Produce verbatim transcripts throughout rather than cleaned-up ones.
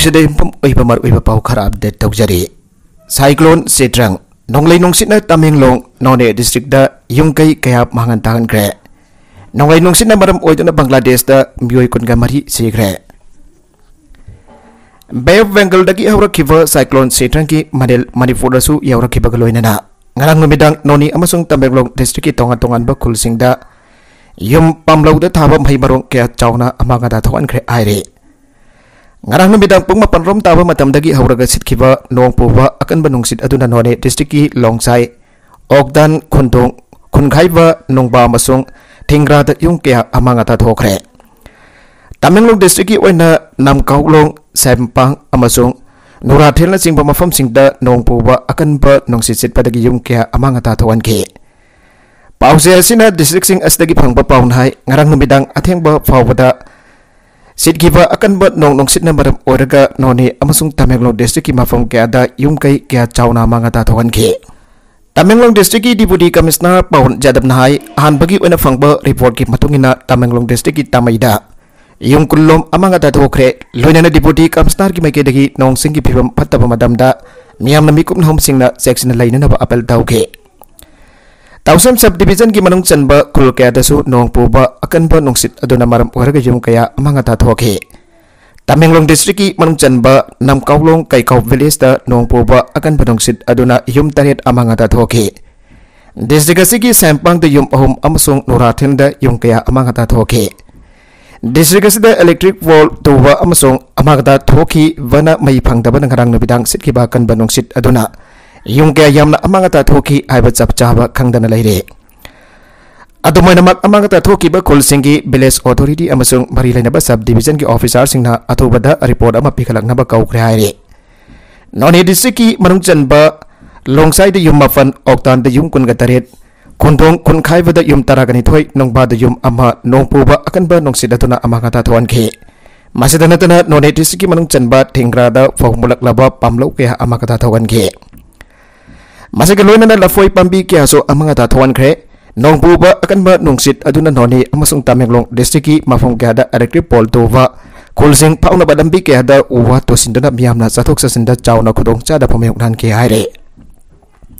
ꯁꯤꯗ ꯌꯨꯝꯐꯝ ꯑꯣꯏꯕ ꯃꯔꯨꯑꯣꯏꯕ ꯄꯥꯎ ꯈꯔ ꯑꯞꯗꯦꯠ ꯇꯧꯖꯔꯤ꯫ ꯁꯥꯏꯀ꯭ꯂꯣꯟ ꯁꯤꯇ꯭ꯔꯪ, ꯅꯣꯡꯂꯩ ꯅꯨꯡꯁꯤꯠꯅ ꯇꯃꯦꯡꯂꯣꯡ, ꯅꯣꯅꯦ ꯗꯤꯁꯇ꯭ꯔꯤꯛꯇ ꯌꯨꯝ ꯀꯩ ꯀꯌꯥ ꯃꯥꯡꯍꯟ ꯇꯥꯍꯟꯈ꯭ꯔꯦ꯫ ꯅꯣꯡꯂꯩ ꯅꯨꯡꯁꯤꯠꯅ ꯃꯔꯝ ꯑꯣꯏꯗꯨꯅ ꯕꯪꯒ꯭ꯂꯥꯗꯦꯁꯇ ꯃꯤꯑꯣꯏ ꯀꯨꯟꯒ ꯃꯔꯤ ꯁꯤꯈ꯭ꯔꯦ꯫ ꯕꯦ ꯑꯣꯐ ꯕꯦꯡꯒꯜꯗꯒꯤ ꯍꯧꯔꯛꯈꯤꯕ ꯁꯥꯏꯀ꯭ꯂꯣꯟ ꯁꯤꯇ꯭ꯔꯪꯒꯤ ꯃꯅꯤꯜ ꯃꯅꯤꯄꯨꯔꯗꯁꯨ ꯌꯧꯔꯛꯈꯤꯕꯒ ꯂꯣꯏꯅꯅ ꯉꯔꯥꯡ ꯅꯨꯃꯤꯗꯥꯡ ꯅꯣꯅꯦ ꯑꯃꯁꯨꯡ ꯇꯃꯦꯡꯂꯣꯡ ꯗꯤꯁꯇ꯭ꯔꯤꯛꯀꯤ ꯇꯣꯉꯥꯟ ꯇꯣꯉꯥꯟꯕ ꯈꯨꯜꯁꯤꯡꯗ ꯌꯨꯝ ꯄꯥꯝꯂꯧꯗ ꯊꯥꯕ ꯃꯍꯩ ꯃꯔꯣꯡ ꯀꯌꯥ ꯆꯥꯎꯅ ꯑꯃꯥꯡ ꯑꯇꯥ ꯊꯣꯛꯍꯟꯈ꯭ꯔꯦ ꯍꯥꯏꯔꯤ꯫ ꯉꯔꯥꯡ ꯅꯨꯃꯤꯗꯥꯡ ꯄꯨꯡ ꯃꯥꯄꯟ ꯔꯣꯝ ꯇꯥꯕ ꯃꯇꯝꯗꯒꯤ ꯍꯧꯔꯒ ꯁꯤꯠꯈꯤꯕ ꯅꯣꯡ ꯄꯨꯕ ꯑꯀꯟꯕ ꯅꯨꯡꯁꯤꯠ ꯑꯗꯨꯅ ꯅꯣꯅꯦ ꯗꯤꯁꯇ꯭ꯔꯤꯛꯀꯤ ꯂꯣꯡꯁꯥꯏ, ꯑꯣꯛꯗꯥꯟ, ꯈꯨꯟꯗꯣꯡ, ꯈꯨꯟꯈꯥꯏꯕ, ꯅꯨꯡꯕꯥ ꯑꯃꯁꯨꯡ ꯊꯤꯡꯒ꯭ꯔꯥꯗ ꯌꯨꯝ ꯀꯌꯥ ꯑꯃꯥꯡ ꯑꯇꯥ ꯊꯣꯛꯈ꯭ꯔꯦ꯫ ꯇꯃꯦꯡꯂꯣꯡ ꯗꯤꯁꯇ꯭ꯔꯤꯛꯀꯤ ꯑꯣꯏꯅ ꯅꯝꯀꯥꯎꯂꯣꯡ, ꯁꯥꯏꯝꯄꯥꯡ ꯑꯃꯁꯨꯡ ꯅꯨꯔꯥꯊꯦꯜꯅꯆꯤꯡꯕ ꯃꯐꯝꯁꯤꯡꯗ ꯅꯣꯡ ꯄꯨꯕ ꯑꯀꯟꯕ ꯅꯨꯡꯁꯤꯠ ꯁꯤꯠꯄꯗꯒꯤ ꯌꯨꯝ ꯀꯌꯥ ꯑꯃꯥꯡ ꯑꯇꯥ ꯊꯣꯛꯍꯟꯈꯤ꯫ ꯄꯥꯎꯆꯦ ꯑꯁꯤꯅ ꯗꯤꯁꯇ꯭ꯔꯤꯛꯁꯤꯡ ꯑꯁꯤꯗꯒꯤ ꯐꯪꯕ ꯄꯥꯎꯅ ꯍꯥꯏ, ꯉꯔꯥꯡ ꯅꯨꯃꯤꯗꯥꯡ ꯑꯊꯦꯡꯕ ꯐꯥꯎꯕꯗ ꯁꯤꯠꯈꯤꯕ ꯑꯀꯟꯕ ꯅꯣꯡ ꯅꯨꯡꯁꯤꯠꯅ ꯃꯔꯝ ꯑꯣꯏꯔꯒ ꯅꯣꯅꯦ ꯑꯃꯁꯨꯡ ꯇꯃꯦꯡꯂꯣꯡ ꯗꯤꯁꯇ꯭ꯔꯤꯛꯀꯤ ꯃꯐꯝ ꯀꯌꯥꯗ ꯌꯨꯝ ꯀꯩ ꯀꯌꯥ ꯆꯥꯎꯅ ꯑꯃꯥꯡ ꯑꯇꯥ ꯊꯣꯛꯍꯟꯈꯤ꯫ ꯇꯃꯦꯡꯂꯣꯡ ꯗꯤꯁꯇ꯭ꯔꯤꯛꯀꯤ ꯗꯤꯄꯨꯇꯤ ꯀꯃꯤꯁꯅꯔ ꯄꯋꯟ ꯌꯥꯗꯕꯅ ꯍꯥꯏ, ꯑꯍꯥꯟꯕꯒꯤ ꯑꯣꯏꯅ ꯐꯪꯕ ꯔꯤꯄꯣꯔꯠꯀꯤ ꯃꯇꯨꯡ ꯏꯟꯅ ꯇꯃꯦꯡꯂꯣꯡ ꯗꯤꯁꯇ꯭ꯔꯤꯛꯀꯤ ꯇꯥꯃꯩꯗ ꯌꯨꯝ ꯀꯨꯟꯂꯣꯝ ꯑꯃꯥꯡ ꯑꯇꯥ ꯊꯣꯛꯈ꯭ꯔꯦ꯫ ꯂꯣꯏꯅꯅ ꯗꯤꯄꯨꯇꯤ ꯀꯃꯤꯁꯅꯔꯒꯤ ꯃꯥꯏꯀꯩꯗꯒꯤ ꯅꯣꯡ ꯁꯤꯡꯒꯤ ꯐꯤꯕꯝ ꯐꯠꯇꯕ ꯃꯇꯝꯗ ꯃꯤꯌꯥꯝꯅ ꯃꯤꯀꯨꯞ ꯅꯍꯨꯝꯁꯤꯡꯅ ꯆꯦꯛꯁꯤꯟꯅ ꯂꯩꯅꯅꯕ ꯑꯄꯤꯜ ꯇꯧꯈꯤ꯫ ꯇꯥꯎꯁꯦꯝ ꯁꯕ ꯗꯤꯕꯤꯖꯟꯒꯤ ꯃꯅꯨꯡ ꯆꯟꯕ ꯈꯨꯜ ꯀꯌꯥꯗꯁꯨ ꯅꯣꯡ ꯄꯨꯕ ꯑꯀꯟꯕ ꯅꯨꯡꯁꯤꯠ ꯑꯗꯨꯅ ꯃꯔꯝ ꯑꯣꯏꯔꯒ ꯌꯨꯝ ꯀꯌꯥ ꯑꯃꯥꯡ ꯑꯇꯥ ꯊꯣꯛꯈꯤ꯫ ꯇꯃꯦꯡꯂꯣꯡ ꯗꯤꯁꯇ꯭ꯔꯤꯛꯀꯤ ꯃꯅꯨꯡ ꯆꯟꯕ ꯅꯝꯀꯥꯎꯂꯣꯡ ꯀꯩꯀꯥꯎ ꯚꯤꯂꯦꯖꯇ ꯅꯣꯡ ꯄꯨꯕ ꯑꯀꯟꯕ ꯅꯨꯡꯁꯤꯠ ꯑꯗꯨꯅ ꯌꯨꯝ ꯇꯔꯦꯠ ꯑꯃꯥꯡ ꯑꯇꯥ ꯊꯣꯛꯈꯤ꯫ ꯗꯤꯁꯇ꯭ꯔꯤꯛ ꯑꯁꯤꯒꯤ ꯁꯥꯏꯝꯄꯥꯡꯗ ꯌꯨꯝ ꯑꯍꯨꯝ ꯑꯃꯁꯨꯡ ꯅꯨꯔꯥꯊꯤꯜꯗ ꯌꯨꯝ ꯀꯌꯥ ꯑꯃꯥꯡ ꯑꯇꯥ ꯊꯣꯛꯈꯤ꯫ ꯗꯤꯁꯇ꯭ꯔꯤꯛ ꯑꯁꯤꯗ ꯏꯂꯦꯛꯇ꯭ꯔꯤꯛ ꯄꯣꯜ ꯇꯨꯕ ꯑꯃꯁꯨꯡ ꯑꯃꯥꯡ ꯑꯇꯥ ꯊꯣꯛꯈꯤꯕꯅ ꯃꯩ ꯐꯪꯗꯕꯅ ꯉꯔꯥꯡ ꯅꯨꯃꯤꯗꯥꯡ ꯁꯤꯠꯈꯤꯕ ꯑꯀꯟꯕ ꯅꯨꯡꯁꯤꯠ ꯑꯗꯨꯅ ꯌꯨꯝ ꯀꯌꯥ ꯌꯥꯝꯅ ꯑꯃꯥꯡ ꯑꯇꯥ ꯊꯣꯛꯈꯤ ꯍꯥꯏꯕ ꯆꯞ ꯆꯥꯕ ꯈꯪꯗꯅ ꯂꯩꯔꯦ꯫ ꯑꯗꯨꯃꯥꯏꯅꯃꯛ ꯑꯃꯥꯡ ꯑꯇꯥ ꯊꯣꯛꯈꯤꯕ ꯈꯨꯜꯁꯤꯡꯒꯤ ꯚꯤꯂꯦꯖ ꯑꯣꯊꯣꯔꯤꯇꯤ ꯑꯃꯁꯨꯡ ꯃꯔꯤ ꯂꯩꯅꯕ ꯁꯕ ꯗꯤꯕꯤꯖꯟꯒꯤ ꯑꯣꯐꯤꯁꯥꯔꯁꯤꯡꯅ ꯑꯊꯨꯕꯗ ꯔꯤꯄꯣꯔꯠ ꯑꯃ ꯄꯤꯈꯠꯂꯛꯅꯕ ꯀꯧꯈ꯭ꯔꯦ ꯍꯥꯏꯔꯤ꯫ ꯅꯣꯅꯦ ꯗꯤꯁꯇ꯭ꯔꯤꯛꯀꯤ ꯃꯅꯨꯡ ꯆꯟꯕ ꯂꯣꯡꯁꯥꯏꯗ ꯌꯨꯝ ꯃꯥꯄꯟ, ꯑꯣꯛꯇꯥꯟꯗ ꯌꯨꯝ ꯀꯨꯟꯒ ꯇꯔꯦꯠ, ꯈꯣꯟꯗꯣꯡ ꯈꯨꯟꯈꯥꯏꯕꯗ ꯌꯨꯝ ꯇꯔꯥꯒ ꯅꯤꯊꯣꯏ, ꯅꯣꯡꯕꯥꯗ ꯌꯨꯝ ꯑꯃ ꯅꯣꯡ ꯄꯨꯕ ꯑꯀꯟꯕ ꯅꯨꯡꯁꯤꯠ ꯑꯗꯨꯅ ꯑꯃꯥꯡ ꯑꯇꯥ ꯊꯣꯛꯍꯟꯈꯤ꯫ ꯃꯁꯤꯗ ꯅꯠꯇꯅ ꯅꯣꯅꯦ ꯗꯤꯁꯇ꯭ꯔꯤꯛꯀꯤ ꯃꯅꯨꯡ ꯆꯟꯕ ꯊꯤꯡꯒ꯭ꯔꯥꯗ ꯐꯧ ꯃꯨꯜꯂꯛꯂꯕ ꯄꯥꯝꯂꯧ ꯀꯌꯥ ꯑꯃꯥꯡ ꯑꯇꯥ ꯊꯣꯛꯍꯟꯈꯤ꯫ ꯃꯁꯤꯒ ꯂꯣꯏꯅꯅ ꯂꯐꯣꯏ ꯄꯥꯝꯕꯤ ꯀꯌꯥꯁꯨ ꯑꯃꯥꯡ ꯑꯇꯥ ꯊꯣꯛꯍꯟꯈ꯭ꯔꯦ꯫ ꯅꯣꯡ ꯄꯨꯕ ꯑꯀꯟꯕ ꯅꯨꯡꯁꯤꯠ ꯑꯗꯨꯅ ꯅꯣꯅꯦ ꯑꯃꯁꯨꯡ ꯇꯃꯦꯡꯂꯣꯡ ꯗꯤꯁꯇ꯭ꯔꯤꯛꯀꯤ ꯃꯐꯝ ꯀꯌꯥꯗ ꯏꯂꯦꯛꯇ꯭ꯔꯤꯛ ꯄꯣꯜ ꯇꯨꯕ, ꯈꯨꯜꯁꯤꯡ ꯐꯥꯎꯅꯕ ꯂꯝꯕꯤ ꯀꯌꯥꯗ ꯎ ꯋꯥ ꯇꯨꯁꯤꯟꯗꯨꯅ ꯃꯤꯌꯥꯝꯅ ꯆꯠꯊꯣꯛ ꯆꯠꯁꯤꯟꯗ ꯆꯥꯎꯅ ꯈꯨꯗꯣꯡꯆꯥꯗꯕ ꯃꯥꯌꯣꯛꯅꯍꯟꯈꯤ ꯍꯥꯏꯔꯦ꯫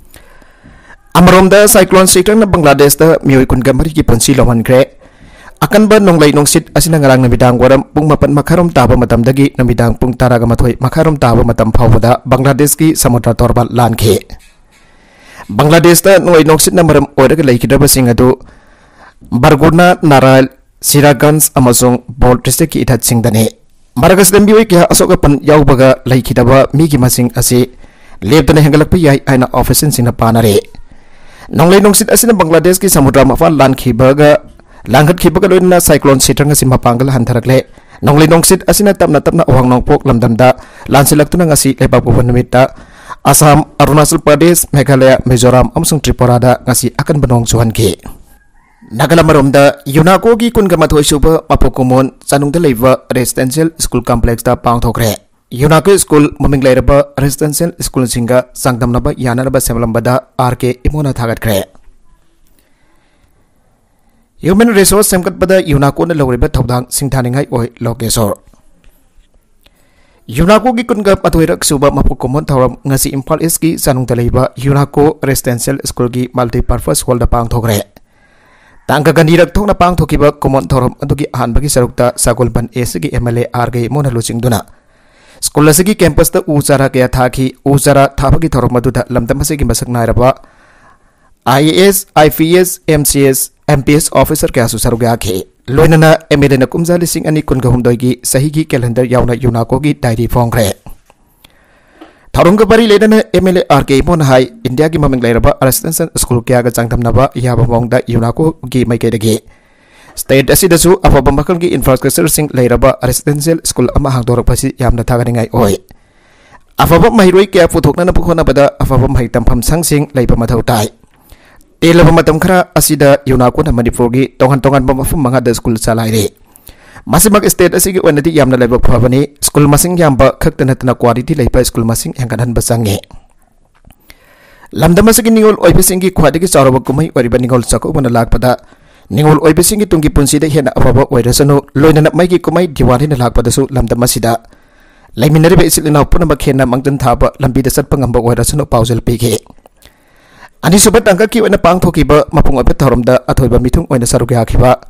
ꯑꯃꯔꯣꯝꯗ, cyclone ꯁꯤꯇ꯭ꯔꯪꯅ ꯕꯪꯒ꯭ꯂꯥꯗꯦꯁꯇ ꯃꯤꯑꯣꯏ ꯀꯨꯟꯒ ꯃꯔꯤꯒꯤ ꯄꯨꯟꯁꯤ ꯂꯧꯍꯟꯈ꯭ꯔꯦ꯫ ꯑꯀꯟꯕ ꯅꯣꯡꯂꯩ ꯅꯨꯡꯁꯤꯠ ꯑꯁꯤꯅ ꯉꯔꯥꯡ ꯅꯨꯃꯤꯗꯥꯡ ꯋꯥꯏꯔꯝ ꯄꯨꯡ ꯃꯥꯄꯟ ꯃꯈꯥꯏꯔꯣꯝ ꯇꯥꯕ ꯃꯇꯝꯗꯒꯤ ꯅꯨꯃꯤꯗꯥꯡ ꯄꯨꯡ ꯇꯔꯥꯒ ꯃꯥꯊꯣꯏ ꯃꯈꯥꯏꯔꯣꯝ ꯇꯥꯕ ꯃꯇꯝ ꯐꯥꯎꯕꯗ ꯕꯪꯒ꯭ꯂꯥꯗꯦꯁꯀꯤ ꯁꯃꯨꯗ꯭ꯔ ꯇꯣꯔꯕꯥꯟ ꯂꯥꯟꯈꯤ꯫ ꯕꯪꯒ꯭ꯂꯥꯗꯦꯁꯇ ꯅꯣꯡꯂꯩ ꯅꯨꯡꯁꯤꯠꯅ ꯃꯔꯝ ꯑꯣꯏꯔꯒ ꯂꯩꯈꯤꯗꯕꯁꯤꯡ ꯑꯗꯨ ꯕꯔꯒꯨꯅꯥ, ꯅꯥꯔꯥꯏꯜ, ꯁꯤꯔꯥꯒꯟꯖ ꯑꯃꯁꯨꯡ ꯕꯣꯜ district ꯀꯤ ꯏꯊꯠꯁꯤꯡꯗꯅꯤ꯫ ꯃꯔꯛ ꯑꯁꯤꯗ ꯃꯤꯑꯣꯏ ꯀꯌꯥ ꯑꯁꯣꯛ ꯑꯄꯟ ꯌꯥꯎꯕꯒ ꯂꯩꯈꯤꯗꯕ ꯃꯤꯒꯤ ꯃꯁꯤꯡ ꯑꯁꯤ ꯂꯦꯞꯇꯅ ꯍꯦꯟꯒꯠꯂꯛꯄ ꯌꯥꯏ ꯍꯥꯏꯅ official ꯁꯤꯡꯅ ꯄꯥꯅꯔꯦ꯫ ꯅꯣꯡꯂꯩ ꯅꯨꯡꯁꯤꯠ ꯑꯁꯤꯅ ꯕꯪꯒ꯭ꯂꯥꯗꯦꯁꯀꯤ ꯁꯃꯨꯗ꯭ꯔ ꯃꯄꯥꯟ ꯂꯥꯟꯈꯤꯕꯒ, ꯂꯥꯟꯈꯠꯈꯤꯕꯒ ꯂꯣꯏꯅꯅ cyclone ꯁꯤꯇ꯭ꯔꯪ ꯑꯁꯤ ꯃꯄꯥꯡꯒꯜ ꯍꯟꯊꯔꯛꯂꯦ꯫ ꯅꯣꯡꯂꯩ ꯅꯨꯡꯁꯤꯠ ꯑꯁꯤꯅ ꯇꯞꯅ ꯇꯞꯅ ꯑꯋꯥꯡ ꯅꯣꯡꯄꯣꯛ ꯂꯝꯗꯝꯗ ꯂꯥꯟꯁꯤꯜꯂꯛꯇꯨꯅ ꯉꯁꯤ ꯂꯩꯕꯥꯛꯄꯣꯛꯄ ꯅꯨꯃꯤꯠꯇ ꯑꯁꯥꯝ, ꯑꯔꯨꯅꯥꯆꯜ ꯄ꯭ꯔꯗꯦꯁ, ꯃꯦꯘꯥꯂꯌꯥ, ꯃꯤꯖꯣꯔꯥꯝ ꯑꯃꯁꯨꯡ ꯇ꯭ꯔꯤꯄꯨꯔꯥꯗ ꯉꯁꯤ ꯑꯀꯟꯕ ꯅꯣꯡ ꯆꯨꯍꯟꯈꯤ꯫ ꯅꯥꯒꯥꯂꯦꯟ꯫ ꯑꯃꯔꯣꯝꯗ, UNACO ꯒꯤ ꯀꯨꯟꯒ ꯃꯥꯊꯣꯏ ꯁꯨꯕ ꯃꯄꯣꯛ ꯀꯨꯝꯑꯣꯟ ꯆꯥꯅꯨꯡꯗ ꯂꯩꯕ residential school complex ꯇ ꯄꯥꯡꯊꯣꯛꯈ꯭ꯔꯦ꯫ UNACO school ꯃꯃꯤꯡ ꯂꯩꯔꯕ residential school ꯁꯤꯡꯒ ꯆꯥꯡꯗꯝꯅꯕ ꯌꯥꯅꯅꯕ ꯁꯦꯝꯂꯝꯕꯗ R K ꯏꯃꯣꯅ ꯊꯥꯒꯠꯈ꯭ꯔꯦ꯫ Human resource ꯁꯦꯝꯒꯠꯄꯗ UNACO ꯅ ꯂꯧꯔꯤꯕ ꯊꯧꯗꯥꯡ ꯁꯤꯡꯊꯥꯅꯤꯡꯉꯥꯏ ꯑꯣꯏ, ꯂꯣꯀꯦꯁꯣꯔ꯫ UNACO ꯒꯤ ꯀꯨꯟꯒ ꯃꯥꯊꯣꯏꯔꯛ ꯁꯨꯕ ꯃꯄꯣꯛ ꯀꯨꯝꯑꯣꯟ ꯊꯧꯔꯝ ꯉꯁꯤ ꯏꯝꯐꯥꯜ ꯏꯁꯀꯤ ꯆꯥꯅꯨꯡꯗ ꯂꯩꯕ UNACO residential school ꯒꯤ multipurpose hall ꯗ ꯄꯥꯡꯊꯣꯛꯈ꯭ꯔꯦ꯫ ꯇꯥꯡ ꯑꯅꯤꯔꯛ ꯊꯣꯛꯅ ꯄꯥꯡꯊꯣꯛꯈꯤꯕ ꯀꯨꯝꯑꯣꯟ ꯊꯧꯔꯝ ꯑꯗꯨꯒꯤ ꯑꯍꯥꯟꯕꯒꯤ ꯁꯔꯨꯛꯇ ꯁꯒꯣꯜꯕꯟ A C ꯒꯤ MLA R K ꯏꯃꯣꯅ ꯂꯨꯆꯤꯡꯗꯨꯅ school ꯑꯁꯤꯒꯤ campus ꯇ ꯎ ꯆꯥꯔꯥ ꯀꯌꯥ ꯊꯥꯈꯤ꯫ ꯎ ꯆꯥꯔꯥ ꯊꯥꯕꯒꯤ ꯊꯧꯔꯝ ꯑꯗꯨꯗ ꯂꯝꯗꯝ ꯑꯁꯤꯒꯤ ꯃꯁꯛ ꯅꯥꯏꯔꯕ IAS, IPS, MCS, MPS officer ꯀꯌꯥꯁꯨ ꯁꯔꯨꯛ ꯌꯥꯈꯤ꯫ ꯂꯣꯏꯅꯅ MLA ꯅ ꯀꯨꯝꯖꯥ ꯂꯤꯁꯤꯡ ꯑꯅꯤ ꯀꯨꯟꯒ ꯍꯨꯝꯗꯣꯏꯒꯤ ꯆꯍꯤꯒꯤ calendar ꯌꯥꯎꯅ UNACO ꯒꯤ diary ꯐꯣꯡꯈ꯭ꯔꯦ꯫ ꯊꯧꯔꯝꯒ ꯃꯔꯤ ꯂꯩꯅꯅ MLA R K ꯏꯃꯣꯅ ꯍꯥꯏ, ꯏꯟꯗꯤꯌꯥꯒꯤ ꯃꯃꯤꯡ ꯂꯩꯔꯕ residential school ꯀꯌꯥꯒ ꯆꯥꯡꯗꯝꯅꯕ ꯌꯥꯕ ꯃꯑꯣꯡꯗ UNACO ꯒꯤ ꯃꯥꯏꯀꯩꯗꯒꯤ state ꯑꯁꯤꯗꯁꯨ ꯑꯐꯕ ꯃꯈꯜꯒꯤ infrastructure ꯁꯤꯡ ꯂꯩꯔꯕ residential school ꯑꯃ ꯍꯥꯡꯗꯣꯔꯛꯄꯁꯤ ꯌꯥꯝꯅ ꯊꯥꯒꯠꯅꯤꯡꯉꯥꯏ ꯑꯣꯏ꯫ ꯑꯐꯕ ꯃꯍꯩꯔꯣꯏ ꯀꯌꯥ ꯄꯨꯊꯣꯛꯅꯅꯕ ꯍꯣꯠꯅꯕꯗ ꯑꯐꯕ ꯃꯍꯩ ꯇꯝꯐꯝ ꯁꯪꯁꯤꯡ ꯂꯩꯕ ꯃꯊꯧ ꯇꯥꯏ꯫ ꯇꯦꯜꯂꯕ ꯃꯇꯝ ꯈꯔ ꯑꯁꯤꯗ UNACO ꯅ ꯃꯅꯤꯄꯨꯔꯒꯤ ꯇꯣꯉꯥꯟ ꯇꯣꯉꯥꯟꯕ ꯃꯐꯝ ꯃꯉꯥꯗ school ꯆꯂꯥꯏꯔꯦ꯫ ꯃꯁꯤꯃꯛ state ꯑꯁꯤꯒꯤ ꯑꯣꯏꯅꯗꯤ ꯌꯥꯝꯅ ꯂꯥꯏꯕꯛ ꯐꯕꯅꯤ꯫ School ꯃꯁꯤꯡ ꯌꯥꯝꯕ ꯈꯛꯇ ꯅꯠꯇꯅ quality ꯂꯩꯕ school ꯃꯁꯤꯡ ꯍꯦꯟꯒꯠꯍꯟꯕ ꯆꯪꯉꯤ꯫ ꯂꯝꯗꯝ ꯑꯁꯤꯒꯤ ꯅꯤꯉꯣꯜ ꯑꯣꯏꯕꯁꯤꯡꯒꯤ ꯈ꯭ꯋꯥꯏꯗꯒꯤ ꯆꯥꯎꯔꯕ ꯀꯨꯝꯍꯩ ꯑꯣꯏꯔꯤꯕ ꯅꯤꯉꯣꯜ ꯆꯥꯛꯀꯧꯕꯅ ꯂꯥꯛꯄꯗ ꯅꯤꯉꯣꯜ ꯑꯣꯏꯕꯁꯤꯡꯒꯤ ꯇꯨꯡꯒꯤ ꯄꯨꯟꯁꯤꯗ ꯍꯦꯟꯅ ꯑꯐꯕ ꯑꯣꯏꯔꯁꯅꯨ, ꯂꯣꯏꯅꯅ ꯃꯩꯒꯤ ꯀꯨꯝꯍꯩ ꯗꯤꯋꯥꯂꯤꯅ ꯂꯥꯛꯄꯗꯁꯨ ꯂꯝꯗꯝ ꯑꯁꯤꯗ ꯂꯩꯃꯤꯟꯅꯔꯤꯕ ꯏꯆꯤꯜ ꯏꯅꯥꯎ ꯄꯨꯝꯅꯃꯛ ꯍꯦꯟꯅ ꯃꯥꯡꯖꯤꯜ ꯊꯥꯕ ꯂꯝꯕꯤꯗ ꯆꯠꯄ ꯉꯝꯕ ꯑꯣꯏꯔꯁꯅꯨ ꯄꯥꯎꯖꯦꯜ ꯄꯤꯈꯤ꯫ ꯑꯅꯤꯁꯨꯕ ꯇꯥꯡꯀꯛꯀꯤ ꯑꯣꯏꯅ ꯄꯥꯡꯊꯣꯛꯈꯤꯕ ꯃꯄꯨꯡ ꯑꯣꯏꯕ ꯊꯧꯔꯝꯗ ꯑꯊꯣꯏꯕ ꯃꯤꯊꯨꯡ ꯑꯣꯏꯅ ꯁꯔꯨꯛ ꯌꯥꯈꯤꯕ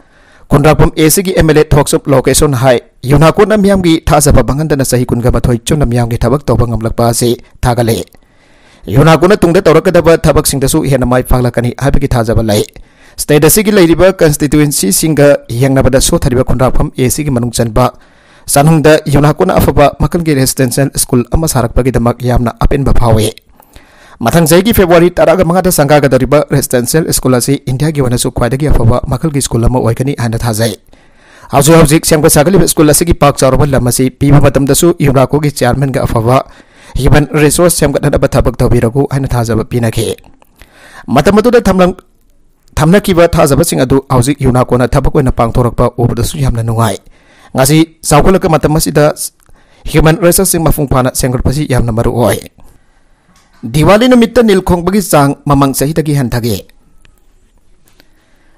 ꯈꯨꯟꯗ꯭ꯔꯥꯛꯄꯝ ꯑꯦ ꯁꯤꯒꯤ ꯑꯦꯝ ꯑꯦꯜ ꯑꯦ ꯊꯣꯛꯆꯨꯞ ꯂꯣꯀꯦꯁꯣꯟ ꯍꯥꯏ ꯌꯨꯅꯥꯀꯣꯟꯅ ꯃꯤꯌꯥꯝꯒꯤ ꯊꯥꯖꯕ ꯃꯥꯡꯍꯟꯗꯅ ꯆꯍꯤ ꯀꯨꯟꯒ ꯃꯥꯊꯣꯏ ꯆꯨꯝꯅ ꯃꯤꯌꯥꯝꯒꯤ ꯊꯕꯛ ꯇꯧꯕ ꯉꯝꯂꯛꯄ ꯑꯁꯤ ꯊꯥꯒꯠꯂꯤ꯫ ꯌꯨꯅꯥꯀꯣꯟꯅ ꯇꯨꯡꯗ ꯇꯧꯔꯛꯀꯗꯕ ꯊꯕꯛꯁꯤꯡꯗꯁꯨ ꯍꯦꯟꯅ ꯃꯥꯏ ꯄꯥꯛꯂꯛꯀꯅꯤ ꯍꯥꯏꯕꯒꯤ ꯊꯥꯖꯕ ꯂꯩ꯫ ꯁ꯭ꯇꯦꯠ ꯑꯁꯤꯒꯤ ꯂꯩꯔꯤꯕ ꯀꯟꯁꯇꯤꯇ꯭ꯋꯦꯟꯁꯤꯁꯤꯡꯒ ꯌꯦꯡꯅꯕꯗ ꯁꯣꯠꯊꯔꯤꯕ ꯈꯨꯟꯗ꯭ꯔꯥꯛꯐꯝ ꯑꯦ ꯁꯤꯒꯤ ꯃꯅꯨꯡ ꯆꯟꯕ ꯆꯥꯅꯨꯡꯗ ꯌꯨꯅꯥꯀꯣꯟꯅ ꯑꯐꯕ ꯃꯈꯜꯒꯤ ꯔꯦꯁꯤꯗꯦꯟꯁꯤꯌꯦꯜ ꯁ꯭ꯀꯨꯜ ꯑꯃ ꯁꯥꯔꯛꯄꯒꯤꯗꯃꯛ ꯌꯥꯝꯅ ꯑꯄꯦꯟꯕ ꯐꯥꯎꯏ꯫ ꯃꯊꯪ ꯆꯍꯤꯒꯤ ꯐꯦꯕ꯭ꯔꯨꯋꯥꯔꯤ ꯇꯔꯥꯒ ꯃꯉꯥꯗ ꯁꯪꯒꯥꯒꯗꯧꯔꯤꯕ ꯔꯦꯁꯤꯗꯦꯟꯁꯤꯌꯦꯜ ꯁ꯭ꯀꯨꯜ ꯑꯁꯤ ꯏꯟꯗꯤꯌꯥꯒꯤ ꯑꯣꯏꯅꯁꯨ ꯈ꯭ꯋꯥꯏꯗꯒꯤ ꯑꯐꯕ ꯃꯈꯜꯒꯤ ꯁ꯭ꯀꯨꯜ ꯑꯃ ꯑꯣꯏꯒꯅꯤ ꯍꯥꯏꯅ ꯊꯥꯖꯩ꯫ ꯍꯧꯖꯤꯛ ꯍꯧꯖꯤꯛ ꯁꯦꯝꯒꯠ ꯁꯥꯒꯠꯂꯤꯕ ꯁ꯭ꯀꯨꯜ ꯑꯁꯤꯒꯤ ꯄꯥꯛ ꯆꯥꯎꯔꯕ ꯂꯝ ꯑꯁꯤ ꯄꯤꯕ ꯃꯇꯝꯗꯁꯨ ꯌꯨꯅꯥꯀꯣꯒꯤ ꯆꯤꯌꯥꯔꯃꯦꯟꯒ ꯑꯐꯕ ꯍ꯭ꯌꯨꯃꯦꯟ ꯔꯤꯁꯣꯔꯁ ꯁꯦꯝꯒꯠꯅꯅꯕ ꯊꯕꯛ ꯇꯧꯕꯤꯔꯒꯨ ꯍꯥꯏꯅ ꯊꯥꯖꯕ ꯄꯤꯅꯈꯤ꯫ ꯃꯇꯝ ꯑꯗꯨꯗ ꯊꯝꯂꯝ-, ꯊꯝꯅꯈꯤꯕ ꯊꯥꯖꯕꯁꯤꯡ ꯑꯗꯨ ꯍꯧꯖꯤꯛ ꯌꯨꯅꯥꯀꯣꯅ ꯊꯕꯛ ꯑꯣꯏꯅ ꯄꯥꯡꯊꯣꯔꯛꯄ ꯎꯕꯗꯁꯨ ꯌꯥꯝꯅ ꯅꯨꯡꯉꯥꯏ꯫ ꯉꯁꯤ ꯆꯥꯎꯈꯠꯂꯛꯄ ꯃꯇꯝ ꯑꯁꯤꯗ ꯍ꯭ꯌꯨꯃꯦꯟ ꯔꯤꯁꯣꯔꯁꯁꯤꯡ ꯃꯄꯨꯡ ꯐꯥꯅ ꯁꯦꯝꯒꯠꯄꯁꯤ ꯌꯥꯝꯅ ꯃꯔꯨ ꯑꯣꯏ꯫ ꯗꯤꯋꯥꯂꯤ ꯅꯨꯃꯤꯠꯇ ꯅꯤꯜ ꯈꯣꯡꯕꯒꯤ ꯆꯥꯡ ꯃꯃꯥꯡ ꯆꯍꯤꯗꯒꯤ ꯍꯟꯊꯈꯤ꯫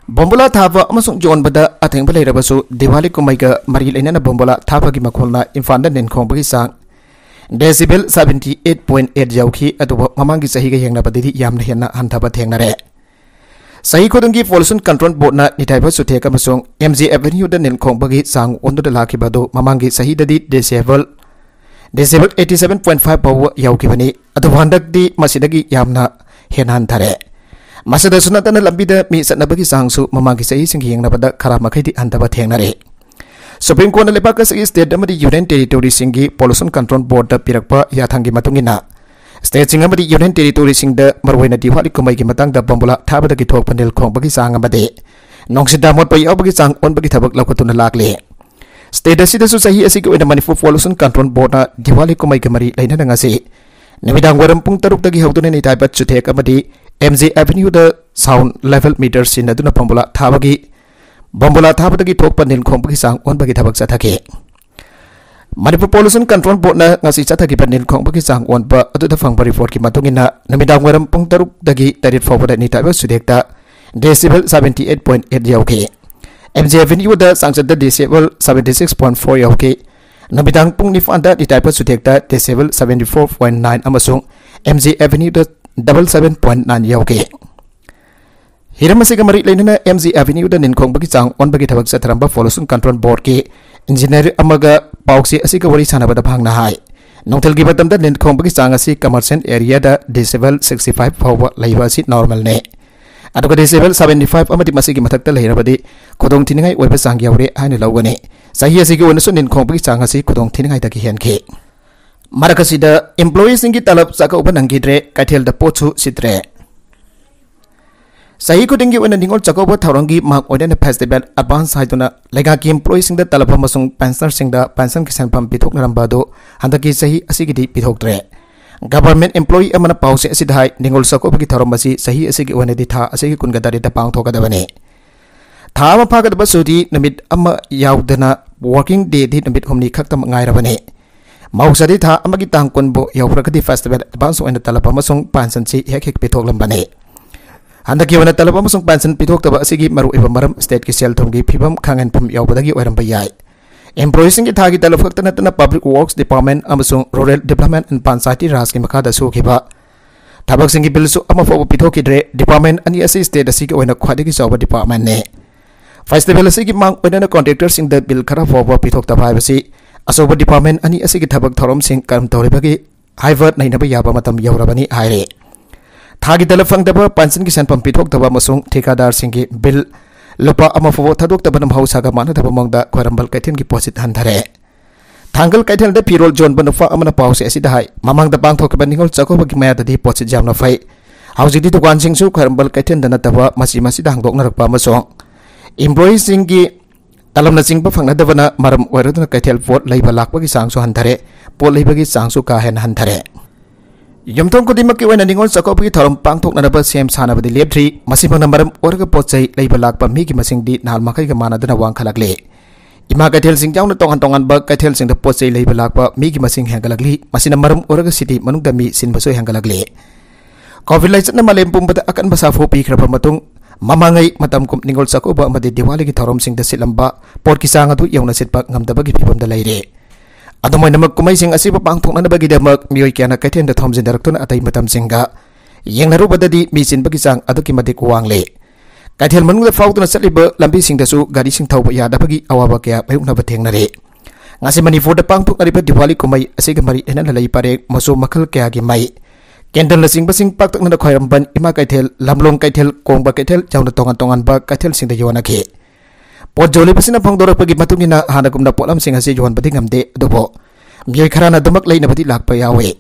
ꯕꯣꯝꯕꯨꯂꯥ ꯊꯥꯕ ꯑꯃꯁꯨꯡ ꯌꯣꯟꯕꯗ ꯑꯊꯤꯡꯕ ꯂꯩꯔꯕꯁꯨ, ꯗꯤꯋꯥꯂꯤ ꯀꯨꯝꯍꯩꯒ ꯃꯔꯤ ꯂꯩꯅꯅ ꯕꯣꯝꯕꯨꯂꯥ ꯊꯥꯕꯒꯤ ꯃꯈꯣꯜꯅ ꯏꯝꯐꯥꯜꯗ ꯅꯤꯟ ꯈꯣꯡꯕꯒꯤ ꯆꯥꯡ decibel seventy eight point eight ꯌꯧꯈꯤ, ꯑꯗꯨꯕꯨ ꯃꯃꯥꯡꯒꯤ ꯆꯍꯤꯒ ꯌꯦꯡꯅꯕꯗꯗꯤ ꯌꯥꯝꯅ ꯍꯦꯟꯅ ꯍꯟꯊꯕ ꯊꯦꯡꯅꯔꯦ꯫ ꯆꯍꯤ ꯈꯨꯗꯤꯡꯒꯤ Pollution Control Boardꯅ ꯅꯤꯊꯥꯏꯕ ꯆꯨꯊꯦꯛ ꯑꯃꯁꯨꯡ ꯑꯦꯝ ꯖꯤ ꯑꯦꯚꯦꯅ꯭ꯌꯨꯗ ꯅꯤꯟ ꯈꯣꯡꯕꯒꯤ ꯆꯥꯡ ꯑꯣꯟꯗꯨꯅ ꯂꯥꯛꯈꯤꯕ ꯑꯗꯨ ꯃꯃꯥꯡꯒꯤ ꯆꯍꯤꯗꯗꯤ decibel decibel eighty seven point five ꯐꯥꯎꯕ ꯌꯧꯈꯤꯕꯅꯤ꯫ ꯑꯗꯨꯕꯨ ꯍꯟꯗꯛꯇꯤ ꯃꯁꯤꯗꯒꯤ ꯌꯥꯝꯅ ꯍꯦꯟꯅ ꯍꯟꯊꯔꯦ꯫ ꯃꯁꯤꯗꯁꯨ ꯅꯠꯇꯅ ꯂꯝꯕꯤꯗ ꯃꯤ ꯆꯠꯅꯕꯒꯤ ꯆꯥꯡꯁꯨ ꯃꯃꯥꯡꯒꯤ ꯆꯍꯤꯁꯤꯡꯒ ꯌꯦꯡꯅꯕꯗ ꯈꯔ ꯃꯈꯩꯗꯤ ꯍꯟꯊꯕ ꯊꯦꯡꯅꯔꯦ꯫ ꯁꯨꯄ꯭ꯔꯤꯝ ꯀꯣꯔꯠꯅ ꯂꯩꯕꯥꯛ ꯑꯁꯤꯒꯤ ꯁ꯭ꯇꯦꯠ ꯑꯃꯗꯤ ꯌꯨꯅꯤꯌꯟ ꯇꯦꯔꯤꯇꯣꯔꯤꯁꯤꯡꯒꯤ Pollution Control Boardꯇ ꯄꯤꯔꯛꯄ ꯌꯥꯊꯪꯒꯤ ꯃꯇꯨꯡ ꯏꯟꯅ, ꯁ꯭ꯇꯦꯠꯁꯤꯡ ꯑꯃꯗꯤ ꯌꯨꯅꯤꯌꯟ ꯇꯦꯔꯤꯇꯣꯔꯤꯁꯤꯡꯗ ꯃꯔꯨꯑꯣꯏꯅ ꯗꯤꯋꯥꯂꯤ ꯀꯨꯝꯍꯩꯒꯤ ꯃꯇꯥꯡꯗ ꯕꯣꯝꯕꯨꯂꯥ ꯊꯥꯕꯗꯒꯤ ꯊꯣꯛꯄ ꯅꯤꯜ ꯈꯣꯡꯕꯒꯤ ꯆꯥꯡ ꯑꯃꯗꯤ ꯅꯨꯡꯁꯤꯠ ꯃꯣꯠꯄ ꯌꯥꯎꯕꯒꯤ ꯆꯥꯡ ꯑꯣꯟꯕꯒꯤ ꯊꯕꯛ ꯂꯧꯈꯠꯇꯨꯅ ꯂꯥꯛꯂꯤ꯫ ꯁ꯭ꯇꯦꯠ ꯑꯁꯤꯗꯁꯨ ꯆꯍꯤ ꯑꯁꯤꯒꯤ ꯑꯣꯏꯅ ꯃꯅꯤꯄꯨꯔ Pollution Control Boardꯅ ꯗꯤꯋꯥꯂꯤ ꯀꯨꯝꯍꯩꯒ ꯃꯔꯤ ꯂꯩꯅꯅ ꯉꯁꯤ ꯅꯨꯃꯤꯗꯥꯡ ꯋꯥꯏꯔꯝ ꯄꯨꯡ ꯇꯔꯨꯛꯇꯒꯤ ꯍꯧꯗꯨꯅ ꯅꯤꯊꯥꯏꯕ ꯆꯨꯊꯦꯛ ꯑꯃꯗꯤ ꯑꯦꯝ ꯖꯤ ꯑꯦꯚꯦꯅ꯭ꯌꯨꯗ sound level meter ꯁꯤꯖꯤꯟꯅꯗꯨꯅ ꯕꯣꯝꯕꯨꯂꯥ ꯊꯥꯕꯒꯤ, ꯕꯣꯝꯕꯨꯂꯥ ꯊꯥꯕꯗꯒꯤ ꯊꯣꯛꯄ ꯅꯤꯜ ꯈꯣꯡꯕꯒꯤ ꯆꯥꯡ ꯑꯣꯟꯕꯒꯤ ꯊꯕꯛ ꯆꯠꯊꯈꯤ꯫ ꯃꯅꯤꯄꯨꯔ Pollution Control Boardꯅ ꯉꯁꯤ ꯆꯠꯊꯈꯤꯕ ꯅꯤꯜ ꯈꯣꯡꯕꯒꯤ ꯆꯥꯡ ꯑꯣꯟꯕ ꯑꯗꯨꯗ ꯐꯪꯕ ꯔꯤꯄꯣꯔꯠꯀꯤ ꯃꯇꯨꯡ ꯏꯟꯅ, ꯅꯨꯃꯤꯗꯥꯡ ꯋꯥꯏꯔꯝ ꯄꯨꯡ ꯇꯔꯨꯛꯇꯒꯤ ꯇꯔꯦꯠ ꯐꯥꯎꯕꯗ ꯅꯤꯊꯥꯏꯕ ꯆꯨꯊꯦꯛꯇ decibel seventy eight point eight ꯌꯧꯈꯤ꯫ ꯑꯦꯝ ꯖꯤ ꯑꯦꯚꯦꯅ꯭ꯌꯨꯗ ꯆꯥꯡꯆꯠꯇ decibel seventy six point four ꯌꯧꯈꯤ꯫ ꯅꯨꯃꯤꯗꯥꯡ ꯄꯨꯡ ꯅꯤꯄꯥꯟꯗ ꯅꯤꯇꯥꯏꯄ ꯆꯨꯊꯦꯛꯇ decibel seventy four point nine ꯑꯃꯁꯨꯡ ꯑꯦꯝ ꯖꯤ ꯑꯦꯚꯦꯅ꯭ꯌꯨꯗ double seven point nine ꯌꯧꯈꯤ꯫ ꯍꯤꯔꯝ ꯑꯁꯤꯒ ꯃꯔꯤ ꯂꯩꯅꯅ ꯑꯦꯝ ꯖꯤ ꯑꯦꯚꯦꯅ꯭ꯌꯨꯗ ꯅꯤꯟꯈꯣꯡꯕꯒꯤ ꯆꯥꯡ ꯑꯣꯟꯕꯒꯤ ꯊꯕꯛ ꯆꯠꯊꯔꯝꯕ Pollution Control Boardꯀꯤ engineer ꯑꯃꯒ ꯄꯥꯎꯆꯦ ꯑꯁꯤꯒ ꯋꯥꯔꯤ ꯁꯥꯟꯅꯕꯗ ꯃꯍꯥꯛꯅ ꯍꯥꯏ, ꯅꯨꯡꯊꯤꯜꯒꯤ ꯃꯇꯝꯗ ꯅꯤꯟꯈꯣꯡꯕꯒꯤ ꯆꯥꯡ ꯑꯁꯤ commercial areaꯗ decibel sixty five ꯐꯥꯎꯕ ꯂꯩꯕ ꯑꯁꯤ normalꯅꯤ꯫ ꯑꯗꯨꯒ decibel seventy five ꯑꯃꯗꯤ ꯃꯁꯤꯒꯤ ꯃꯊꯛꯇ ꯂꯩꯔꯕꯗꯤ ꯈꯨꯗꯣꯡꯊꯤꯅꯤꯡꯉꯥꯏ ꯑꯣꯏꯕ ꯆꯥꯡ ꯌꯧꯔꯦ ꯍꯥꯏꯅ ꯂꯧꯒꯅꯤ꯫ ꯆꯍꯤ ꯑꯁꯤꯒꯤ ꯑꯣꯏꯅꯁꯨ ꯅꯤꯟꯈꯣꯡꯕꯒꯤ ꯆꯥꯡ ꯑꯁꯤ ꯈꯨꯗꯣꯡꯊꯤꯅꯤꯡꯉꯥꯏꯗꯒꯤ ꯍꯦꯟꯈꯤ꯫ ꯃꯔꯛ ꯑꯁꯤꯗ employeeꯁꯤꯡꯒꯤ ꯇꯂꯕ ꯆꯥꯛꯀꯧꯕ ꯅꯪꯈꯤꯗ꯭ꯔꯦ, ꯀꯩꯊꯦꯜꯗ ꯄꯣꯠꯁꯨ ꯁꯤꯠꯇ꯭ꯔꯦ꯫ ꯆꯍꯤ ꯈꯨꯗꯤꯡꯒꯤ ꯑꯣꯏꯅ ꯅꯤꯉꯣꯜ ꯆꯥꯛꯀꯧꯕ ꯊꯧꯔꯝꯒꯤ ꯃꯥꯡ ꯑꯣꯏꯅꯅ festival advance ꯍꯥꯏꯗꯨꯅ ꯂꯩꯉꯥꯛꯀꯤ employeeꯁꯤꯡꯗ ꯇꯂꯕ ꯑꯃꯁꯨꯡ pensionerꯁꯤꯡꯗ pensionꯒꯤ ꯁꯦꯟꯐꯝ ꯄꯤꯊꯣꯛꯅꯔꯝꯕ ꯑꯗꯨ ꯍꯟꯗꯛꯀꯤ ꯆꯍꯤ ꯑꯁꯤꯒꯤꯗꯤ ꯄꯤꯊꯣꯛꯇ꯭ꯔꯦ꯫ Government employee ꯑꯃꯅ ꯄꯥꯎꯆꯦ ꯑꯁꯤꯗ ꯍꯥꯏ, ꯅꯤꯉꯣꯜ ꯆꯥꯛꯀꯧꯕꯒꯤ ꯊꯧꯔꯝ ꯑꯁꯤ ꯆꯍꯤ ꯑꯁꯤꯒꯤ ꯑꯣꯏꯅꯗꯤ ꯊꯥ ꯑꯁꯤꯒꯤ ꯀꯨꯟꯒ ꯇꯔꯦꯠꯇ ꯄꯥꯡꯊꯣꯛꯀꯗꯕꯅꯤ꯫ ꯊꯥ ꯑꯃ ꯐꯥꯒꯗꯕ ꯁꯨꯇꯤ ꯅꯨꯃꯤꯠ ꯑꯃ ꯌꯥꯎꯗꯅ working dayꯗꯤ ꯅꯨꯃꯤꯠ ꯍꯨꯝꯅꯤ ꯈꯛꯇꯃꯛ ꯉꯥꯏꯔꯕꯅꯤ꯫ ꯃꯍꯧꯁꯥꯗꯤ ꯊꯥ ꯑꯃꯒꯤ ꯇꯥꯡ ꯀꯨꯟꯕꯨ ꯌꯧꯈ꯭ꯔꯒꯗꯤ festival advance ꯑꯣꯏꯅ ꯇꯂꯕ ꯑꯃꯁꯨꯡ pensionꯁꯤ ꯍꯦꯛ ꯍꯦꯛ ꯄꯤꯊꯣꯛꯂꯝꯕꯅꯤ꯫ ꯍꯟꯗꯛꯀꯤ ꯑꯣꯏꯅ ꯇꯂꯕ ꯑꯃꯁꯨꯡ pension ꯄꯤꯊꯣꯛꯇꯕ ꯑꯁꯤꯒꯤ ꯃꯔꯨꯑꯣꯏꯕ ꯃꯔꯝ stateꯀꯤ ꯁꯦꯜ ꯊꯨꯝꯒꯤ ꯐꯤꯕꯝ ꯈꯪꯍꯟꯐꯝ ꯌꯥꯎꯕꯗꯒꯤ ꯑꯣꯏꯔꯝꯕ ꯌꯥꯏ꯫ Employeeꯁꯤꯡꯒꯤ ꯊꯥꯒꯤ ꯇꯂꯕ ꯈꯛꯇ ꯅꯠꯇꯅ Public Works Department ꯑꯃꯁꯨꯡ Rural Development and Panchayati Rajꯀꯤ ꯃꯈꯥꯗ ꯁꯨꯈꯤꯕ ꯊꯕꯛꯁꯤꯡꯒꯤ billꯁꯨ ꯑꯃꯐꯥꯎꯕ ꯄꯤꯊꯣꯛꯈꯤꯗ꯭ꯔꯦ꯫ Department ꯑꯅꯤ ꯑꯁꯤ state ꯑꯁꯤꯒꯤ ꯑꯣꯏꯅ ꯈ꯭ꯋꯥꯏꯗꯒꯤ ꯆꯥꯎꯕ departmentꯅꯤ꯫ Festival ꯑꯁꯤꯒꯤ ꯃꯥꯡ ꯑꯣꯏꯅꯅ contractorꯁꯤꯡꯗ bill ꯈꯔ ꯐꯥꯎꯕ ꯄꯤꯊꯣꯛꯇꯕ ꯍꯥꯏꯕꯁꯤ ꯑꯆꯧꯕ department ꯑꯅꯤ ꯑꯁꯤꯒꯤ ꯊꯕꯛ ꯊꯧꯔꯝꯁꯤꯡ ꯀꯔꯝ ꯇꯧꯔꯤꯕꯒꯦ ꯍꯥꯏꯕ ꯅꯩꯅꯕ ꯌꯥꯕ ꯃꯇꯝ ꯌꯧꯔꯕꯅꯤ ꯍꯥꯏꯔꯦ꯫ ꯊꯥꯒꯤ ꯇꯂꯕ ꯐꯪꯗꯕ, pensionꯒꯤ ꯁꯦꯟꯐꯝ ꯄꯤꯊꯣꯛꯇꯕ ꯑꯃꯁꯨꯡ ꯊꯤꯀꯥꯗꯥꯔꯁꯤꯡꯒꯤ bill ꯂꯨꯄꯥ ꯑꯃ ꯐꯥꯎꯕ ꯊꯥꯗꯣꯛꯇꯕꯅ ꯃꯍꯧꯁꯥꯒ ꯃꯥꯟꯅꯗꯕ ꯃꯑꯣꯡꯗ ꯈ꯭ꯋꯥꯏꯔꯝꯕꯟ ꯀꯩꯊꯦꯜꯒꯤ ꯄꯣꯠꯁꯤꯠ ꯍꯟꯊꯔꯦ꯫ ꯊꯥꯡꯒꯜ ꯀꯩꯊꯦꯜꯗ ꯐꯤꯔꯣꯜ ꯌꯣꯟꯕ ꯅꯨꯄꯥ ꯑꯃꯅ ꯄꯥꯎꯆꯦ ꯑꯁꯤꯗ ꯍꯥꯏ, ꯃꯃꯥꯡꯗ ꯄꯥꯡꯊꯣꯛꯈꯤꯕ ꯅꯤꯉꯣꯜ ꯆꯥꯛꯀꯧꯕꯒꯤ ꯃꯌꯥꯗꯗꯤ ꯄꯣꯠꯁꯤꯠ ꯌꯥꯝꯅ ꯐꯩ꯫ ꯍꯧꯖꯤꯛꯇꯤ ꯗꯨꯀꯥꯟꯁꯤꯡꯁꯨ ꯈ꯭ꯋꯥꯏꯔꯝꯕꯟ ꯀꯩꯊꯦꯜꯗ ꯅꯠꯇꯕ ꯃꯆꯤ ꯃꯆꯤꯗ ꯍꯥꯡꯗꯣꯛꯅꯔꯛꯄ ꯑꯃꯁꯨꯡ employeeꯁꯤꯡꯒꯤ ꯇꯂꯕꯅꯆꯤꯡꯕ ꯐꯪꯅꯗꯕꯅ ꯃꯔꯝ ꯑꯣꯏꯔꯗꯨꯅ ꯀꯩꯊꯦꯜ ꯄꯣꯠ ꯂꯩꯕ ꯂꯥꯛꯄꯒꯤ ꯆꯥꯡꯁꯨ ꯍꯟꯊꯔꯦ, ꯄꯣꯠ ꯂꯩꯕꯒꯤ ꯆꯥꯡꯁꯨ ꯀꯥ ꯍꯦꯟꯅ ꯍꯟꯊꯔꯦ꯫ ꯌꯨꯝꯊꯣꯡ ꯈꯨꯗꯤꯡꯃꯛꯀꯤ ꯑꯣꯏꯅ ꯅꯤꯉꯣꯜ ꯆꯥꯛꯀꯧꯕꯒꯤ ꯊꯧꯔꯝ ꯄꯥꯡꯊꯣꯛꯅꯅꯕ ꯁꯦꯝ ꯁꯥꯅꯕꯗꯤ ꯂꯦꯞꯇ꯭ꯔꯤ꯫ ꯃꯁꯤꯃꯛꯅ ꯃꯔꯝ ꯑꯣꯏꯔꯒ ꯄꯣꯠ ꯆꯩ ꯂꯩꯕ ꯂꯥꯛꯄ ꯃꯤꯒꯤ ꯃꯁꯤꯡꯗꯤ ꯅꯍꯥꯟ ꯃꯈꯩꯒ ꯃꯥꯟꯅꯗꯅ ꯋꯥꯡꯈꯠꯂꯛꯂꯦ꯫ ꯏꯃꯥ ꯀꯩꯊꯦꯜꯁꯤꯡ ꯌꯥꯎꯅ ꯇꯣꯉꯥꯟ ꯇꯣꯉꯥꯟꯕ ꯀꯩꯊꯦꯜꯁꯤꯡꯗ ꯄꯣꯠ ꯆꯩ ꯂꯩꯕ ꯂꯥꯛꯄ ꯃꯤꯒꯤ ꯃꯁꯤꯡ ꯍꯦꯟꯒꯠꯂꯛꯂꯤ꯫ ꯃꯁꯤꯅ ꯃꯔꯝ ꯑꯣꯏꯔꯒ city ꯃꯅꯨꯡꯗ ꯃꯤ ꯁꯤꯟꯕꯁꯨ ꯍꯦꯟꯒꯠꯂꯛꯂꯤ꯫ COVID ꯂꯥꯏꯆꯠꯅ ꯃꯥꯂꯦꯝ ꯄꯨꯝꯕꯗ ꯑꯀꯟꯕ ꯁꯥꯐꯨ ꯄꯤꯈ꯭ꯔꯕ ꯃꯇꯨꯡ, ꯃꯃꯥꯡꯉꯩ ꯃꯇꯝ ꯀꯨꯝ ꯅꯤꯉꯣꯜ ꯆꯥꯛꯀꯧꯕ ꯑꯃꯗꯤ ꯗꯤꯋꯥꯂꯤꯒꯤ ꯊꯧꯔꯝꯁꯤꯡꯗ ꯁꯤꯠꯂꯝꯕ ꯄꯣꯠꯀꯤ ꯆꯥꯡ ꯑꯗꯨ ꯌꯧꯅ ꯁꯤꯠꯄ ꯉꯝꯗꯕꯒꯤ ꯐꯤꯕꯝꯗ ꯂꯩꯔꯦ꯫ ꯑꯗꯨꯝ ꯑꯣꯏꯅꯃꯛ, ꯀꯨꯝꯍꯩꯁꯤꯡ ꯑꯁꯤꯕꯨ ꯄꯥꯡꯊꯣꯛꯅꯅꯕꯒꯤꯗꯃꯛ ꯃꯤꯑꯣꯏ ꯀꯌꯥꯅ ꯀꯩꯊꯦꯜꯗ ꯊꯣꯝꯖꯤꯟꯅꯔꯛꯇꯨꯅ ꯑꯇꯩ ꯃꯇꯝꯁꯤꯡꯒ ꯌꯦꯡꯅꯔꯨꯕꯗꯗꯤ ꯃꯤ ꯆꯤꯟꯕꯒꯤ ꯆꯥꯡ ꯑꯗꯨꯛꯀꯤ ꯃꯇꯤꯛ ꯋꯥꯡꯂꯦ꯫ ꯀꯩꯊꯦꯜ ꯃꯅꯨꯡꯗ ꯐꯥꯎꯗꯨꯅ ꯆꯠꯂꯤꯕ ꯂꯝꯕꯤꯁꯤꯡꯗꯁꯨ ꯒꯥꯔꯤꯁꯤꯡ ꯊꯧꯕ ꯌꯥꯗꯕꯒꯤ ꯑꯋꯥꯕ ꯀꯌꯥ ꯃꯥꯌꯣꯛꯅꯕ ꯊꯦꯡꯅꯔꯦ꯫ ꯉꯁꯤ ꯃꯅꯤꯄꯨꯔꯗ ꯄꯥꯡꯊꯣꯛꯅꯔꯤꯕ ꯗꯤꯋꯥꯂꯤ ꯀꯨꯝꯍꯩ ꯑꯁꯤꯒ ꯃꯔꯤ ꯂꯩꯅꯅ ꯂꯩ ꯄꯔꯦꯡ, ꯃꯆꯨ ꯃꯈꯜ ꯀꯌꯥꯒꯤ ꯃꯩ, ꯀꯦꯟꯗꯜꯅꯆꯤꯡꯕꯁꯤꯡ ꯄꯥꯛꯇꯛꯅꯅ ꯈ꯭ꯋꯥꯏꯔꯝꯕꯟ, ꯏꯃꯥ ꯀꯩꯊꯦꯜ, ꯂꯝꯂꯣꯡ ꯀꯩꯊꯦꯜ, ꯀꯣꯡꯕ ꯀꯩꯊꯦꯜ ꯌꯥꯎꯅ ꯇꯣꯉꯥꯟ ꯇꯣꯉꯥꯟꯕ ꯀꯩꯊꯦꯜꯁꯤꯡꯗ ꯌꯣꯟꯅꯈꯤ꯫ ꯄꯣꯠ ꯌꯣꯜꯂꯤꯕꯁꯤꯅ ꯐꯣꯡꯗꯣꯔꯛꯄꯒꯤ ꯃꯇꯨꯡ ꯏꯟꯅ, ꯍꯥꯟꯅꯒꯨꯝꯅ ꯄꯣꯠꯂꯝꯁꯤꯡ ꯑꯁꯤ ꯌꯣꯟꯕꯗꯤ ꯉꯝꯗꯦ, ꯑꯗꯨꯕꯨ ꯃꯤꯑꯣꯏ ꯈꯔꯅ ꯑꯗꯨꯃꯛ ꯂꯩꯅꯕꯗꯤ ꯂꯥꯛꯄ ꯌꯥꯎꯏ꯫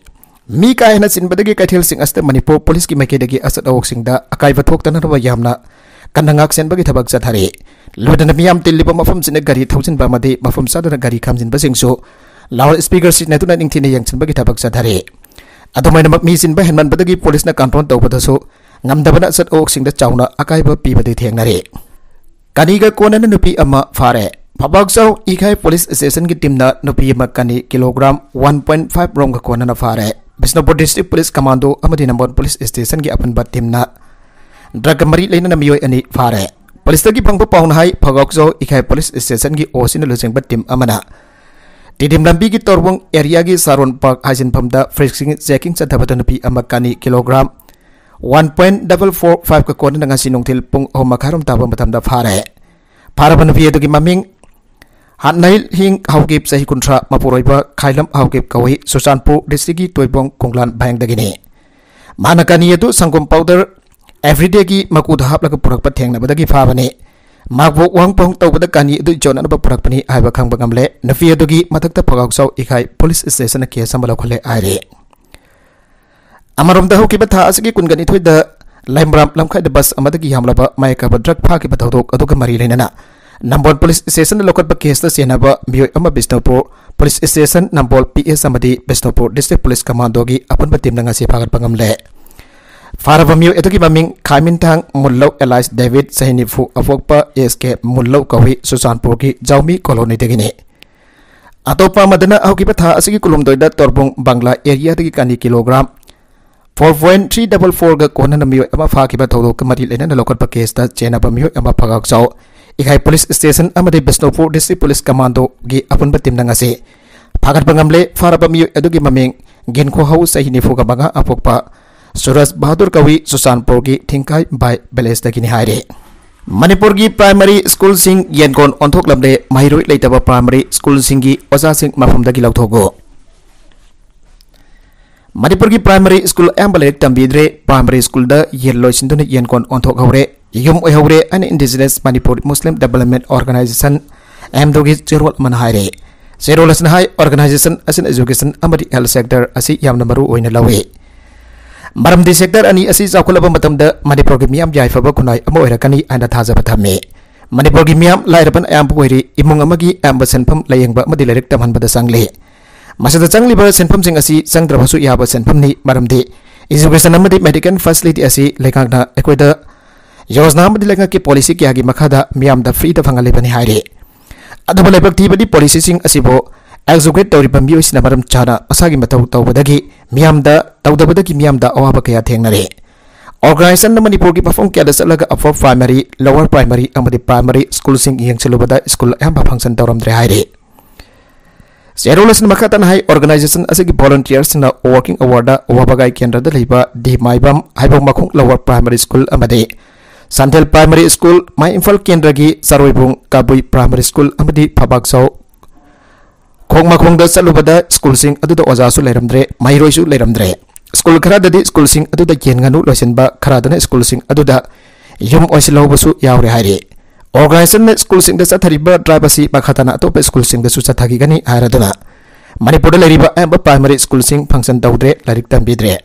ꯃꯤ ꯀꯥ ꯍꯦꯟꯅ ꯆꯤꯟꯕꯗꯒꯤ ꯀꯩꯊꯦꯜꯁꯤꯡ ꯑꯁꯤꯗ ꯃꯅꯤꯄꯨꯔ ꯄꯨꯂꯤꯁꯀꯤ ꯃꯥꯏꯀꯩꯗꯒꯤ ꯑꯁꯠ ꯑꯋꯣꯛꯁꯤꯡꯗ ꯑꯀꯥꯏꯕ ꯊꯣꯛꯇꯅꯕ ꯌꯥꯝꯅ ꯀꯟꯅ ꯉꯥꯛꯁꯦꯟꯕꯒꯤ ꯊꯕꯛ ꯆꯠꯊꯔꯤ꯫ ꯂꯣꯏꯅꯅ ꯃꯤꯌꯥꯝ ꯇꯤꯜꯂꯤꯕ ꯃꯐꯝꯁꯤꯡꯗ ꯒꯥꯔꯤ ꯊꯧꯖꯤꯟꯕ ꯑꯃꯗꯤ ꯃꯐꯝ ꯆꯥꯗꯅ ꯒꯥꯔꯤ ꯈꯥꯝꯖꯤꯟꯕꯁꯤꯡꯁꯨ ꯂꯥꯎꯗ ꯁ꯭ꯄꯤꯀꯔ ꯁꯤꯖꯤꯟꯅꯗꯨꯅ ꯅꯤꯡꯊꯤꯅ ꯌꯦꯡꯁꯤꯟꯕꯒꯤ ꯊꯕꯛ ꯆꯠꯊꯔꯤ꯫ ꯑꯗꯨꯃꯥꯏꯅꯃꯛ ꯃꯤ ꯆꯤꯟꯕ ꯍꯦꯟꯃꯟꯕꯗꯒꯤ ꯄꯨꯂꯤꯁꯅ ꯀꯟꯇ꯭ꯔꯣꯜ ꯇꯧꯕꯗꯁꯨ ꯉꯝꯗꯕꯅ ꯑꯆꯠ ꯑꯋꯣꯛꯁꯤꯡꯗ ꯆꯥꯎꯅ ꯑꯀꯥꯏꯕ ꯄꯤꯕꯗꯤ ꯊꯦꯡꯅꯔꯤ꯫ ꯀꯅꯤꯒ ꯀꯣꯟꯅꯅ ꯅꯨꯄꯤ ꯑꯃ ꯐꯥꯔꯦ꯫ ꯐꯥꯕꯥꯛꯆꯥꯎ ꯏꯈꯥꯏ ꯄꯨꯂꯤꯁ ꯁ꯭ꯇꯦꯁꯟꯒꯤ ꯇꯤꯝꯅ ꯅꯨꯄꯤ ꯑꯃ ꯀꯅꯤ ꯀꯤꯂꯣꯒ꯭ꯔꯥꯝ ꯋꯥꯟ ꯄꯣꯏꯟ ꯐꯥꯏꯚ ꯔꯣꯝꯒ ꯀꯣꯟꯅꯅ ꯐꯥꯔꯦ꯫ ꯕꯤꯁꯅꯨꯄꯨꯔ ꯗꯤꯁꯇ꯭ꯔꯤꯛ ꯄꯨꯂꯤꯁ ꯀꯃꯥꯟꯗꯣ ꯑꯃꯗꯤ ꯅꯝꯕꯣꯜ ꯄꯨꯂꯤꯁ ꯁ꯭ꯇꯦꯁꯟꯒꯤ ꯑꯄꯨꯟꯕ ꯇꯤꯝꯅ ꯗ꯭ꯔꯒ ꯃꯔꯤ ꯂꯩꯅꯅ ꯃꯤꯑꯣꯏ ꯑꯅꯤ ꯐꯥꯔꯦ꯫ ꯄꯨꯂꯤꯁꯇꯒꯤ ꯐꯪꯕ ꯄꯥꯎꯅ ꯍꯥꯏ, ꯐꯥꯕꯥꯛꯆꯥꯎ ꯏꯈꯥꯏ ꯄꯨꯂꯤꯁ ꯁ꯭ꯇꯦꯁꯟꯒꯤ ꯑꯣꯁꯤꯅ ꯂꯨꯆꯤꯡꯕ ꯇꯤꯝ ꯑꯃꯅ ꯇꯤꯗꯤꯝ ꯂꯝꯕꯤꯒꯤ ꯇꯣꯔꯕꯣꯡ ꯑꯦꯔꯤꯌꯥꯒꯤ ꯁꯥꯔꯣꯟ ꯄꯥꯔꯛ ꯍꯥꯏꯖꯤꯟꯐꯝꯗ ꯐ꯭ꯔꯤꯁꯀꯤꯡ ꯆꯦꯀꯤꯡ ꯆꯠꯊꯕꯗ ꯅꯨꯄꯤ ꯑꯃ ꯀꯅꯤ kilogram one point double four ꯐꯥꯏꯚꯀ ꯀꯣꯟꯅꯅ ꯉꯁꯤ ꯅꯨꯡꯊꯤꯜ ꯄꯨꯡ ꯑꯍꯨꯝ ꯃꯈꯥꯏꯔꯣꯝ ꯇꯥꯕ ꯃꯇꯝꯗ ꯐꯥꯔꯦ꯫ ꯐꯥꯔꯕ ꯅꯨꯄꯤ ꯑꯗꯨꯒꯤ ꯃꯃꯤꯡ ꯍꯥꯠꯅꯩ ꯍꯤꯡ ꯍꯥꯎꯀꯤꯞ, ꯆꯍꯤ ꯀꯨꯟꯊ꯭ꯔꯥ, ꯃꯄꯨꯔꯣꯏꯕ ꯈꯥꯏꯂꯝ ꯍꯥꯎꯀꯤꯞ ꯀꯧꯏ, ꯆꯨꯔꯆꯥꯟꯄꯨꯔ ꯗꯤꯁꯇ꯭ꯔꯤꯛꯀꯤ ꯇꯣꯏꯕꯣꯡ ꯈꯣꯡꯂꯥꯟ ꯚꯥꯌꯪꯗꯒꯤꯅꯤ꯫ ꯃꯥꯅ ꯀꯅꯤ ꯑꯗꯨ ꯁꯪꯒꯣꯝ ꯄꯥꯎꯗꯔ ꯑꯦꯚ꯭ꯔꯤꯗꯦꯒꯤ ꯃꯀꯨꯗ ꯍꯥꯞꯂꯒ ꯄꯨꯔꯛꯄ ꯊꯦꯡꯅꯕꯗꯒꯤ ꯐꯥꯕꯅꯤ꯫ ꯃꯍꯥꯛꯄꯨ ꯋꯥꯍꯪ ꯄꯥꯎꯍꯪ ꯇꯧꯕꯗ ꯀꯅꯤ ꯑꯗꯨ ꯌꯣꯟꯅꯅꯕ ꯄꯨꯔꯛꯄꯅꯤ ꯍꯥꯏꯕ ꯈꯪꯕ ꯉꯝꯂꯦ꯫ ꯅꯨꯄꯤ ꯑꯗꯨꯒꯤ ꯃꯊꯛꯇ ꯐꯒꯥꯎꯆꯥꯎ ꯏꯈꯥꯏ ꯄꯨꯂꯤꯁ ꯁ꯭ꯇꯦꯁꯟꯅ ꯀꯦꯁ ꯑꯃ ꯂꯧꯈꯠꯂꯦ ꯍꯥꯏꯔꯤ꯫ ꯑꯃꯔꯣꯝꯗ, ꯍꯧꯈꯤꯕ ꯊꯥ ꯑꯁꯤꯒꯤ ꯀꯨꯟꯒ ꯅꯤꯊꯣꯏꯗ ꯂꯩꯃꯔꯥꯝ ꯂꯝꯈꯥꯏꯗ ꯕꯁ ꯑꯃꯗꯒꯤ ꯌꯥꯝꯂꯕ ꯃꯌꯥꯏ ꯀꯥꯕ ꯗ꯭ꯔꯒ ꯐꯥꯈꯤꯕ ꯊꯧꯗꯣꯛ ꯑꯗꯨꯒ ꯃꯔꯤ ꯂꯩꯅꯅ ꯅꯝꯕꯣꯜ ꯄꯨꯂꯤꯁ ꯁ꯭ꯇꯦꯁꯟꯗ ꯂꯧꯈꯠꯄ ꯀꯦꯁꯇ ꯆꯦꯟꯅꯕ ꯃꯤꯑꯣꯏ ꯑꯃ ꯕꯤꯁꯅꯨꯄꯨꯔ ꯄꯨꯂꯤꯁ ꯁ꯭ꯇꯦꯁꯟ, ꯅꯝꯕꯣꯜ ꯄꯤ ꯑꯦꯁ ꯑꯃꯗꯤ ꯕꯤꯁꯅꯨꯄꯨꯔ ꯗꯤꯁꯇ꯭ꯔꯤꯛ ꯄꯨꯂꯤꯁ ꯀꯃꯥꯟꯗꯣꯒꯤ ꯑꯄꯨꯟꯕ ꯇꯤꯝꯅ ꯉꯁꯤ ꯐꯥꯒꯠꯄ ꯉꯝꯂꯦ꯫ ꯐꯥꯔꯕ ꯃꯤꯑꯣꯏ ꯑꯗꯨꯒꯤ ꯃꯃꯤꯡ ꯈꯥꯏꯃꯤꯟꯊꯥꯡ ꯃꯨꯜꯂꯧ ꯑꯦꯂꯥꯏꯁ ꯗꯦꯕꯤꯠ, ꯆꯍꯤ ꯅꯤꯐꯨ, ꯑꯄꯣꯛꯄ ꯑꯦꯁ ꯀꯦ ꯃꯨꯜꯂꯧ ꯀꯧꯏ, ꯆꯨꯔꯆꯥꯟꯄꯨꯔꯒꯤ ꯖꯥꯎꯃꯤ ꯀꯣꯂꯣꯅꯤꯗꯒꯤꯅꯤ꯫ ꯑꯇꯣꯞꯄ ꯑꯃꯗꯅ ꯍꯧꯈꯤꯕ ꯊꯥ ꯑꯁꯤꯒꯤ ꯀꯨꯟꯍꯨꯝꯗꯣꯏꯗ ꯇꯣꯔꯕꯨꯡ ꯕꯪꯒ꯭ꯂꯥ ꯑꯦꯔꯤꯌꯥꯗꯒꯤ ꯀꯅꯤ kilogram four point three double ꯐꯣꯔꯒ ꯀꯣꯟꯅꯅ ꯃꯤꯑꯣꯏ ꯑꯃ ꯐꯥꯈꯤꯕ ꯊꯧꯗꯣꯛꯀ ꯃꯔꯤ ꯂꯩꯅꯅ ꯂꯧꯈꯠꯄ ꯀꯦꯁꯇ ꯆꯦꯟꯅꯕ ꯃꯤꯑꯣꯏ ꯑꯃ ꯐꯒꯥꯛ ꯆꯥꯎ ꯏꯈꯥꯏ ꯄꯨꯂꯤꯁ ꯁ꯭ꯇꯦꯁꯟ ꯑꯃꯗꯤ ꯕꯤꯁꯅꯨꯄꯨꯔ ꯗꯤꯁꯇ꯭ꯔꯤꯛ ꯄꯨꯂꯤꯁ ꯀꯃꯥꯟꯗꯣꯒꯤ ꯑꯄꯨꯟꯕ ꯇꯤꯝꯅ ꯉꯁꯤ ꯐꯥꯒꯠꯄ ꯉꯝꯂꯦ꯫ ꯐꯥꯔꯕ ꯃꯤꯑꯣꯏ ꯑꯗꯨꯒꯤ ꯃꯃꯤꯡ ꯒꯤꯟꯈꯣꯍꯧ, ꯆꯍꯤ ꯅꯤꯐꯨꯒ ꯃꯉꯥ, ꯑꯄꯣꯛꯄ ꯁꯨꯔꯖ ꯕꯍꯥꯗꯨꯔ ꯀꯧꯏ, ꯆꯨꯔꯆꯥꯟꯄꯨꯔꯒꯤ ꯊꯤꯡꯈꯥꯏ ꯕꯥꯏ ꯚꯤꯂꯦꯖꯇꯒꯤꯅꯤ ꯍꯥꯏꯔꯦ꯫ ꯃꯅꯤꯄꯨꯔꯒꯤ ꯄ꯭ꯔꯥꯏꯃꯔꯤ ꯁ꯭ꯀꯨꯜꯁꯤꯡ ꯌꯦꯟꯀꯣꯟ ꯑꯣꯟꯊꯣꯛꯂꯝꯂꯦ꯫ ꯃꯍꯩꯔꯣꯏ ꯂꯩꯇꯕ ꯄ꯭ꯔꯥꯏꯃꯔꯤ ꯁ꯭ꯀꯨꯜꯁꯤꯡꯒꯤ ꯑꯣꯖꯥꯁꯤꯡ ꯃꯐꯝꯗꯒꯤ ꯂꯧꯊꯣꯛꯎ꯫ ꯃꯅꯤꯄꯨꯔꯒꯤ ꯄ꯭ꯔꯥꯏꯃꯔꯤ ꯁ꯭ꯀꯨꯜ ꯑꯌꯥꯝꯕ ꯂꯥꯏꯔꯤꯛ ꯇꯝꯕꯤꯗ꯭ꯔꯦ꯫ ꯄ꯭ꯔꯥꯏꯃꯔꯤ ꯁ꯭ꯀꯨꯜꯗ ꯌꯦꯟ ꯂꯣꯏꯁꯤꯟꯗꯨꯅ ꯌꯦꯟꯀꯣꯟ ꯑꯣꯟꯊꯣꯛꯍꯧꯔꯦ꯫ ꯌꯨꯝ ꯑꯣꯏꯍꯧꯔꯦ ꯍꯥꯏꯅ Indigenous Manipur Muslim Development Organization, ꯑꯦꯝꯗꯣꯒꯤ ꯆꯦꯔꯣꯜ ꯑꯃꯅ ꯍꯥꯏꯔꯦ꯫ ꯆꯦꯔꯣꯜ ꯑꯁꯤꯅ ꯍꯥꯏ, organization ꯑꯁꯤꯅ education ꯑꯃꯗꯤ health sector ꯑꯁꯤ ꯌꯥꯝꯅ ꯃꯔꯨ ꯑꯣꯏꯅ ꯂꯧꯏ꯫ ꯃꯔꯝꯗꯤ sector ꯑꯅꯤ ꯑꯁꯤ ꯆꯥꯎꯈꯠꯂꯕ ꯃꯇꯝꯗ ꯃꯅꯤꯄꯨꯔꯒꯤ ꯃꯤꯌꯥꯝ ꯌꯥꯏꯐꯕ ꯈꯨꯟꯅꯥꯏ ꯑꯃ ꯑꯣꯏꯔꯛꯀꯅꯤ ꯍꯥꯏꯅ ꯊꯥꯖꯕ ꯊꯝꯃꯤ꯫ ꯃꯅꯤꯄꯨꯔꯒꯤ ꯃꯤꯌꯥꯝ ꯂꯥꯏꯔꯕꯅ ꯑꯌꯥꯝꯕ ꯑꯣꯏꯔꯤ꯫ ꯏꯃꯨꯡ ꯑꯃꯒꯤ ꯑꯌꯥꯝꯕ ꯁꯦꯟꯐꯝ ꯂꯥꯌꯦꯡꯕ ꯑꯃꯗꯤ ꯂꯥꯏꯔꯤꯛ ꯇꯝꯍꯟꯕꯗ ꯆꯪꯂꯤ꯫ ꯃꯁꯤꯗ ꯆꯪꯂꯤꯕ ꯁꯦꯟꯐꯝꯁꯤꯡ ꯑꯁꯤ ꯆꯪꯗ꯭ꯔꯕꯁꯨ ꯌꯥꯕ ꯁꯦꯟꯐꯝꯅꯤ, ꯃꯔꯝꯗꯤ education ꯑꯃꯗꯤ medical facility ꯑꯁꯤ ꯂꯩꯉꯥꯛꯅ ꯑꯩꯈꯣꯏꯗ ꯌꯣꯖꯅꯥ ꯑꯃꯗꯤ ꯂꯩꯉꯥꯛꯀꯤ policy ꯀꯌꯥꯒꯤ ꯃꯈꯥꯗ ꯃꯤꯌꯥꯝꯗ freeꯗ ꯐꯪꯍꯜꯂꯤꯕꯅꯤ ꯍꯥꯏꯔꯤ꯫ ꯑꯗꯨꯕꯨ ꯂꯥꯏꯕꯛ ꯊꯤꯕꯗꯤ policyꯁꯤꯡ ꯑꯁꯤꯕꯨ execute ꯇꯧꯔꯤꯕ ꯃꯤꯑꯣꯏꯁꯤꯡꯅ ꯃꯔꯝ ꯆꯥꯅ ꯃꯁꯥꯒꯤ ꯃꯊꯧ ꯇꯧꯕꯗꯒꯤ ꯃꯤꯌꯥꯝꯗ, ꯇꯧꯗꯕꯗꯒꯤ ꯃꯤꯌꯥꯝꯗ ꯑꯋꯥꯕ ꯀꯌꯥ ꯊꯦꯡꯅꯔꯦ꯫ Organizationꯅ ꯃꯅꯤꯄꯨꯔꯒꯤ ꯃꯐꯝ ꯀꯌꯥꯗ ꯆꯠꯂꯒ upper primary, lower primary ꯑꯃꯗꯤ primary ꯁ꯭ꯀꯨꯜꯁꯤꯡ ꯌꯦꯡꯁꯤꯜꯂꯨꯕꯗ ꯁ꯭ꯀꯨꯜ ꯑꯌꯥꯝꯕ function ꯇꯧꯔꯝꯗ꯭ꯔꯦ ꯍꯥꯏꯔꯤ꯫ ꯆꯦꯔꯣꯜ ꯑꯁꯤꯅ ꯃꯈꯥ ꯇꯥꯅ ꯍꯥꯏ, organizationꯁꯤꯡꯅ volunteerꯁꯤꯡꯅ working hourꯗ ꯋꯥꯕꯒꯥꯏ ꯀꯦꯟꯗ꯭ꯔꯗ ꯂꯩꯕ ꯗꯤ ꯃꯥꯏꯕꯝ, ꯍꯥꯏꯕꯣꯡ ꯃꯈꯣꯡ lower primary school ꯑꯃꯗꯤ ꯁꯟꯊꯦꯜ primary school, ꯃꯥꯏ ꯏꯝꯐꯥꯜ ꯀꯦꯟꯗ꯭ꯔꯒꯤ ꯆꯔꯣꯏꯕꯨꯡ, ꯀꯕꯨꯏ primary school ꯑꯃꯗꯤ ꯐꯕꯥꯛꯆꯧ, ꯈꯣꯡꯃꯈꯣꯡꯗ ꯆꯠꯂꯨꯕꯗ ꯁ꯭ꯀꯨꯜꯁꯤꯡ ꯑꯗꯨꯗ ꯑꯣꯖꯥꯁꯨ ꯂꯩꯔꯝꯗ꯭ꯔꯦ, ꯃꯍꯩꯔꯣꯏꯁꯨ ꯂꯩꯔꯝꯗ꯭ꯔꯦ꯫ ꯁ꯭ꯀꯨꯜ ꯈꯔꯗꯗꯤ ꯁ꯭ꯀꯨꯜꯁꯤꯡ ꯑꯗꯨꯗ ꯌꯦꯟ ꯉꯥꯅꯨ ꯂꯣꯏꯁꯤꯟꯕ, ꯈꯔꯗꯅ ꯁ꯭ꯀꯨꯜꯁꯤꯡ ꯑꯗꯨꯗ ꯌꯨꯝ ꯑꯣꯏꯁꯤꯜꯍꯧꯕꯁꯨ ꯌꯥꯎꯔꯦ ꯍꯥꯏꯔꯤ꯫ Organizationꯅ ꯁ꯭ꯀꯨꯜꯁꯤꯡꯗ ꯆꯠꯊꯔꯤꯕ drive ꯑꯁꯤ ꯃꯈꯥ ꯇꯥꯅ ꯑꯇꯣꯞꯄ ꯁ꯭ꯀꯨꯜꯁꯤꯡꯗꯁꯨ ꯆꯠꯊꯈꯤꯒꯅꯤ ꯍꯥꯏꯔꯗꯨꯅ ꯃꯅꯤꯄꯨꯔꯗ ꯂꯩꯔꯤꯕ ꯑꯌꯥꯝꯕ primary ꯁ꯭ꯀꯨꯜꯁꯤꯡ function ꯇꯧꯗ꯭ꯔꯦ, ꯂꯥꯏꯔꯤꯛ ꯇꯝꯕꯤꯗ꯭ꯔꯦ꯫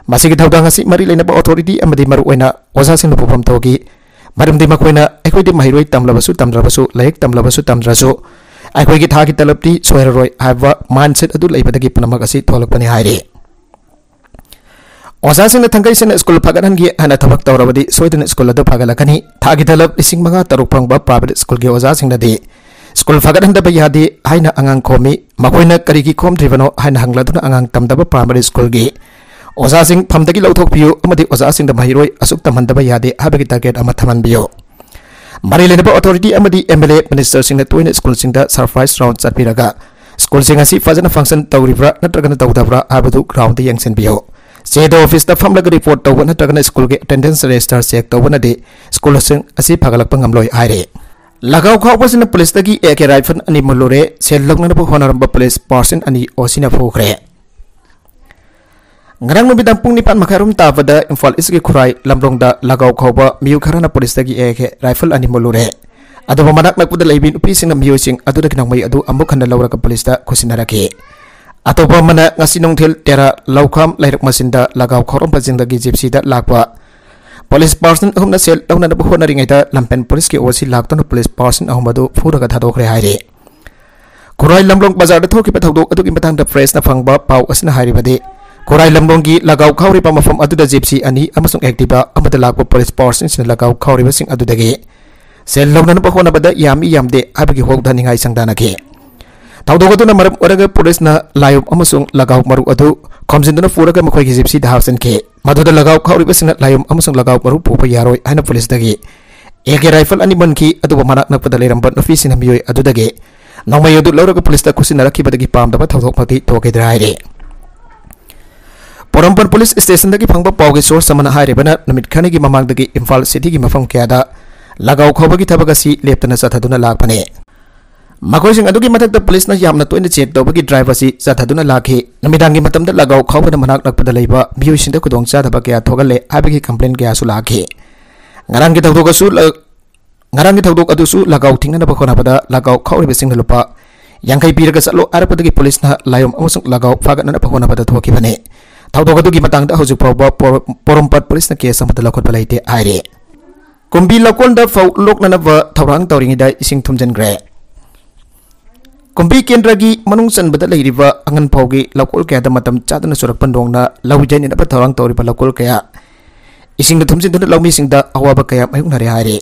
ꯃꯁꯤꯒꯤ ꯊꯧꯗꯥꯡ ꯑꯁꯤ ꯃꯔꯤ ꯂꯩꯅꯕ authority ꯑꯃꯗꯤ ꯃꯔꯨꯑꯣꯏꯅ ꯑꯣꯖꯥꯁꯤꯡꯅ ꯄꯨꯐꯝ ꯊꯣꯛꯈꯤ, ꯃꯔꯝꯗꯤ ꯃꯈꯣꯏꯅ ꯑꯩꯈꯣꯏꯗꯤ ꯃꯍꯩꯔꯣꯏ ꯇꯝꯂꯕꯁꯨ ꯇꯝꯗ꯭ꯔꯕꯁꯨ, ꯂꯥꯏꯔꯤꯛ ꯇꯝꯂꯕꯁꯨ ꯇꯝꯗ꯭ꯔꯁꯨ, ꯑꯩꯈꯣꯏꯒꯤ ꯊꯥꯒꯤ ꯇꯂꯕꯇꯤ ꯁꯣꯏꯔꯔꯣꯏ ꯍꯥꯏꯕ mindset ꯑꯗꯨ ꯂꯩꯕꯗꯒꯤ ꯄꯨꯝꯅꯃꯛ ꯑꯁꯤ ꯊꯣꯛꯂꯛꯄꯅꯤ ꯍꯥꯏꯔꯤ꯫ ꯑꯣꯖꯥꯁꯤꯡꯅ ꯊꯥꯡꯒꯩ ꯁꯦꯡꯅ ꯁ꯭ꯀꯨꯜ ꯐꯒꯠꯍꯟꯒꯦ ꯍꯥꯏꯅ ꯊꯕꯛ ꯇꯧꯔꯕꯗꯤ ꯁꯣꯏꯗꯅ ꯁ꯭ꯀꯨꯜ ꯑꯗꯨ ꯐꯒꯠꯂꯛꯀꯅꯤ꯫ ꯊꯥꯒꯤ ꯇꯂꯕ ꯂꯤꯁꯤꯡ ꯃꯉꯥ ꯇꯔꯨꯛ ꯐꯪꯕ private ꯁ꯭ꯀꯨꯜꯒꯤ ꯑꯣꯖꯥꯁꯤꯡꯅꯗꯤ ꯁ꯭ꯀꯨꯜ ꯐꯒꯠꯍꯟꯗꯕ ꯌꯥꯗꯦ ꯍꯥꯏꯅ ꯑꯉꯥꯡ ꯈꯣꯝꯃꯤ꯫ ꯃꯈꯣꯏꯅ ꯀꯔꯤꯒꯤ ꯈꯣꯝꯗ꯭ꯔꯤꯕꯅꯣ ꯍꯥꯏꯅ ꯍꯪꯂꯗꯨꯅ ꯑꯉꯥꯡ ꯇꯝꯗꯕ primary ꯁ꯭ꯀꯨꯜꯒꯤ ꯑꯣꯖꯥꯁꯤꯡ ꯐꯝꯗꯒꯤ ꯂꯧꯊꯣꯛꯄꯤꯌꯨ ꯑꯃꯗꯤ ꯑꯣꯖꯥꯁꯤꯡꯗ ꯃꯍꯩꯔꯣꯏ ꯑꯁꯨꯛ ꯇꯝꯍꯟꯗꯕ ꯌꯥꯗꯦ ꯍꯥꯏꯕꯒꯤ target ꯑꯃ ꯊꯝꯍꯟꯕꯤꯌꯨ꯫ ꯃꯔꯤ ꯂꯩꯅꯕ authority ꯑꯃꯗꯤ M L A ministerꯁꯤꯡꯅ ꯇꯣꯏꯅ ꯁ꯭ꯀꯨꯜꯁꯤꯡꯗ surprise round ꯆꯠꯄꯤꯔꯒ ꯁ꯭ꯀꯨꯜꯁꯤꯡ ꯑꯁꯤ ꯐꯖꯅ function ꯇꯧꯔꯤꯕ꯭ꯔꯥ ꯅꯠꯇ꯭ꯔꯒꯅ ꯇꯧꯗꯕ꯭ꯔꯥ ꯍꯥꯏꯕꯗꯨ groundꯗ ꯌꯦꯡꯁꯤꯟꯕꯤꯌꯨ꯫ C D O officeꯇ ꯐꯝꯂꯒ report ꯇꯧꯕ ꯅꯠꯇ꯭ꯔꯒꯅ ꯁ꯭ꯀꯨꯜꯒꯤ attendance register check ꯇꯧꯕꯅꯗꯤ ꯁ꯭ꯀꯨꯜꯁꯤꯡ ꯑꯁꯤ ꯐꯒꯠꯂꯛꯄ ꯉꯝꯂꯣꯏ ꯍꯥꯏꯔꯤ꯫ ꯂꯒꯥꯎ ꯈꯥꯎꯕꯁꯤꯅ ꯄꯨꯂꯤꯁꯇꯒꯤ A K rifle ꯑꯅꯤ ꯃꯨꯜꯂꯨꯔꯦ꯫ ꯁꯦꯜ ꯂꯧꯅꯅꯕ ꯍꯣꯠꯅꯔꯝꯕ ꯄꯨꯂꯤꯁ person ꯑꯅꯤ OCꯅ ꯐꯨꯈ꯭ꯔꯦ꯫ ꯉꯔꯥꯡ ꯅꯨꯃꯤꯗꯥꯡ ꯄꯨꯡ ꯅꯤꯄꯥꯟ ꯃꯈꯥꯏ ꯔꯣꯝ ꯇꯥꯕꯗ ꯏꯝꯐꯥꯜ ꯏꯁꯀꯤ ꯈꯨꯔꯥꯏ ꯂꯝꯂꯣꯡꯗ ꯂꯒꯥꯎ ꯈꯥꯎꯕ ꯃꯤꯑꯣꯏ ꯈꯔꯅ ꯄꯨꯂꯤꯁꯇꯒꯤ A K rifle ꯑꯅꯤ ꯃꯨꯜꯂꯨꯔꯦ꯫ ꯑꯗꯨꯕꯨ ꯃꯅꯥꯛ ꯅꯛꯄꯗ ꯂꯩꯕꯤ ꯅꯨꯄꯤꯁꯤꯡꯅ ꯃꯤꯑꯣꯏꯁꯤꯡ ꯑꯗꯨꯗꯒꯤ ꯅꯣꯡꯃꯩ ꯑꯗꯨ ꯑꯃꯨꯛ ꯍꯟꯅ ꯂꯧꯔꯒ ꯄꯨꯂꯤꯁꯇ ꯈꯨꯠꯁꯤꯟꯅꯔꯛꯈꯤ꯫ ꯑꯇꯣꯞꯄ ꯑꯃꯅ ꯉꯁꯤ ꯅꯨꯡꯊꯤꯜ ꯇꯦꯔꯥ ꯂꯧꯈꯥꯝ ꯂꯩꯔꯛ ꯃꯆꯤꯟꯗ ꯂꯒꯥꯎ ꯈꯥꯎꯔꯝꯕꯁꯤꯡꯗꯒꯤ ꯖꯤꯞꯁꯤꯗ ꯂꯥꯛꯄ ꯄꯨꯂꯤꯁ person ꯑꯍꯨꯝꯅ ꯁꯦꯜ ꯂꯧꯅꯅꯕ ꯍꯣꯠꯅꯔꯤꯉꯩꯗ ꯂꯝꯐꯦꯜ ꯄꯨꯂꯤꯁꯀꯤ OC ꯂꯥꯛꯇꯨꯅ ꯄꯨꯂꯤꯁ person ꯑꯍꯨꯝ ꯑꯗꯨ ꯐꯨꯔꯒ ꯊꯥꯗꯣꯛꯈ꯭ꯔꯦ ꯍꯥꯏꯔꯤ꯫ ꯈꯨꯔꯥꯏ ꯂꯝꯂꯣꯡ ꯕꯖꯥꯔꯗ ꯊꯣꯛꯈꯤꯕ ꯊꯧꯗꯣꯛ ꯑꯗꯨꯒꯤ ꯃꯇꯥꯡꯗ pressꯅ ꯐꯪꯕ ꯄꯥꯎ ꯑꯁꯤꯅ ꯍꯥꯏꯔꯤꯕꯗꯤ, ꯈꯨꯔꯥꯏ ꯂꯝꯂꯣꯡꯒꯤ ꯂꯒꯥꯎ ꯈꯥꯎꯔꯤꯕ ꯃꯐꯝ ꯑꯗꯨꯗ ꯖꯤꯞꯁꯤ ꯑꯅꯤ ꯑꯃꯁꯨꯡ Activa ꯑꯃꯗ ꯂꯥꯛꯄ ꯄꯨꯂꯤꯁ personꯁꯤꯡꯅ ꯂꯒꯥꯎ ꯈꯥꯎꯔꯤꯕꯁꯤꯡ ꯑꯗꯨꯗꯒꯤ ꯁꯦꯜ ꯂꯧꯅꯅꯕ ꯍꯣꯠꯅꯕꯗ ꯌꯥꯝꯃꯤ ꯌꯥꯝꯗꯦ ꯍꯥꯏꯕꯒꯤ ꯋꯥꯋꯥꯗ ꯅꯤꯡꯉꯥꯏ ꯁꯪꯗꯥꯅꯈꯤ꯫ ꯊꯧꯗꯣꯛ ꯑꯗꯨꯅ ꯃꯔꯝ ꯑꯣꯏꯔꯒ ꯄꯨꯂꯤꯁꯅ ꯂꯥꯏꯌꯨꯝ ꯑꯃꯁꯨꯡ ꯂꯒꯥꯎ ꯃꯔꯨ ꯑꯗꯨ ꯈꯣꯝꯖꯤꯟꯗꯨꯅ ꯄꯨꯔꯒ ꯃꯈꯣꯏꯒꯤ ꯖꯤꯞꯁꯤꯗ ꯍꯥꯞꯆꯤꯟꯈꯤ꯫ ꯃꯗꯨꯗ ꯂꯒꯥꯎ ꯈꯥꯎꯔꯤꯕꯁꯤꯡꯅ ꯂꯥꯏꯌꯨꯝ ꯑꯃꯁꯨꯡ ꯂꯒꯥꯎ ꯃꯔꯨ ꯄꯨꯕ ꯌꯥꯔꯣꯏ ꯍꯥꯏꯅ ꯄꯨꯂꯤꯁꯇꯒꯤ A K rifle ꯑꯅꯤ ꯃꯨꯟꯈꯤ꯫ ꯑꯗꯨꯕꯨ ꯃꯅꯥꯛ ꯅꯛꯄꯗ ꯂꯩꯔꯝꯕ ꯅꯨꯄꯤꯁꯤꯡꯅ ꯃꯤꯑꯣꯏ ꯑꯗꯨꯗꯒꯤ ꯅꯣꯡꯃꯩ ꯑꯗꯨ ꯂꯧꯔꯒ ꯄꯨꯂꯤꯁꯇ ꯈꯨꯠꯁꯤꯟꯅꯔꯛꯈꯤꯕꯗꯒꯤ ꯄꯥꯝꯗꯕ ꯊꯧꯗꯣꯛꯃꯛꯇꯤ ꯊꯣꯛꯈꯤꯗ꯭ꯔꯦ ꯍꯥꯏꯔꯤ꯫ ꯄꯣꯔꯣꯝꯄꯥꯠ ꯄꯨꯂꯤꯁ ꯁ꯭ꯇꯦꯁꯟꯗꯒꯤ ꯐꯪꯕ ꯄꯥꯎꯒꯤ source ꯑꯃꯅ ꯍꯥꯏꯔꯤꯕꯅ, ꯅꯨꯃꯤꯠ ꯈꯔꯅꯤꯒꯤ ꯃꯃꯥꯡꯗꯒꯤ ꯏꯝꯐꯥꯜ cityꯒꯤ ꯃꯐꯝ ꯀꯌꯥꯗ ꯂꯒꯥꯎ ꯈꯥꯎꯕꯒꯤ ꯊꯕꯛ ꯑꯁꯤ ꯂꯦꯞꯇꯅ ꯆꯠꯊꯗꯨꯅ ꯂꯥꯛꯄꯅꯤ꯫ ꯃꯈꯣꯏꯁꯤꯡ ꯑꯗꯨꯒꯤ ꯃꯊꯛꯇ ꯄꯨꯂꯤꯁꯅ ꯌꯥꯝꯅ ꯇꯣꯏꯅ check ꯇꯧꯕꯒꯤ drive ꯑꯁꯤ ꯆꯠꯊꯗꯨꯅ ꯂꯥꯛꯈꯤ꯫ ꯅꯨꯃꯤꯗꯥꯡꯒꯤ ꯃꯇꯝꯗ ꯂꯒꯥꯎ ꯈꯥꯎꯕꯅ ꯃꯅꯥꯛ ꯅꯛꯄꯗ ꯂꯩꯕ ꯃꯤꯑꯣꯏꯁꯤꯡꯗ ꯈꯨꯗꯣꯡꯆꯥꯗꯕ ꯀꯌꯥ ꯊꯣꯛꯍꯜꯂꯦ ꯍꯥꯏꯕꯒꯤ complaint ꯀꯌꯥꯁꯨ ꯂꯥꯛꯈꯤ꯫ ꯉꯔꯥꯡꯒꯤ ꯊꯧꯗꯣꯛ ꯑꯁꯨ ꯂ-, ꯉꯔꯥꯡꯒꯤ ꯊꯧꯗꯣꯛ ꯑꯗꯨꯁꯨ ꯂꯒꯥꯎ ꯊꯤꯡꯅꯅꯕ ꯍꯣꯠꯅꯕꯗ ꯂꯒꯥꯎ ꯈꯥꯎꯔꯤꯕꯁꯤꯡꯅ ꯂꯨꯄꯥ ꯌꯥꯡꯈꯩ ꯄꯤꯔꯒ ꯆꯠꯂꯣ ꯍꯥꯏꯔꯛꯄꯗꯒꯤ ꯄꯨꯂꯤꯁꯅ ꯂꯥꯏꯌꯨꯝ ꯑꯃꯁꯨꯡ ꯂꯒꯥꯎ ꯐꯥꯒꯠꯅꯅꯕ ꯍꯣꯠꯅꯕꯗ ꯊꯣꯛꯈꯤꯕꯅꯤ꯫ ꯊꯧꯗꯣꯛ ꯑꯗꯨꯒꯤ ꯃꯇꯥꯡꯗ ꯍꯧꯖꯤꯛ ꯐꯥꯎꯕ ꯄꯣꯔꯣ-, ꯄꯣꯔꯣꯝꯄꯥꯠ ꯄꯨꯂꯤꯁꯅ case ꯑꯃꯠꯇ ꯂꯧꯈꯠꯄ ꯂꯩꯇꯦ ꯍꯥꯏꯔꯤ꯫ ꯀꯨꯝꯕꯤ ꯂꯧꯀꯣꯟꯗ ꯐꯧ ꯂꯣꯛꯅꯅꯕ ꯊꯧꯔꯥꯡ ꯇꯧꯔꯤꯉꯩꯗ ꯏꯁꯤꯡ ꯊꯨꯝꯖꯤꯟꯈ꯭ꯔꯦ꯫ ꯀꯨꯝꯕꯤ ꯀꯦꯟꯗ꯭ꯔꯒꯤ ꯃꯅꯨꯡ ꯆꯟꯕꯗ ꯂꯩꯔꯤꯕ ꯑꯉꯟ ꯐꯥꯎꯒꯤ ꯂꯧꯀꯣꯜ ꯀꯌꯥꯗ ꯃꯇꯝ ꯆꯥꯗꯅ ꯆꯨꯔꯛꯄ ꯅꯣꯡꯅ ꯂꯧ ꯌꯩꯅꯅꯕ ꯊꯧꯔꯥꯡ ꯇꯧꯔꯤꯕ ꯂꯧꯀꯣꯜ ꯀꯌꯥ ꯏꯁꯤꯡꯅ ꯊꯨꯝꯖꯤꯟꯗꯨꯅ ꯂꯧꯃꯤꯁꯤꯡꯗ ꯑꯋꯥꯕ ꯀꯌꯥ ꯃꯥꯌꯣꯛꯅꯔꯦ ꯍꯥꯏꯔꯤ꯫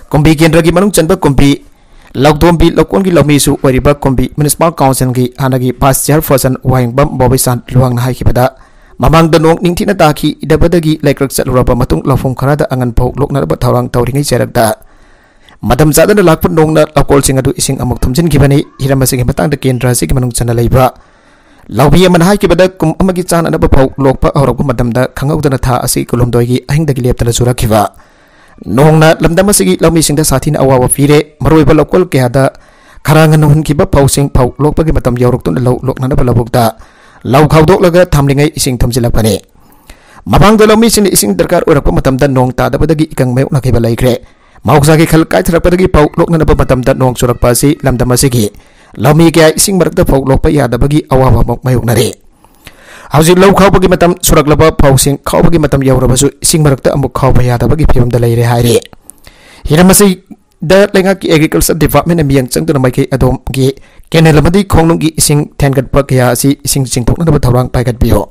ꯀꯨꯝꯕꯤ ꯀꯦꯟꯗ꯭ꯔꯒꯤ ꯃꯅꯨꯡ ꯆꯟꯕ ꯀꯨꯝꯕꯤ ꯂꯧꯗꯣꯝꯕꯤ ꯂꯧꯀꯣꯟꯒꯤ ꯂꯧꯃꯤꯁꯨ ꯑꯣꯏꯔꯤꯕ ꯀꯨꯝꯕꯤ Municipal Councilꯒꯤ ꯍꯥꯟꯅꯒꯤ Vice Chairperson ꯋꯥꯍꯦꯡꯕꯝ ꯕꯣꯕꯤꯁꯥꯟ ꯂꯨꯋꯥꯡꯅ ꯍꯥꯏꯈꯤꯕꯗ, ꯃꯃꯥꯡꯗ ꯅꯣꯡ ꯅꯤꯡꯊꯤꯅ ꯇꯥꯈꯤꯗꯕꯗꯒꯤ ꯂꯩꯀ꯭ꯔꯛ ꯆꯠꯂꯨꯔꯕ ꯃꯇꯨꯡ ꯂꯧꯐꯝ ꯈꯔꯗ ꯑꯉꯟ ꯐꯧ ꯂꯣꯛꯅꯅꯕ ꯊꯧꯔꯥꯡ ꯇꯧꯔꯤꯉꯩ ꯆꯩꯔꯛꯇ ꯃꯇꯝ ꯆꯥꯗꯅ ꯂꯥꯛꯄ ꯅꯣꯡꯅ ꯂꯧꯀꯣꯜꯁꯤꯡ ꯑꯗꯨ ꯏꯁꯤꯡ ꯑꯃꯨꯛ ꯊꯨꯝꯖꯤꯟꯈꯤꯕꯅꯤ꯫ ꯍꯤꯔꯝ ꯑꯁꯤꯒꯤ ꯃꯇꯥꯡꯗ ꯀꯦꯟꯗ꯭ꯔ ꯑꯁꯤꯒꯤ ꯃꯅꯨꯡ ꯆꯟꯅ ꯂꯩꯕ ꯂꯧꯃꯤ ꯑꯃꯅ ꯍꯥꯏꯈꯤꯕꯗ, ꯀꯨꯝ ꯑꯃꯒꯤ ꯆꯥꯅꯅꯕ ꯐꯧ ꯂꯣꯛꯄ ꯍꯧꯔꯛꯄ ꯃꯇꯝꯗ ꯈꯪꯍꯧꯗꯅ ꯊꯥ ꯑꯁꯤ ꯀꯨꯟꯍꯨꯝꯗꯣꯏꯒꯤ ꯑꯍꯤꯡꯗꯒꯤ ꯂꯦꯞꯇꯅ ꯆꯨꯔꯛꯈꯤꯕ ꯅꯣꯡꯅ ꯂꯝꯗꯝ ꯑꯁꯤꯒꯤ ꯂꯧꯃꯤꯁꯤꯡꯗ ꯁꯥꯊꯤꯅ ꯑꯋꯥꯕ ꯄꯤꯔꯦ꯫ ꯃꯔꯨꯑꯣꯏꯕ ꯂꯧꯀꯣꯜ ꯀꯌꯥꯗ ꯈꯔ ꯉꯟꯅ ꯍꯨꯟꯈꯤꯕ ꯐꯧꯁꯤꯡ ꯐꯧ ꯂꯣꯛꯄꯒꯤ ꯃꯇꯝ ꯌꯧꯔꯛꯇꯨꯅ ꯂꯧ ꯂꯣꯛꯅꯅꯕ ꯂꯧꯕꯨꯛꯇ ꯂꯧ ꯈꯥꯎꯗꯣꯛꯂꯒ ꯊꯝꯂꯤꯉꯩ ꯏꯁꯤꯡ ꯊꯨꯝꯖꯤꯜꯂꯛꯄꯅꯤ꯫ ꯃꯃꯥꯡꯗ ꯂꯧꯃꯤꯁꯤꯡꯅ ꯏꯁꯤꯡ ꯗꯔꯀꯥꯔ ꯑꯣꯏꯔꯛꯄ ꯃꯇꯝꯗ ꯅꯣꯡ ꯇꯥꯗꯕꯗꯒꯤ ꯏꯀꯪ ꯃꯥꯌꯣꯛꯅꯈꯤꯕ ꯂꯩꯈ꯭ꯔꯦ꯫ ꯃꯍꯧꯁꯥꯒꯤ ꯈꯜ ꯀꯥꯏꯊꯔꯛꯄꯗꯒꯤ ꯐꯧ ꯂꯣꯛꯅꯅꯕ ꯃꯇꯝꯗ ꯅꯣꯡ ꯆꯨꯔꯛꯄ ꯑꯁꯤ ꯂꯝꯗꯝ ꯑꯁꯤꯒꯤ ꯂꯧꯃꯤ ꯀꯌꯥ ꯏꯁꯤꯡ ꯃꯔꯛꯇ ꯐꯧ ꯂꯣꯛꯄ ꯌꯥꯗꯕꯒꯤ ꯑꯋꯥꯕ ꯑꯃꯨꯛ ꯃꯥꯌꯣꯛꯅꯔꯦ꯫ ꯍꯧꯖꯤꯛ ꯂꯧ ꯈꯥꯎꯕꯒꯤ ꯃꯇꯝ ꯁꯨꯔꯛꯂꯕ ꯐꯧꯁꯤꯡ ꯈꯥꯎꯕꯒꯤ ꯃꯇꯝ ꯌꯧꯔꯕꯁꯨ ꯏꯁꯤꯡ ꯃꯔꯛꯇ ꯑꯃꯨꯛ ꯈꯥꯎꯕ ꯌꯥꯗꯕꯒꯤ ꯐꯤꯕꯝꯗ ꯂꯩꯔꯦ ꯍꯥꯏꯔꯤ꯫ ꯍꯤꯔꯝ ꯑꯁꯤꯗ ꯂꯩꯉꯥꯛꯀꯤ Agriculture Department ꯅ ꯃꯤꯠꯌꯦꯡ ꯆꯪꯗꯨꯅ ꯃꯥꯏꯀꯩ ꯑꯗꯣꯝꯒꯤ canal ꯑꯃꯗꯤ ꯈꯣꯡꯅꯨꯡꯒꯤ ꯏꯁꯤꯡ ꯊꯦꯟꯒꯠꯄ ꯀꯌꯥ ꯑꯁꯤ ꯏꯁꯤꯡ ꯆꯤꯡꯊꯣꯛꯅꯅꯕ ꯊꯧꯔꯥꯡ ꯄꯥꯏꯈꯠꯄꯤꯌꯨ꯫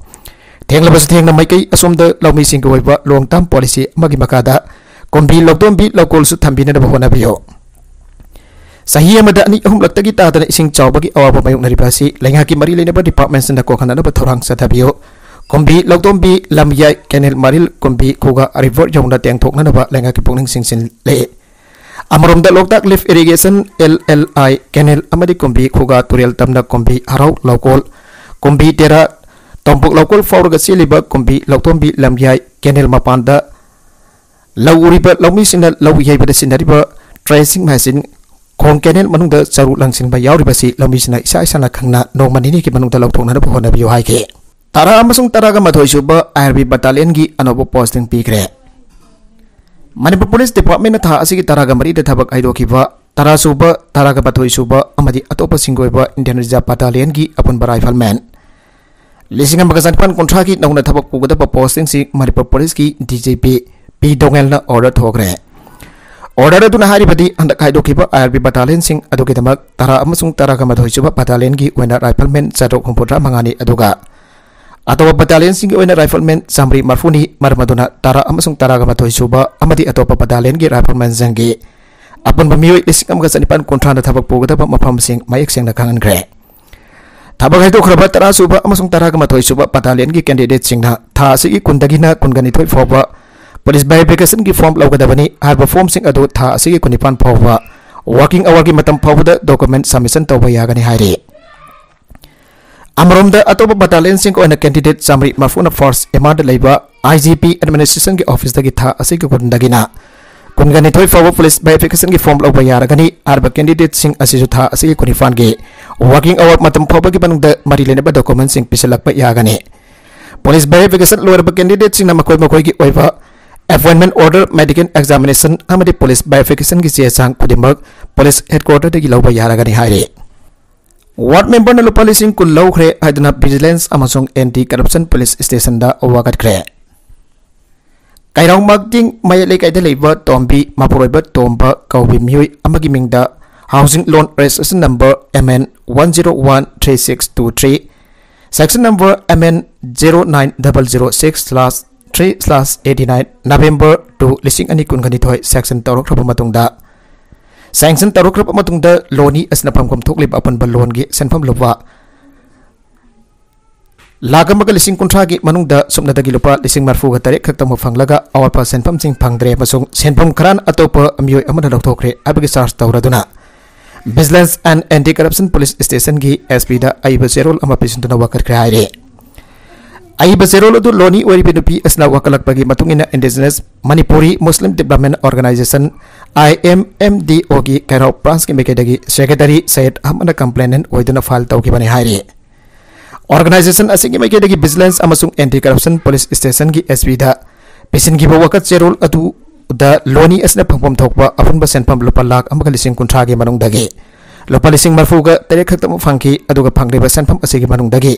ꯊꯦꯡꯂꯕꯁꯨ ꯊꯦꯡꯅ ꯃꯥꯏꯀꯩ ꯑꯁꯣꯝꯗ ꯂꯧꯃꯤꯁꯤꯡꯒꯤ ꯑꯣꯏꯕ long term policy ꯑꯃꯒꯤ ꯃꯈꯥꯗ ꯀꯨꯝꯕꯤ ꯂꯧꯇꯣꯝꯕꯤ ꯂꯧꯀꯣꯜꯁꯨ ꯊꯝꯕꯤꯅꯅꯕ ꯍꯣꯠꯅꯕꯤꯌꯨ꯫ ꯆꯍꯤ ꯑꯃꯗ ꯑꯅꯤ ꯑꯍꯨꯝꯂꯛꯇꯒꯤ ꯇꯥꯗꯅ ꯏꯁꯤꯡ ꯆꯥꯎꯕꯒꯤ ꯑꯋꯥꯕ ꯃꯥꯌꯣꯛꯅꯔꯤꯕ ꯑꯁꯤ ꯂꯩꯉꯥꯛꯀꯤ ꯃꯔꯤ ꯂꯩꯅꯕ department ꯁꯤꯡꯅ ꯀꯣꯛꯍꯟꯅꯅꯕ ꯊꯧꯔꯥꯡ ꯆꯠꯊꯕꯤꯌꯨ꯫ ꯀꯨꯝꯕꯤ ꯂꯧꯇꯣꯝꯕꯤ ꯂꯝꯌꯥꯏ canal ꯃꯔꯤꯜ ꯀꯨꯝꯕꯤ ꯈꯨꯒꯥ river ꯌꯧꯅ ꯇꯦꯡꯊꯣꯛꯅꯅꯕ ꯂꯩꯉꯥꯛꯀꯤ ꯄꯨꯛꯅꯤꯡ ꯆꯤꯡꯁꯤꯜꯂꯤ꯫ ꯑꯃꯔꯣꯝꯗ ꯂꯣꯛꯇꯥꯛ lift irrigation, L L I canal ꯑꯃꯗꯤ ꯀꯨꯝꯕꯤ ꯈꯨꯒꯥ ꯇꯨꯔꯦꯜ ꯇꯝꯅ ꯀꯨꯝꯕꯤ ꯍꯔꯥꯎ ꯂꯧꯀꯣꯜ, ꯀꯨꯝꯕꯤ ꯇꯦꯔꯥ, ꯇꯣꯝꯄꯣꯛ ꯂꯧꯀꯣꯜ ꯐꯥꯎꯔꯒ ꯆꯦꯜꯂꯤꯕ ꯀꯨꯝꯕꯤ ꯂꯧꯇꯣꯝꯕꯤ ꯂꯝꯌꯥꯏ canal ꯃꯄꯥꯟꯗ ꯂꯧ ꯎꯔꯤꯕ ꯂꯧꯃꯤꯁꯤꯡꯅ ꯂꯧ ꯌꯩꯕꯗ ꯁꯤꯖꯤꯟꯅꯔꯤꯕ threshing machine, ꯈꯣꯡ canal ꯃꯅꯨꯡꯗ ꯆꯔꯨ ꯂꯪꯁꯤꯟꯕ ꯌꯥꯎꯔꯤꯕꯁꯤ ꯂꯧꯃꯤꯁꯤꯡꯅ ꯏꯁꯥ ꯏꯁꯥꯅ ꯈꯪꯅ ꯅꯣꯡꯃ ꯅꯤꯅꯤꯒꯤ ꯃꯅꯨꯡꯗ ꯂꯧꯊꯣꯛꯅꯅꯕ ꯍꯣꯠꯅꯕꯤꯌꯨ ꯍꯥꯏꯈꯤ꯫ ꯇꯔꯥ ꯑꯃꯁꯨꯡ ꯇꯔꯥꯒ ꯃꯥꯊꯣꯏ ꯁꯨꯕ I R B battalion ꯒꯤ ꯑꯅꯧꯕ posting ꯄꯤꯈ꯭ꯔꯦ꯫ ꯃꯅꯤꯄꯨꯔ Police Department ꯅ ꯊꯥ ꯑꯁꯤꯒꯤ ꯇꯔꯥꯒ ꯃꯔꯤꯗ ꯊꯕꯛ ꯍꯥꯏꯗꯣꯛꯈꯤꯕ ꯇꯔꯥ ꯁꯨꯕ, ꯇꯔꯥꯒ ꯃꯥꯊꯣꯏ ꯁꯨꯕ ꯑꯃꯗꯤ ꯑꯇꯣꯞꯄꯁꯤꯡꯒꯤ ꯑꯣꯏꯕ Indian Reserve Battalion ꯒꯤ ꯑꯄꯨꯟꯕ rifleman ꯂꯤꯁꯤꯡ ꯑꯃꯒ ꯆꯅꯤꯄꯥꯟ ꯀꯨꯟꯊ꯭ꯔꯥꯒꯤ ꯅꯧꯅ ꯊꯕꯛ ꯄꯨꯒꯗꯕ posting ꯁꯤ ꯃꯅꯤꯄꯨꯔ Police ꯀꯤ D G P ꯄꯤ ꯗꯣꯉꯦꯜꯅ order ꯊꯣꯛꯈ꯭ꯔꯦ꯫ Order ꯑꯗꯨꯅ ꯍꯥꯏꯔꯤꯕꯗꯤ ꯍꯟꯗꯛ ꯍꯥꯏꯗꯣꯛꯈꯤꯕ I R B battalion ꯁꯤꯡ ꯑꯗꯨꯒꯤꯗꯃꯛ ꯇꯔꯥ ꯑꯃꯁꯨꯡ ꯇꯔꯥꯒ ꯃꯥꯊꯣꯏ ꯁꯨꯕ battalion ꯒꯤ ꯑꯣꯏꯅ rifleman ꯆꯥꯇ꯭ꯔꯨꯛ ꯍꯨꯝꯐꯨꯇꯔꯥ ꯃꯉꯥꯅꯤ, ꯑꯗꯨꯒ ꯑꯇꯣꯞꯄ battalion ꯁꯤꯡꯒꯤ ꯑꯣꯏꯅ rifleman ꯆꯥꯃꯔꯤ ꯃꯔꯤꯐꯨꯅꯤ꯫ ꯃꯔꯝ ꯑꯗꯨꯅ ꯇꯔꯥ ꯑꯃꯁꯨꯡ ꯇꯔꯥꯒ ꯃꯥꯊꯣꯏ ꯁꯨꯕ ꯑꯃꯗꯤ ꯑꯇꯣꯞꯄ battalion ꯒꯤ rifleman ꯁꯤꯡꯒꯤ ꯑꯄꯨꯟꯕ ꯃꯤꯑꯣꯏ ꯂꯤꯁꯤꯡ ꯑꯃꯒ ꯆꯅꯤꯄꯥꯟ ꯀꯨꯟꯊ꯭ꯔꯥꯅ ꯊꯕꯛ ꯄꯨꯒꯗꯕ ꯃꯐꯝꯁꯤꯡ ꯃꯌꯦꯛ ꯁꯦꯡꯅ ꯈꯪꯍꯟꯈ꯭ꯔꯦ꯫ ꯊꯕꯛ ꯍꯥꯏꯗꯣꯛꯈ꯭ꯔꯕ ꯇꯔꯥ ꯁꯨꯕ ꯑꯃꯁꯨꯡ ꯇꯔꯥꯒ ꯃꯥꯊꯣꯏ ꯁꯨꯕ ꯕꯠꯇꯥꯂꯤꯌꯟꯒꯤ ꯀꯦꯟꯗꯤꯗꯦꯠꯁꯤꯡꯅ ꯊꯥ ꯑꯁꯤꯒꯤ ꯀꯨꯟꯗꯒꯤꯅ ꯀꯨꯟꯒ ꯅꯤꯊꯣꯏ ꯐꯥꯎꯕ ꯄꯨꯂꯤꯁ ꯚꯦꯔꯤꯐꯤꯀꯦꯁꯟꯒꯤ ꯐꯣꯔꯝ ꯂꯧꯒꯗꯕꯅꯤ꯫ ꯍꯥꯏꯔꯤꯕ ꯐꯣꯔꯝꯁꯤꯡ ꯑꯗꯨ ꯊꯥ ꯑꯁꯤꯒꯤ ꯀꯨꯟꯅꯤꯄꯥꯟ ꯐꯥꯎꯕ ꯋꯥꯔꯀꯤꯡ ꯑꯋꯥꯔꯒꯤ ꯃꯇꯝ ꯐꯥꯎꯕꯗ ꯗꯣꯀꯨꯃꯦꯟ ꯁꯕꯃꯤꯁꯟ ꯇꯧꯕ ꯌꯥꯒꯅꯤ ꯍꯥꯏꯔꯤ꯫ ꯑꯃꯔꯣꯝꯗ, ꯑꯇꯣꯞꯄ ꯕꯠꯇꯥꯂꯤꯌꯟꯁꯤꯡꯒꯤ ꯑꯣꯏꯅ ꯀꯦꯟꯗꯤꯗꯦꯠ ꯆꯥꯃꯔꯤ ꯃꯔꯤꯐꯨꯅ ꯐꯥꯔꯁ ꯑꯦꯝ ꯑꯥꯔꯗ ꯂꯩꯕ ꯑꯥꯏ ꯖꯤ ꯄꯤ ꯑꯦꯗꯃꯤꯅꯤꯁꯇ꯭ꯔꯦꯁꯟꯒꯤ ꯑꯣꯐꯤꯁꯇꯒꯤ ꯊꯥ ꯑꯁꯤꯒꯤ ꯀꯨꯟꯗꯒꯤꯅ ꯀꯨꯟꯒ ꯅꯤꯊꯣꯏ ꯐꯥꯎꯕ ꯄꯨꯂꯤꯁ ꯚꯦꯔꯤꯐꯤꯀꯦꯁꯟꯒꯤ ꯐꯣꯔꯝ ꯂꯧꯕ ꯌꯥꯔꯒꯅꯤ꯫ ꯍꯥꯏꯔꯤꯕ ꯀꯦꯟꯗꯤꯗꯦꯠꯁꯤꯡ ꯑꯁꯤꯁꯨ ꯊꯥ ꯑꯁꯤꯒꯤ ꯀꯨꯟꯅꯤꯄꯥꯟꯒꯤ ꯋꯥꯔꯀꯤꯡ ꯑꯋꯥꯔ ꯃꯇꯝ ꯐꯥꯎꯕꯒꯤ ꯃꯅꯨꯡꯗ ꯃꯔꯤ ꯂꯩꯅꯕ ꯗꯣꯀꯨꯃꯦꯟꯁꯤꯡ ꯄꯤꯁꯤꯜꯂꯛꯄ ꯌꯥꯒꯅꯤ꯫ ꯄꯨꯂꯤꯁ ꯚꯦꯔꯤꯐꯤꯀꯦꯁꯟ ꯂꯣꯏꯔꯕ ꯀꯦꯟꯗꯤꯗꯦꯠꯁꯤꯡꯅ ꯃꯈꯣꯏ ꯃꯈꯣꯏꯒꯤ ꯑꯣꯏꯕ ꯑꯦꯄꯣꯏꯟꯃꯦꯟ ꯑꯣꯔꯗꯔ, ꯃꯦꯗꯤꯀꯦꯜ ꯑꯦꯛꯖꯥꯃꯤꯅꯦꯁꯟ ꯑꯃꯗꯤ ꯄꯨꯂꯤꯁ ꯚꯦꯔꯤꯐꯤꯀꯦꯁꯟꯒꯤ ꯆꯦ ꯆꯥꯡ ꯈꯨꯗꯤꯡꯃꯛ ꯄꯨꯂꯤꯁ ꯍꯦꯗꯀ꯭ꯋꯥꯇꯔꯗꯒꯤ ꯂꯧꯕ ꯌꯥꯔꯒꯅꯤ ꯍꯥꯏꯔꯤ꯫ ꯋꯥꯔꯗ ꯃꯦꯝꯕꯔꯅ ꯂꯨꯄꯥ ꯂꯤꯁꯤꯡ ꯀꯨꯟ ꯂꯧꯈ꯭ꯔꯦ ꯍꯥꯏꯗꯨꯅ ꯚꯤꯖꯤꯂꯦꯟꯁ ꯑꯃꯁꯨꯡ ꯑꯦꯟꯇꯤ ꯀꯔꯞꯁꯟ ꯄꯨꯂꯤꯁ ꯁ꯭ꯇꯦꯁꯟꯗ ꯋꯥꯀꯠꯈ꯭ꯔꯦ꯫ ꯀꯩꯔꯥꯎ ꯃꯥꯛꯇꯤꯡ ꯃꯌꯥꯏ ꯂꯩꯀꯥꯏꯗ ꯂꯩꯕ ꯇꯣꯝꯕꯤ ꯃꯄꯨꯔꯣꯏꯕ ꯇꯣꯝꯕ ꯀꯧꯕꯤ ꯃꯤꯑꯣꯏ ꯑꯃꯒꯤ ꯃꯤꯡꯗ housing loan registration number M N one zero one three six two three, section number M N zero nine double zero six slash three slash eighty nine, November two, ꯂꯤꯁꯤꯡ ꯑꯅꯤ ꯀꯨꯟꯒ ꯅꯤꯊꯣꯏ ꯁꯦꯡꯁꯟ ꯇꯧꯔꯛꯈ꯭ꯔꯕ ꯃꯇꯨꯡꯗ, ꯁꯦꯡꯁꯟ ꯇꯧꯔꯛꯈ꯭ꯔꯕ ꯃꯇꯨꯡꯗ ꯂꯣꯅꯤ ꯑꯁꯤꯅ ꯐꯪꯐꯝ ꯊꯣꯛꯂꯤꯕ ꯑꯄꯨꯟꯕ ꯂꯣꯟꯒꯤ ꯁꯦꯟꯐꯝ ꯂꯨꯄꯥ ꯂꯥꯈ ꯑꯃꯒ ꯂꯤꯁꯤꯡ ꯀꯨꯟꯊ꯭ꯔꯥꯒꯤ ꯃꯅꯨꯡꯗ ꯁꯨꯞꯅꯗꯒꯤ ꯂꯨꯄꯥ ꯂꯤꯁꯤꯡ ꯃꯔꯤꯐꯨꯒ ꯇꯔꯦꯠ ꯈꯛꯇꯃꯛ ꯐꯪꯂꯒ ꯑꯋꯥꯠꯄ ꯁꯦꯟꯐꯝꯁꯤꯡ ꯐꯪꯗ꯭ꯔꯦ ꯑꯃꯁꯨꯡ ꯁꯦꯟꯐꯝ ꯈꯔꯅ ꯑꯇꯣꯞꯄ ꯃꯤꯑꯣꯏ ꯑꯃꯅ ꯂꯧꯊꯣꯛꯈ꯭ꯔꯦ ꯍꯥꯏꯕꯒꯤ ꯆꯥꯔꯖ ꯇꯧꯔꯗꯨꯅ vigilance and anti corruption police ꯁ꯭ꯇꯦꯁꯟꯒꯤ ꯑꯦꯁ ꯄꯤꯗ ꯑꯏꯕ ꯆꯦꯔꯣꯜ ꯑꯃ ꯄꯤꯁꯤꯟꯗꯨꯅ ꯋꯥꯀꯠꯈ꯭ꯔꯦ ꯍꯥꯏꯔꯤ꯫ ꯑꯏꯕ ꯆꯦꯔꯣꯜ ꯑꯗꯨ ꯂꯣꯅꯤ ꯑꯣꯏꯔꯤꯕ ꯅꯨꯄꯤ ꯑꯁꯤꯅ ꯋꯥꯀꯠꯂꯛꯄꯒꯤ ꯃꯇꯨꯡ ꯏꯟꯅ, ꯏꯟꯗꯤꯖꯤꯅꯁ ꯃꯅꯤꯄꯨꯔꯤ ꯃꯨꯁꯂꯤꯝ ꯗꯤꯕ꯭ꯂꯞꯃꯦꯟ ꯑꯣꯔꯒꯅꯥꯏꯖꯦꯁꯟ, ꯑꯥꯏ ꯑꯦꯝ ꯑꯦꯝ ꯗꯤ ꯑꯣꯒꯤ ꯀꯩꯔꯥꯎ ꯕ꯭ꯔꯥꯟꯁꯀꯤ ꯃꯥꯏꯀꯩꯗꯒꯤ ꯁꯦꯀ꯭ꯔꯦꯇꯔꯤ ꯁꯌꯦꯗ ꯑꯍꯃꯗꯅ ꯀꯝꯄ꯭ꯂꯦꯅꯦꯟ ꯑꯣꯏꯗꯨꯅ ꯐꯥꯏꯜ ꯇꯧꯈꯤꯕꯅꯤ ꯍꯥꯏꯔꯤ꯫ ꯑꯣꯔꯒꯅꯥꯏꯖꯦꯁꯟ ꯑꯁꯤꯒꯤ ꯃꯥꯏꯀꯩꯗꯒꯤ ꯚꯤꯖꯤꯂꯦꯟꯁ ꯑꯃꯁꯨꯡ ꯑꯦꯟꯇꯤ ꯀꯔꯞꯁꯟ ꯄꯨꯂꯤꯁ ꯁ꯭ꯇꯦꯁꯟꯒꯤ ꯑꯦꯁ ꯄꯤꯗ ꯄꯤꯁꯤꯟꯈꯤꯕ ꯋꯥꯀꯠ ꯆꯦꯔꯣꯜ ꯑꯗꯨꯗ ꯂꯣꯅꯤ ꯑꯁꯤꯅ ꯐꯪꯐꯝ ꯊꯣꯛꯄ ꯑꯄꯨꯟꯕ ꯁꯦꯟꯐꯝ ꯂꯨꯄꯥ ꯂꯥꯈ ꯑꯃꯒ ꯂꯤꯁꯤꯡ ꯀꯨꯟꯊ꯭ꯔꯥꯒꯤ ꯃꯅꯨꯡꯗꯒꯤ ꯂꯨꯄꯥ ꯂꯤꯁꯤꯡ ꯃꯔꯤꯐꯨꯒ ꯇꯔꯦꯠ ꯈꯛꯇꯃꯛ ꯐꯪꯈꯤ꯫ ꯑꯗꯨꯒ ꯐꯪꯂꯤꯕ ꯁꯦꯟꯐꯝ ꯑꯁꯤꯒꯤ ꯃꯅꯨꯡꯗꯒꯤ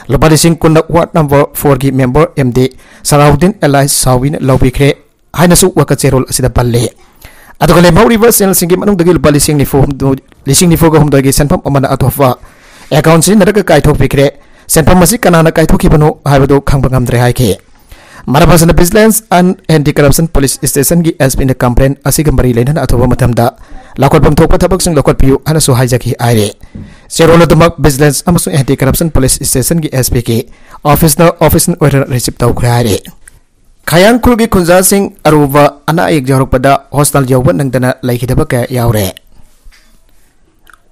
ꯂꯨꯄꯥ ꯂꯤꯁꯤꯡ ꯀꯨꯟꯅ ꯋꯥꯔꯗ ꯅꯝꯕꯔ ꯐꯣꯔꯒꯤ ꯃꯦꯝꯕꯔ ꯑꯦꯝ ꯗꯤ ꯁꯂꯥꯎꯗꯤꯟ ꯑꯦꯂꯥꯏꯁ ꯁꯥꯎꯋꯤꯅ ꯂꯧꯕꯤꯈ꯭ꯔꯦ ꯍꯥꯏꯅꯁꯨ ꯋꯥꯀꯠ ꯆꯦꯔꯣꯜ ꯑꯁꯤꯗ ꯄꯜꯂꯤ꯫ ꯑꯗꯨꯒ ꯂꯦꯝꯍꯧꯔꯤꯕ ꯁꯦꯜꯁꯤꯡꯒꯤ ꯃꯅꯨꯡꯗꯒꯤ ꯂꯨꯄꯥ ꯂꯤꯁꯤꯡ ꯅꯤꯐꯨ ꯍꯨꯝꯗꯣꯏ, ꯂꯤꯁꯤꯡ ꯅꯤꯐꯨꯒ ꯍꯨꯝꯗꯣꯏꯒꯤ ꯁꯦꯟꯐꯝ ꯑꯃꯅ ꯑꯇꯣꯞꯄ ꯑꯦꯀꯥꯎꯟ ꯁꯤꯖꯤꯟꯅꯔꯒ ꯀꯥꯏꯊꯣꯛꯄꯤꯈ꯭ꯔꯦ꯫ ꯁꯦꯟꯐꯝ ꯑꯁꯤ ꯀꯅꯥꯅ ꯀꯥꯏꯊꯣꯛꯈꯤꯕꯅꯣ ꯍꯥꯏꯕꯗꯨ ꯈꯪꯕ ꯉꯝꯗ꯭ꯔꯦ ꯍꯥꯏꯈꯤ꯫ ꯃꯔꯝ ꯑꯁꯤꯅ Vigilance and Anti Corruption Police Station ꯒꯤ S P ꯅ complaint ꯑꯁꯤꯒ ꯃꯔꯤ ꯂꯩꯅꯅ ꯑꯊꯨꯕ ꯃꯇꯝꯗ ꯂꯧꯈꯠꯐꯝ ꯊꯣꯛꯄ ꯊꯕꯛꯁꯤꯡ ꯂꯧꯈꯠꯄꯤꯌꯨ ꯍꯥꯏꯅꯁꯨ ꯍꯥꯏꯖꯈꯤ ꯍꯥꯏꯔꯤ꯫ ꯆꯦꯔꯣꯜ ꯑꯗꯨꯃꯛ Vigilance ꯑꯃꯁꯨꯡ Anti Corruption Police Station ꯒꯤ S P ꯒꯤ office ꯅ office ꯅ ꯑꯣꯏꯅ receive ꯇꯧꯈ꯭ꯔꯦ ꯍꯥꯏꯔꯤ꯫ ꯈꯥꯌꯥꯡ ꯈꯨꯜꯒꯤ ꯈꯨꯟꯖꯥꯁꯤꯡ ꯑꯔꯨꯕ ꯑꯅꯥ ꯑꯌꯦꯛ ꯌꯥꯎꯔꯛꯄꯗ hospital ꯌꯧꯕ ꯅꯪꯗꯅ ꯂꯩꯈꯤꯗꯕ ꯀꯌꯥ ꯌꯥꯎꯔꯦ꯫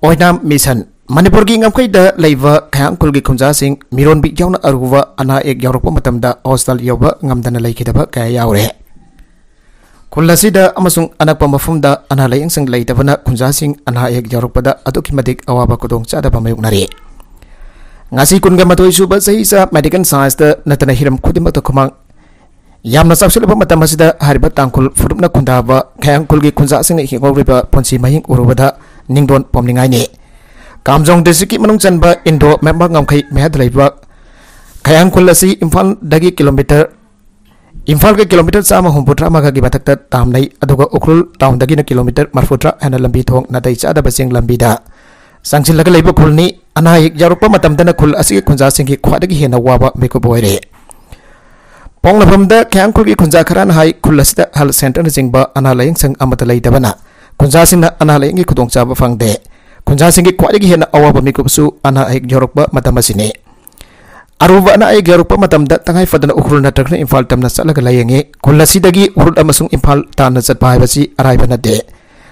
ꯑꯣꯏꯅꯥꯝ ꯃꯤꯁꯟ꯫ ꯃꯅꯤꯄꯨꯔꯒꯤ ꯉꯝꯈꯩꯗ ꯂꯩꯕ ꯈꯥꯌꯥꯡ ꯈꯨꯜꯒꯤ ꯈꯨꯟꯖꯥꯁꯤꯡ ꯃꯤꯔꯣꯟꯕꯤ ꯌꯥꯎꯅ ꯑꯔꯨꯕ ꯑꯅꯥ ꯑꯌꯦꯛ ꯌꯥꯎꯔꯛꯄ ꯃꯇꯝꯗ hospital ꯌꯧꯕ ꯉꯝꯗꯅ ꯂꯩꯈꯤꯗꯕ ꯀꯌꯥ ꯌꯥꯎꯔꯦ꯫ ꯈꯨꯜ ꯑꯁꯤꯗ ꯑꯃꯁꯨꯡ ꯑꯅꯛꯄ ꯃꯐꯝꯗ ꯑꯅꯥ ꯂꯥꯌꯦꯡꯁꯪ ꯂꯩꯇꯕꯅ ꯈꯨꯟꯖꯥꯁꯤꯡ ꯑꯅꯥ ꯑꯌꯦꯛ ꯌꯥꯎꯔꯛꯄꯗ ꯑꯗꯨꯛꯀꯤ ꯃꯇꯤꯛ ꯑꯋꯥꯕ ꯈꯨꯗꯣꯡꯆꯥꯗꯕ ꯃꯥꯌꯣꯛꯅꯔꯤ꯫ ꯉꯁꯤ ꯀꯨꯟꯒ ꯃꯥꯊꯣꯏ ꯁꯨꯕ ꯆꯍꯤꯆꯥ medical science ꯇ ꯅꯠꯇꯅ ꯍꯤꯔꯝ ꯈꯨꯗꯤꯡꯃꯛꯇ ꯈꯨꯃꯥꯡ ꯌꯥꯝꯅ ꯆꯥꯎꯁꯤꯜꯂꯕ ꯃꯇꯝ ꯑꯁꯤꯗ ꯍꯥꯏꯔꯤꯕ ꯇꯥꯡꯈꯨꯜ ꯐꯨꯔꯨꯞꯅ ꯈꯨꯟꯗꯥꯕ ꯈꯥꯌꯥꯡ ꯈꯨꯜꯒꯤ ꯈꯨꯟꯖꯥꯁꯤꯡꯅ ꯍꯤꯡꯍꯧꯔꯤꯕ ꯄꯨꯟꯁꯤ ꯃꯍꯤꯡ ꯎꯔꯨꯕꯗ ꯅꯤꯡꯗꯣꯟ ꯄꯣꯝꯅꯤꯡꯉꯥꯏꯅꯤ꯫ ꯀꯥꯝꯖꯣꯡ district ꯀꯤ ꯃꯅꯨꯡ ꯆꯟꯕ ꯏꯟꯗꯣ ꯃꯌꯥꯝꯕꯥꯡ ꯉꯝꯈꯩ ꯃꯌꯥꯗ ꯂꯩꯕ ꯈꯥꯌꯥꯡ ꯈꯨꯜ ꯑꯁꯤ ꯏꯝꯐꯥꯜꯗꯒꯤ kilometer, ꯏꯝꯐꯥꯜꯒ kilometer ꯆꯥꯝꯃ ꯍꯨꯝꯐꯨꯇꯔꯥ ꯃꯉꯥꯒꯤ ꯃꯊꯛꯇ ꯇꯥꯝꯅꯩ, ꯑꯗꯨꯒ ꯎꯈ꯭ꯔꯨꯜ town ꯗꯒꯤꯅ kilometer ꯃꯔꯤꯐꯨꯇꯔꯥ ꯍꯦꯟꯅ ꯂꯝꯕꯤ ꯊꯣꯡ ꯅꯥꯇꯩ ꯆꯥꯗꯕ ꯆꯤꯡ ꯂꯝꯕꯤꯗ ꯆꯪꯁꯤꯜꯂꯒ ꯂꯩꯕ ꯈꯨꯜꯅꯤ꯫ ꯑꯅꯥ ꯑꯌꯦꯛ ꯌꯥꯎꯔꯛꯄ ꯃꯇꯝꯗꯅ ꯈꯨꯜ ꯑꯁꯤꯒꯤ ꯈꯨꯟꯖꯥꯁꯤꯡꯒꯤ ꯈ꯭ꯋꯥꯏꯗꯒꯤ ꯍꯦꯟꯅ ꯋꯥꯕ ꯃꯤꯀꯨꯞ ꯑꯣꯏꯔꯦ꯫ ꯄꯣꯛꯅꯐꯝꯗ ꯈꯥꯌꯥꯡ ꯈꯨꯜꯒꯤ ꯈꯨꯟꯖꯥ ꯈꯔꯅ ꯍꯥꯏ, ꯈꯨꯜ ꯑꯁꯤꯗ health centre ꯅꯆꯤꯡꯕ ꯑꯅꯥ ꯂꯥꯌꯦꯡꯁꯪ ꯑꯃꯠꯇ ꯂꯩꯇꯕꯅ ꯈꯨꯟꯖꯥꯁꯤꯡꯅ ꯑꯅꯥ ꯂꯥꯌꯦꯡꯒꯤ ꯈꯨꯗꯣꯡꯆꯥꯕ ꯐꯪꯗꯦ꯫ ꯈꯨꯟꯖꯥꯁꯤꯡꯒꯤ ꯈ꯭ꯋꯥꯏꯗꯒꯤ ꯍꯦꯟꯅ ꯑꯋꯥꯕ ꯃꯤꯀꯨꯞꯁꯨ ꯑꯅꯥ ꯑꯌꯦꯛ ꯌꯥꯎꯔꯛꯄ ꯃꯇꯝ ꯑꯁꯤꯅꯤ꯫ ꯑꯔꯨꯕ ꯑꯅꯥ ꯑꯌꯦꯛ ꯌꯥꯎꯔꯛꯄ ꯃꯇꯝꯗ ꯇꯉꯥꯏ ꯐꯗꯅ ꯎꯈ꯭ꯔꯨꯜ ꯅꯠꯇ꯭ꯔꯒꯅ ꯏꯝꯐꯥꯜ ꯇꯝꯅ ꯆꯠꯂꯒ ꯂꯥꯌꯦꯡꯉꯤ꯫ ꯈꯨꯜ ꯑꯁꯤꯗꯒꯤ ꯎꯈ꯭ꯔꯨꯜ ꯑꯃꯁꯨꯡ ꯏꯝꯐꯥꯜ ꯇꯥꯟꯅ ꯆꯠꯄ ꯍꯥꯏꯕꯁꯤ ꯑꯔꯥꯏꯕ ꯅꯠꯇꯦ꯫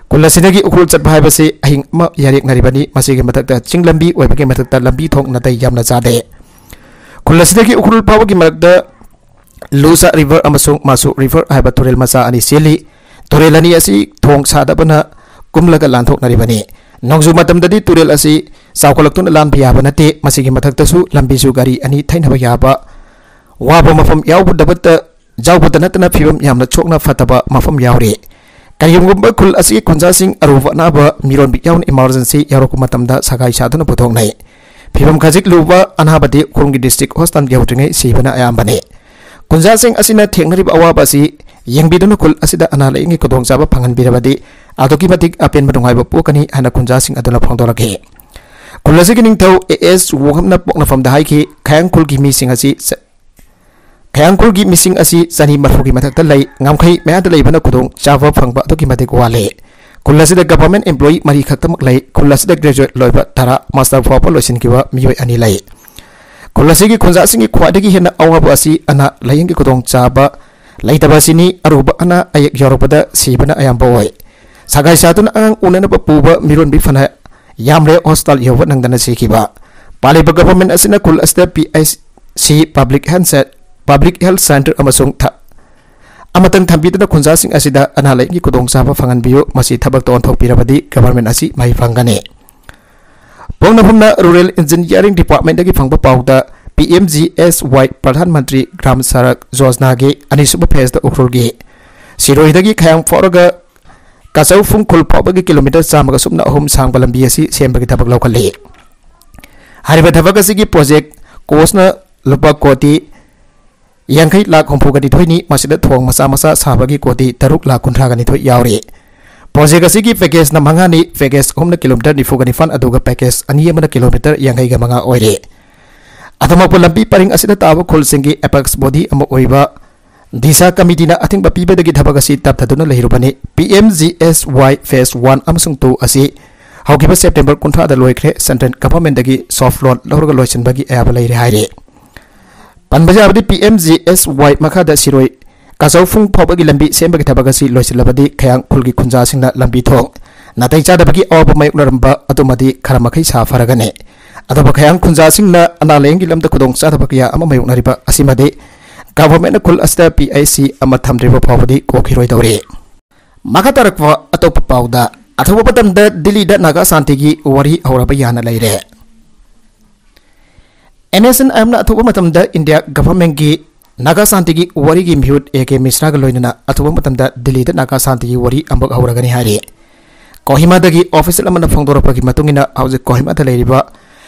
ꯈꯨꯜ ꯑꯁꯤꯗꯒꯤ ꯎꯈ꯭ꯔꯨꯜ ꯆꯠꯄ ꯍꯥꯏꯕꯁꯤ ꯑꯍꯤꯡ ꯑꯃ ꯌꯥꯔꯦꯛꯅꯔꯤꯕꯅꯤ꯫ ꯃꯁꯤꯒꯤ ꯃꯊꯛꯇ ꯆꯤꯡ ꯂꯝꯕꯤ ꯑꯣꯏꯕꯒꯤ ꯃꯊꯛꯇ ꯂꯝꯕꯤ ꯊꯣꯡ ꯅꯥꯇꯩ ꯌꯥꯝꯅ ꯆꯥꯗꯦ꯫ ꯈꯨꯜ ꯑꯁꯤꯗꯒꯤ ꯎꯈ꯭ꯔꯨꯜ ꯐꯥꯎꯕꯒꯤ ꯃꯔꯛꯇ ꯂꯨꯁꯥ river ꯑꯃꯁꯨꯡ ꯃꯥꯁꯨ river ꯍꯥꯏꯕ ꯇꯨꯔꯦꯜ ꯃꯆꯥ ꯑꯅꯤ ꯆꯦꯜꯂꯤ꯫ ꯇꯨꯔꯦꯜ ꯑꯅꯤ ꯑꯁꯤ ꯊꯣꯡ ꯁꯥꯗꯕꯅ ꯀꯨꯝꯂꯒ ꯂꯥꯟꯊꯣꯛꯅꯔꯤꯕꯅꯤ꯫ ꯅꯣꯡꯖꯨ ꯃꯇꯝꯗꯗꯤ ꯇꯨꯔꯦꯜ ꯑꯁꯤ ꯆꯥꯎꯈꯠꯂꯛꯇꯨꯅ ꯂꯥꯟꯕ ꯌꯥꯕ ꯅꯠꯇꯦ꯫ ꯃꯁꯤꯒꯤ ꯃꯊꯛꯇꯁꯨ ꯂꯝꯕꯤꯁꯨ ꯒꯥꯔꯤ ꯑꯅꯤ ꯊꯩꯅꯕ ꯌꯥꯕ ꯋꯥꯕ ꯃꯐꯝ ꯌꯥꯎꯕꯗꯕꯇ, ꯌꯥꯎꯕꯗ ꯅꯠꯇꯅ ꯐꯤꯕꯝ ꯌꯥꯝꯅ ꯁꯣꯛꯅ ꯐꯠꯇꯕ ꯃꯐꯝ ꯌꯥꯎꯔꯤ꯫ ꯀꯔꯤꯒꯨꯝꯕ ꯈꯨꯜ ꯑꯁꯤꯒꯤ ꯈꯨꯟꯖꯥꯁꯤꯡ ꯑꯔꯨꯕ ꯑꯅꯥꯕ ꯃꯤꯔꯣꯟꯕꯤ ꯌꯥꯎꯅ emergency ꯌꯥꯎꯔꯛꯄ ꯃꯇꯝꯗ ꯁꯒꯥꯏ ꯁꯥꯗꯨꯅ ꯄꯨꯊꯣꯛꯅꯩ꯫ ꯐꯤꯕꯝ ꯈꯖꯤꯛ ꯂꯨꯕ ꯑꯅꯥꯕꯗꯤ ꯎꯈ꯭ꯔꯨꯜꯒꯤ district hospital ꯌꯧꯗ꯭ꯔꯤꯉꯩ ꯁꯤꯕꯅ ꯑꯌꯥꯝꯕꯅꯤ꯫ ꯈꯨꯟꯖꯥꯁꯤꯡ ꯑꯁꯤꯅ ꯊꯦꯡꯅꯔꯤꯕ ꯑꯋꯥꯕ ꯑꯁꯤ ꯌꯦꯡꯕꯤꯗꯨꯅ ꯈꯨꯜ ꯑꯁꯤꯗ ꯑꯅꯥ ꯂꯥꯌꯦꯡꯒꯤ ꯈꯨꯗꯣꯡꯆꯥꯕ ꯐꯪꯍꯟꯕꯤꯔꯕꯗꯤ ꯑꯗꯨꯛꯀꯤ ꯃꯇꯤꯛ ꯑꯄꯦꯟꯕ ꯅꯨꯡꯉꯥꯏꯕ ꯄꯣꯛꯀꯅꯤ ꯍꯥꯏꯅ ꯈꯨꯟꯖꯥꯁꯤꯡ ꯑꯗꯨꯅ ꯐꯣꯡꯗꯣꯔꯛꯈꯤ꯫ ꯈꯨꯜ ꯑꯁꯤꯒꯤ ꯅꯤꯡꯊꯧ ꯑꯦ ꯑꯦꯁ ꯋꯣꯡꯍꯝꯅ ꯄꯣꯛꯅꯐꯝꯗ ꯍꯥꯏꯈꯤ, ꯈꯥꯌꯥꯡ ꯈꯨꯜꯒꯤ ꯃꯤꯁꯤꯡ ꯑꯁꯤ ꯆ-, ꯈꯌꯥꯡ ꯈꯨꯜꯒꯤ ꯃꯤꯁꯤꯡ ꯑꯁꯤ ꯆꯅꯤ ꯃꯔꯐꯨꯒꯤ ꯃꯊꯛꯇ ꯂꯩ꯫ ꯉꯝꯈꯩ ꯃꯌꯥꯗ ꯂꯩꯕꯅ ꯈꯨꯗꯣꯡ ꯆꯥꯕ ꯐꯪꯕ ꯑꯗꯨꯛꯀꯤ ꯃꯇꯤꯛ ꯋꯥꯠꯂꯤ꯫ ꯈꯨꯜ ꯑꯁꯤꯗ government employee ꯃꯔꯤ ꯈꯛꯇꯃꯛ ꯂꯩ꯫ ꯈꯨꯜ ꯑꯁꯤꯗ graduate ꯂꯣꯏꯕ ꯇꯔꯥ, master ꯐꯥꯎꯕ ꯂꯣꯏꯁꯤꯟꯈꯤꯕ ꯃꯤꯑꯣꯏ ꯑꯅꯤ ꯂꯩ꯫ ꯈꯨꯜ ꯑꯁꯤꯒꯤ ꯈꯨꯟꯖꯥꯁꯤꯡꯒꯤ ꯈ꯭ꯋꯥꯏꯗꯒꯤ ꯍꯦꯟꯅ ꯑꯋꯥꯕ ꯑꯁꯤ ꯑꯅꯥ ꯂꯥꯌꯦꯡꯒꯤ ꯈꯨꯗꯣꯡꯆꯥꯕ ꯂꯩꯇꯕ ꯑꯁꯤꯅꯤ꯫ ꯑꯔꯨꯕ ꯑꯅꯥ ꯑꯌꯦꯛ ꯌꯥꯎꯔꯛꯄꯗ ꯁꯤꯕꯅ ꯑꯌꯥꯝꯕ ꯑꯣꯏ꯫ ꯁꯒꯥꯏ ꯁꯥꯗꯨꯅ ꯑꯉꯥꯡ ꯎꯅꯅꯕ ꯄꯨꯕ ꯃꯤꯔꯣꯟꯕꯤ ꯐꯅ ꯌꯥꯝꯂꯦ hospital ꯌꯧꯕ ꯅꯪꯗꯅ ꯁꯤꯈꯤꯕ꯫ ꯄꯥꯜꯂꯤꯕ government ꯑꯁꯤꯅ ꯈꯨꯜ ꯑꯁꯤꯗ P H C, public health cen-, public health center ꯑꯃꯁꯨꯡ ꯊ-, ꯑꯃꯇꯪ ꯊꯝꯕꯤꯗꯨꯅ ꯈꯨꯟꯖꯥꯁꯤꯡ ꯑꯁꯤꯗ ꯑꯅꯥ ꯂꯥꯌꯦꯡꯒꯤ ꯈꯨꯗꯣꯡꯆꯥꯕ ꯐꯪꯍꯟꯕꯤꯌꯨ꯫ ꯃꯁꯤ ꯊꯕꯛꯇ ꯑꯣꯟꯊꯣꯛꯄꯤꯔꯕꯗꯤ government ꯑꯁꯤ ꯃꯍꯩ ꯐꯪꯒꯅꯤ꯫ ꯄꯣꯡꯅꯐꯝꯅ Rural Engineering Departmentꯇꯒꯤ ꯐꯪꯕ ꯄꯥꯎꯗ, P M G S Y, Pradhan Mantri Gram Sadak Yojanaꯒꯤ ꯑꯅꯤꯁꯨꯕ phaseꯇ ꯎꯈ꯭ꯔꯨꯜꯒꯤ ꯁꯤꯔꯣꯏꯗꯒꯤ ꯈꯌꯥꯡ ꯐꯥꯎꯔꯒ ꯀꯆꯧꯐꯨꯡ ꯈꯨꯜ ꯐꯥꯎꯕꯒꯤ kilometre ꯆꯥꯝꯃꯒ ꯁꯨꯞꯅ ꯑꯍꯨꯝ ꯁꯥꯡꯕ ꯂꯝꯕꯤ ꯑꯁꯤ ꯁꯦꯝꯕꯒꯤ ꯊꯕꯛ ꯂꯧꯈꯠꯂꯤ꯫ ꯍꯥꯏꯔꯤꯕ ꯊꯕꯛ ꯑꯁꯤꯒꯤ project cost ꯂꯨꯄꯥ ꯀꯣꯇꯤ ꯌꯥꯡꯈꯩ ꯂꯥꯈ ꯍꯨꯝꯐꯨꯒ ꯅꯤꯊꯣꯏꯅꯤ꯫ ꯃꯁꯤꯗ ꯊꯣꯡ ꯃꯆꯥ ꯃꯆꯥ ꯁꯥꯕꯒꯤ ꯀꯣꯇꯤ ꯇꯔꯨꯛ ꯂꯥꯈ ꯀꯨꯟꯊ꯭ꯔꯥꯒ ꯅꯤꯊꯣꯏ ꯌꯥꯎꯔꯤ꯫ Project ꯑꯁꯤꯒꯤ packageꯅ ꯃꯉꯥꯅꯤ, package ꯑꯍꯨꯝꯅ kilometre ꯅꯤꯐꯨꯒ ꯅꯤꯄꯥꯟ, ꯑꯗꯨꯒ package ꯑꯅꯤ ꯑꯃꯅ kilometre ꯌꯥꯡꯈꯩꯒ ꯃꯉꯥ ꯑꯣꯏꯔꯤ꯫ ꯑꯗꯨꯃꯛꯄꯨ ꯂꯝꯕꯤ ꯄꯔꯤꯡ ꯑꯁꯤꯗ ꯇꯥꯕ ꯈꯨꯜꯁꯤꯡꯒꯤ apex body ꯑꯃ ꯑꯣꯏꯕ DISHA committeeꯅ ꯑꯊꯤꯡꯕ ꯄꯤꯕꯗꯒꯤ ꯊꯕꯛ ꯑꯁꯤ ꯇꯞꯊꯗꯨꯅ ꯂꯩꯔꯨꯕꯅꯤ꯫ P M G S Y phase one ꯑꯃꯁꯨꯡ two ꯑꯁꯤ ꯍꯧꯈꯤꯕ September ꯀꯨꯟꯊ꯭ꯔꯥꯗ ꯂꯣꯏꯈ꯭ꯔꯦ꯫ Central governmentꯗꯒꯤ soft loan ꯂꯧꯔꯒ ꯂꯣꯏꯁꯤꯟꯕꯒꯤ ꯑꯌꯥꯕ ꯂꯩꯔꯦ ꯍꯥꯏꯔꯤ꯫ ꯄꯟꯕ ꯌꯥꯕꯗꯤ, P M G S Y ꯃꯈꯥꯗ ꯁꯤꯔꯣꯏ ꯀꯆꯧꯐꯨꯡ ꯐꯥꯎꯕꯒꯤ ꯂꯝꯕꯤ ꯁꯦꯝꯕꯒꯤ ꯊꯕꯛ ꯑꯁꯤ ꯂꯣꯏꯁꯤꯜꯂꯕꯗꯤ ꯈꯌꯥꯡ ꯈꯨꯜꯒꯤ ꯈꯨꯟꯖꯥꯁꯤꯡꯅ ꯂꯝꯕꯤ ꯊꯣꯡ ꯅꯥꯇꯩ ꯆꯥꯗꯕꯒꯤ ꯑꯋꯥꯕ ꯃꯥꯌꯣꯛꯅꯔꯝꯕ ꯑꯗꯨꯃꯗꯤ ꯈꯔ ꯃꯈꯩ ꯁꯥ ꯐꯔꯒꯅꯤ꯫ ꯑꯗꯨꯕꯨ ꯈꯌꯥꯡ ꯈꯨꯟꯖꯥꯁꯤꯡꯅ ꯑꯅꯥ ꯂꯥꯌꯦꯡꯒꯤ ꯂꯝꯗ ꯈꯨꯗꯣꯡ ꯆꯥꯗꯕ ꯀꯌꯥ ꯑꯃ ꯃꯥꯌꯣꯛꯅꯔꯤꯕ ꯑꯁꯤꯃꯗꯤ governmentꯅ ꯈꯨꯜ ꯑꯁꯤꯗ P H C ꯑꯃ ꯊꯝꯗ꯭ꯔꯤꯕ ꯐꯥꯎꯕꯗꯤ ꯀꯣꯛꯈꯤꯔꯣꯏꯗꯧꯔꯤ꯫ ꯃꯈꯥ ꯇꯥꯔꯛꯄ ꯑꯇꯣꯞꯄ ꯄꯥꯎꯗ, ꯑꯊꯨꯕ ꯃꯇꯝꯗ ꯗꯤꯜꯂꯤꯗ ꯅꯥꯒꯥ ꯁꯥꯟꯇꯤꯒꯤ ꯋꯥꯔꯤ ꯍꯧꯔꯕ ꯌꯥꯅ ꯂꯩꯔꯦ꯫ NSCN-IMꯅ ꯑꯊꯨꯕ ꯃꯇꯝꯗ India governmentꯀꯤ ꯅꯥꯒꯥ ꯁꯥꯟꯇꯤꯒꯤ ꯋꯥꯔꯤꯒꯤ ꯃꯤꯍꯨꯠ A K ꯃꯤꯁ꯭ꯔꯥꯒ ꯂꯣꯏꯅꯅ ꯑꯊꯨꯕ ꯃꯇꯝꯗ ꯗꯤꯜꯂꯤꯗ ꯅꯥꯒꯥ ꯁꯥꯟꯇꯤꯒꯤ ꯋꯥꯔꯤ ꯑꯃꯨꯛ ꯍꯧꯔꯒꯅꯤ ꯍꯥꯏꯔꯤ꯫ ꯀꯣꯍꯤꯃꯥꯗꯒꯤ official ꯑꯃꯅ ꯐꯣꯡꯗꯣꯔꯛꯄꯒꯤ ꯃꯇꯨꯡ ꯏꯟꯅ, ꯍꯧꯖꯤꯛ ꯀꯣꯍꯤꯃꯥꯗ ꯂꯩꯔꯤꯕ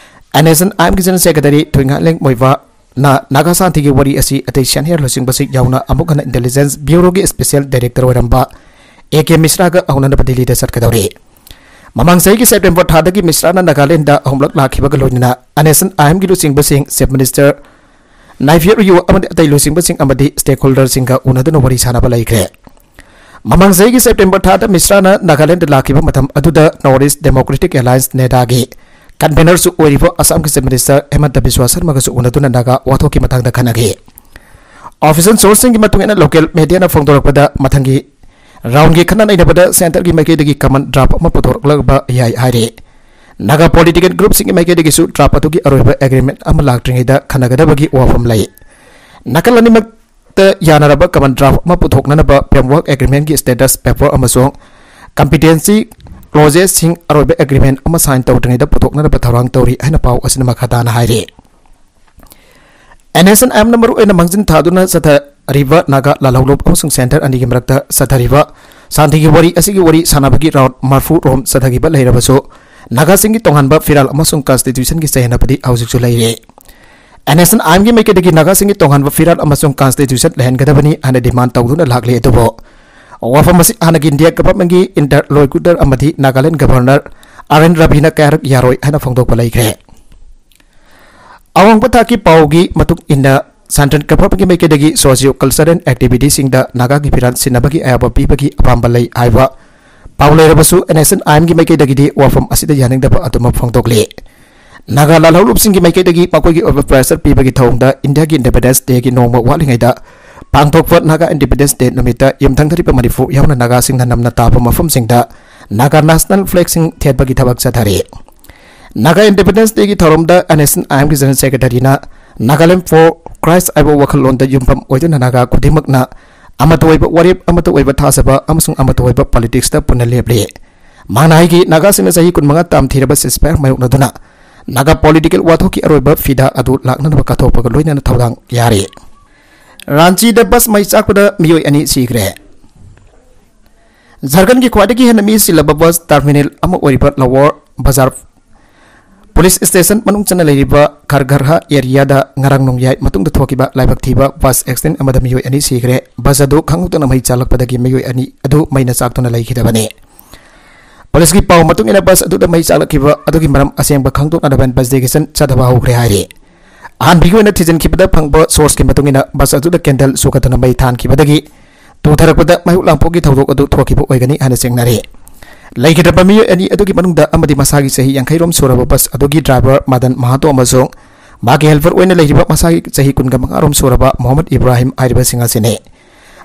NSCN-IMꯒꯤ General Secretary ꯊꯨꯏꯉꯥꯂꯦꯡ ꯃꯣꯏꯕꯥꯅ ꯅꯥꯒꯥ ꯁꯥꯟꯇꯤꯒꯤ ꯋꯥꯔꯤ ꯑꯁꯤ ꯑꯇꯩ senior ꯂꯨꯆꯤꯡꯕꯁꯤꯡ ꯌꯥꯎꯅ ꯑꯃꯨꯛ ꯍꯟꯅ Intelligence Bureauꯒꯤ special director ꯑꯣꯏꯔꯝꯕ A K ꯃꯤꯁ꯭ꯔꯥꯒ ꯍꯧꯅꯅꯕ ꯗꯤꯜꯂꯤꯗ ꯆꯠꯀꯗꯧꯔꯤ꯫ ꯃꯃꯥꯡ ꯆꯍꯤꯒꯤ September ꯊꯥꯗꯒꯤ ꯃꯤꯁ꯭ꯔꯥꯅ ꯅꯥꯒꯥꯂꯦꯟꯗ ꯑꯍꯨꯝꯂꯛ ꯂꯥꯛꯈꯤꯕꯒ ꯂꯣꯏꯅꯅ NSCN-IMꯒꯤ ꯂꯨꯆꯤꯡꯕꯁꯤꯡ, Chief Minister ꯅꯥꯏꯐꯤꯌꯔ ꯌꯨ ꯑꯃꯗꯤ ꯑꯇꯩ ꯂꯨꯆꯤꯡꯕꯁꯤꯡ ꯑꯃꯗꯤ stakeholderꯁꯤꯡꯒ ꯎꯅꯗꯨꯅ ꯋꯥꯔꯤ ꯁꯥꯅꯕ ꯂꯩꯈ꯭ꯔꯦ꯫ ꯃꯃꯥꯡ ꯆꯍꯤꯒꯤ September ꯊꯥꯗ ꯃꯤꯁ꯭ꯔꯥꯅ ꯅꯥꯒꯥꯂꯦꯟꯗ ꯂꯥꯛꯈꯤꯕ ꯃꯇꯝ ꯑꯗꯨꯗ North East Democratic Alliance, NEDAꯒꯤ convenerꯁꯨ ꯑꯣꯏꯔꯤꯕ ꯑꯁꯥꯝꯒꯤ Chief Minister ꯍꯤꯃꯟꯇ ꯕꯤꯁ꯭ꯋꯥ ꯁꯔꯃꯒꯁꯨ ꯎꯅꯗꯨꯅ ꯅꯥꯒꯥ ꯋꯥꯊꯣꯛꯀꯤ ꯃꯇꯥꯡꯗ ꯈꯟꯅꯈꯤ꯫ Official sourceꯁꯤꯡꯒꯤ ꯃꯇꯨꯡ ꯏꯟꯅ, local mediaꯅ ꯐꯣꯡꯗꯣꯔꯛꯄꯗ, ꯃꯊꯪꯒꯤ roundꯒꯤ ꯈꯟꯅ ꯅꯩꯅꯕꯗ centreꯒꯤ ꯃꯥꯏꯀꯩꯗꯒꯤ common draft ꯑꯃ ꯄꯨꯊꯣꯔꯛꯂꯕ ꯌꯥꯏ ꯍꯥꯏꯔꯤ꯫ ꯅꯥꯒꯥ political groupꯁꯤꯡꯒꯤ ꯃꯥꯏꯀꯩꯗꯒꯤꯁꯨ draft ꯑꯗꯨꯒꯤ ꯑꯔꯣꯏꯕ agreement ꯑꯃ ꯂꯥꯛꯇ꯭ꯔꯤꯉꯩꯗ ꯈꯟꯅꯒꯗꯕꯒꯤ ꯋꯥꯐꯝ ꯂꯩ꯫ ꯅꯥꯀꯜ ꯑꯅꯤꯃꯛꯇ ꯌꯥꯅꯔꯕ common draft ꯑꯃ ꯄꯨꯊꯣꯛꯅꯅꯕ framework agreementꯀꯤ status paper ꯑꯃꯁꯨꯡ competency clauseꯁꯤꯡ ꯑꯔꯣꯏꯕ agreement ꯑꯃ sign ꯇꯧꯗ꯭ꯔꯤꯉꯩꯗ ꯄꯨꯊꯣꯛꯅꯅꯕ ꯊꯧꯔꯥꯡ ꯇꯧꯔꯤ ꯍꯥꯏꯅ ꯄꯥꯎ ꯑꯁꯤꯅ ꯃꯈꯥ ꯇꯥꯅ ꯍꯥꯏꯔꯤ꯫ NSCN-IMꯅ ꯃꯔꯨꯑꯣꯏꯅ ꯃꯥꯡꯖꯤꯟ ꯊꯥꯗꯨꯅ ꯆꯠꯊꯔꯤꯕ ꯅꯥꯒꯥ ꯂꯥꯜꯍꯧꯂꯨꯞ ꯑꯃꯁꯨꯡ centre ꯑꯅꯤꯒꯤ ꯃꯔꯛꯇ ꯆꯠꯊꯔꯤꯕ ꯁꯥꯟꯇꯤꯒꯤ ꯋꯥꯔꯤ ꯑꯁꯤꯒꯤ ꯋꯥꯔꯤ ꯁꯥꯟꯅꯕꯒꯤ round ꯃꯔꯐꯨ ꯔꯣꯝ ꯆꯠꯊꯈꯤꯕ ꯂꯩꯔꯕꯁꯨ, ꯅꯥꯒꯥꯁꯤꯡꯒꯤ ꯇꯣꯉꯥꯟꯕ ꯐꯤꯔꯥꯜ ꯑꯃꯁꯨꯡ constitutionꯒꯤ ꯆꯌꯦꯠꯅꯕꯗꯤ ꯍꯧꯖꯤꯛꯁꯨ ꯂꯩꯔꯤ꯫ NSCN-IMꯒꯤ ꯃꯥꯏꯀꯩꯗꯒꯤ ꯅꯥꯒꯥꯁꯤꯡꯒꯤ ꯇꯣꯉꯥꯟꯕ ꯐꯤꯔꯥꯜ ꯑꯃꯁꯨꯡ constitution ꯂꯩꯍꯟꯒꯗꯕꯅꯤ ꯍꯥꯏꯅ demand ꯇꯧꯗꯨꯅ ꯂꯥꯛꯂꯤ, ꯑꯗꯨꯕꯨ ꯋꯥꯐꯝ ꯑꯁꯤ ꯍꯥꯟꯅꯒꯤ India governmentꯀꯤ interlocutor ꯑꯃꯗꯤ Nagaland Governor R N Raviꯅ ꯀꯌꯥꯔꯛ ꯌꯥꯔꯣꯏ ꯍꯥꯏꯅ ꯐꯣꯡꯗꯣꯛꯄ ꯂꯩꯈ꯭ꯔꯦ꯫ ꯑꯋꯥꯡꯕ ꯊꯥꯛꯀꯤ ꯄꯥꯎꯒꯤ ꯃꯇꯨꯡ ꯏꯟꯅ, central governmentꯀꯤ ꯃꯥꯏꯀꯩꯗꯒꯤ socio-cultural activityꯁꯤꯡꯗ ꯅꯥꯒꯥꯒꯤ ꯐꯤꯔꯥꯜ ꯁꯤꯟꯅꯕꯒꯤ ꯑꯌꯥꯕ ꯄꯤꯕꯒꯤ ꯑꯄꯥꯝꯕ ꯂꯩ ꯍꯥꯏꯕ ꯄꯥꯎ ꯂꯩꯔꯕꯁꯨ, NSCN-IMꯒꯤ ꯃꯥꯏꯀꯩꯗꯒꯤꯗꯤ ꯋꯥꯐꯝ ꯑꯁꯤꯗ ꯌꯥꯅꯤꯡꯗꯕ ꯑꯗꯨꯃꯛ ꯐꯣꯡꯗꯣꯛꯂꯤ꯫ ꯅꯥꯒꯥ ꯂꯥꯜꯍꯧꯂꯨꯞꯁꯤꯡꯒꯤ ꯃꯥꯏꯀꯩꯗꯒꯤ ꯃꯈꯣꯏꯒꯤ ꯑꯣꯏꯕ pressure ꯄꯤꯕꯒꯤ ꯊꯧꯑꯣꯡꯗ Indiaꯒꯤ Independence Dayꯒꯤ ꯅꯣꯡꯃ ꯋꯥꯠꯂꯤꯉꯩꯗ ꯄꯥꯡꯊꯣꯛꯄ Naga Independence Day ꯅꯨꯃꯤꯠꯇ ꯌꯨꯝꯊꯪꯅꯔꯤꯕ ꯃꯅꯤꯄꯨꯔ ꯌꯥꯎꯅ ꯅꯥꯒꯥꯁꯤꯡꯅ ꯅꯝꯅ ꯇꯥꯕ ꯃꯐꯝꯁꯤꯡꯗ Naga national flagꯁꯤꯡ ꯊꯦꯠꯄꯒꯤ ꯊꯕꯛ ꯆꯠꯊꯔꯤ꯫ Naga Independence Dayꯒꯤ ꯊꯧꯔꯝꯗ NSCN-IMꯒꯤ General Secretaryꯅ Nagaland for Christ ꯍꯥꯏꯕ ꯋꯥꯈꯜꯂꯣꯟꯗ ꯌꯨꯝꯐꯝ ꯑꯣꯏꯗꯨꯅ ꯅꯥꯒꯥ ꯈꯨꯗꯤꯡꯃꯛꯅ ꯑꯃꯠꯇ ꯑꯣꯏꯕ ꯋꯥꯔꯦꯞ, ꯑꯃꯠꯇ ꯑꯣꯏꯕ ꯊꯥꯖꯕ ꯑꯃꯁꯨꯡ ꯑꯃꯠꯇ ꯑꯣꯏꯕ politicsꯇ ꯄꯨꯟꯅ ꯂꯦꯞꯂꯤ꯫ ꯃꯍꯥꯛꯅ ꯍꯥꯏꯈꯤ, ꯅꯥꯒꯥꯁꯤꯡꯅ ꯆꯍꯤ ꯀꯨꯟꯃꯉꯥ term ꯊꯤꯔꯕ ceasefire ꯃꯥꯌꯣꯛꯅꯗꯨꯅ ꯅꯥꯒꯥ political ꯋꯥꯊꯣꯛꯀꯤ ꯑꯔꯣꯏꯕ ꯐꯤꯗꯥ ꯑꯗꯨ ꯂꯥꯛꯅꯅꯕ ꯀꯠꯊꯣꯛꯄꯒ ꯂꯣꯏꯅꯅ ꯊꯧꯗꯥꯡ ꯌꯥꯔꯤ꯫ ꯔꯥꯟꯆꯤꯗ bus ꯃꯩ ꯆꯥꯛꯄꯗ ꯃꯤꯑꯣꯏ ꯑꯅꯤ ꯁꯤꯈ꯭ꯔꯦ꯫ ꯖꯥꯔꯈꯟꯒꯤ ꯈ꯭ꯋꯥꯏꯗꯒꯤ ꯍꯦꯟꯅ ꯃꯤ ꯁꯤꯜꯂꯕ bus terminal ꯑꯃ ꯑꯣꯏꯔꯤꯕ ꯂꯋꯔ ꯕꯖꯥꯔ police station ꯃꯅꯨꯡ ꯆꯟꯅ ꯂꯩꯔꯤꯕ ꯈꯔꯒꯔꯍ areaꯗ ꯉꯔꯥꯡ ꯅꯣꯡꯌꯥꯏ ꯃꯇꯨꯡꯗ ꯊꯣꯛꯈꯤꯕ ꯂꯥꯏꯕꯛ ꯊꯤꯕ bus accident ꯑꯃꯗ ꯃꯤꯑꯣꯏ ꯑꯅꯤ ꯁꯤꯈ꯭ꯔꯦ꯫ Bus ꯑꯗꯨ ꯈꯪꯍꯧꯗꯅ ꯃꯩ ꯆꯥꯛꯂꯛꯄꯗꯒꯤ ꯃꯤꯑꯣꯏ ꯑꯅꯤ ꯑꯗꯨ ꯃꯩꯅ ꯆꯥꯛꯇꯨꯅ ꯂꯩꯈꯤꯗꯕꯅꯤ꯫ Policeꯀꯤ ꯄꯥꯎ ꯃꯇꯨꯡ ꯏꯟꯅ, bus ꯑꯗꯨꯗ ꯃꯩ ꯆꯥꯛꯂꯛꯈꯤꯕ ꯑꯗꯨꯒꯤ ꯃꯔꯝ ꯑꯁꯦꯡꯕ ꯈꯪꯗꯣꯛꯅꯅꯕ investigation ꯆꯠꯊꯕ ꯍꯧꯈ꯭ꯔꯦ ꯍꯥꯏꯔꯤ꯫ ꯑꯍꯥꯟꯕꯒꯤ ꯑꯣꯏꯅ ꯊꯤꯖꯤꯟꯈꯤꯕꯗ ꯐꯪꯕ ꯁꯣꯔꯁꯀꯤ ꯃꯇꯨꯡ ꯏꯟꯅ, ꯕꯁ ꯑꯗꯨꯗ ꯀꯦꯟꯗꯜ ꯁꯣꯛꯀꯗꯨꯅ ꯃꯩ ꯊꯥꯟꯈꯤꯕꯗꯒꯤ ꯇꯨꯊꯔꯛꯄꯗ ꯃꯩꯍꯧ ꯂꯥꯡꯄꯣꯛꯀꯤ ꯊꯧꯗꯣꯛ ꯑꯗꯨ ꯊꯣꯛꯈꯤꯕ ꯑꯣꯏꯒꯅꯤ ꯍꯥꯏꯅ ꯆꯤꯡꯅꯔꯤ꯫ ꯂꯩꯈꯤꯗ꯭ꯔꯕ ꯃꯤꯑꯣꯏ ꯑꯅꯤ ꯑꯗꯨꯒꯤ ꯃꯅꯨꯡꯗ ꯑꯃꯗꯤ ꯃꯁꯥꯒꯤ ꯆꯍꯤ ꯌꯥꯡꯈꯩ ꯔꯣꯝ ꯁꯨꯔꯕ ꯕꯁ ꯑꯗꯨꯒꯤ ꯗ꯭ꯔꯥꯏꯚꯔ ꯃꯗꯟ ꯃꯍꯥꯇꯣ ꯑꯃꯁꯨꯡ ꯃꯍꯥꯛꯀꯤ ꯍꯦꯜꯄꯔ ꯑꯣꯏꯅ ꯂꯩꯔꯤꯕ ꯃꯁꯥꯒꯤ ꯆꯍꯤ ꯀꯨꯟꯒ ꯃꯉꯥ ꯔꯣꯝ ꯁꯨꯔꯕ ꯃꯣꯍꯝꯃꯗ ꯏꯕ꯭ꯔꯥꯍꯤꯝ ꯍꯥꯏꯔꯤꯕꯁꯤꯡ ꯑꯁꯤꯅꯤ꯫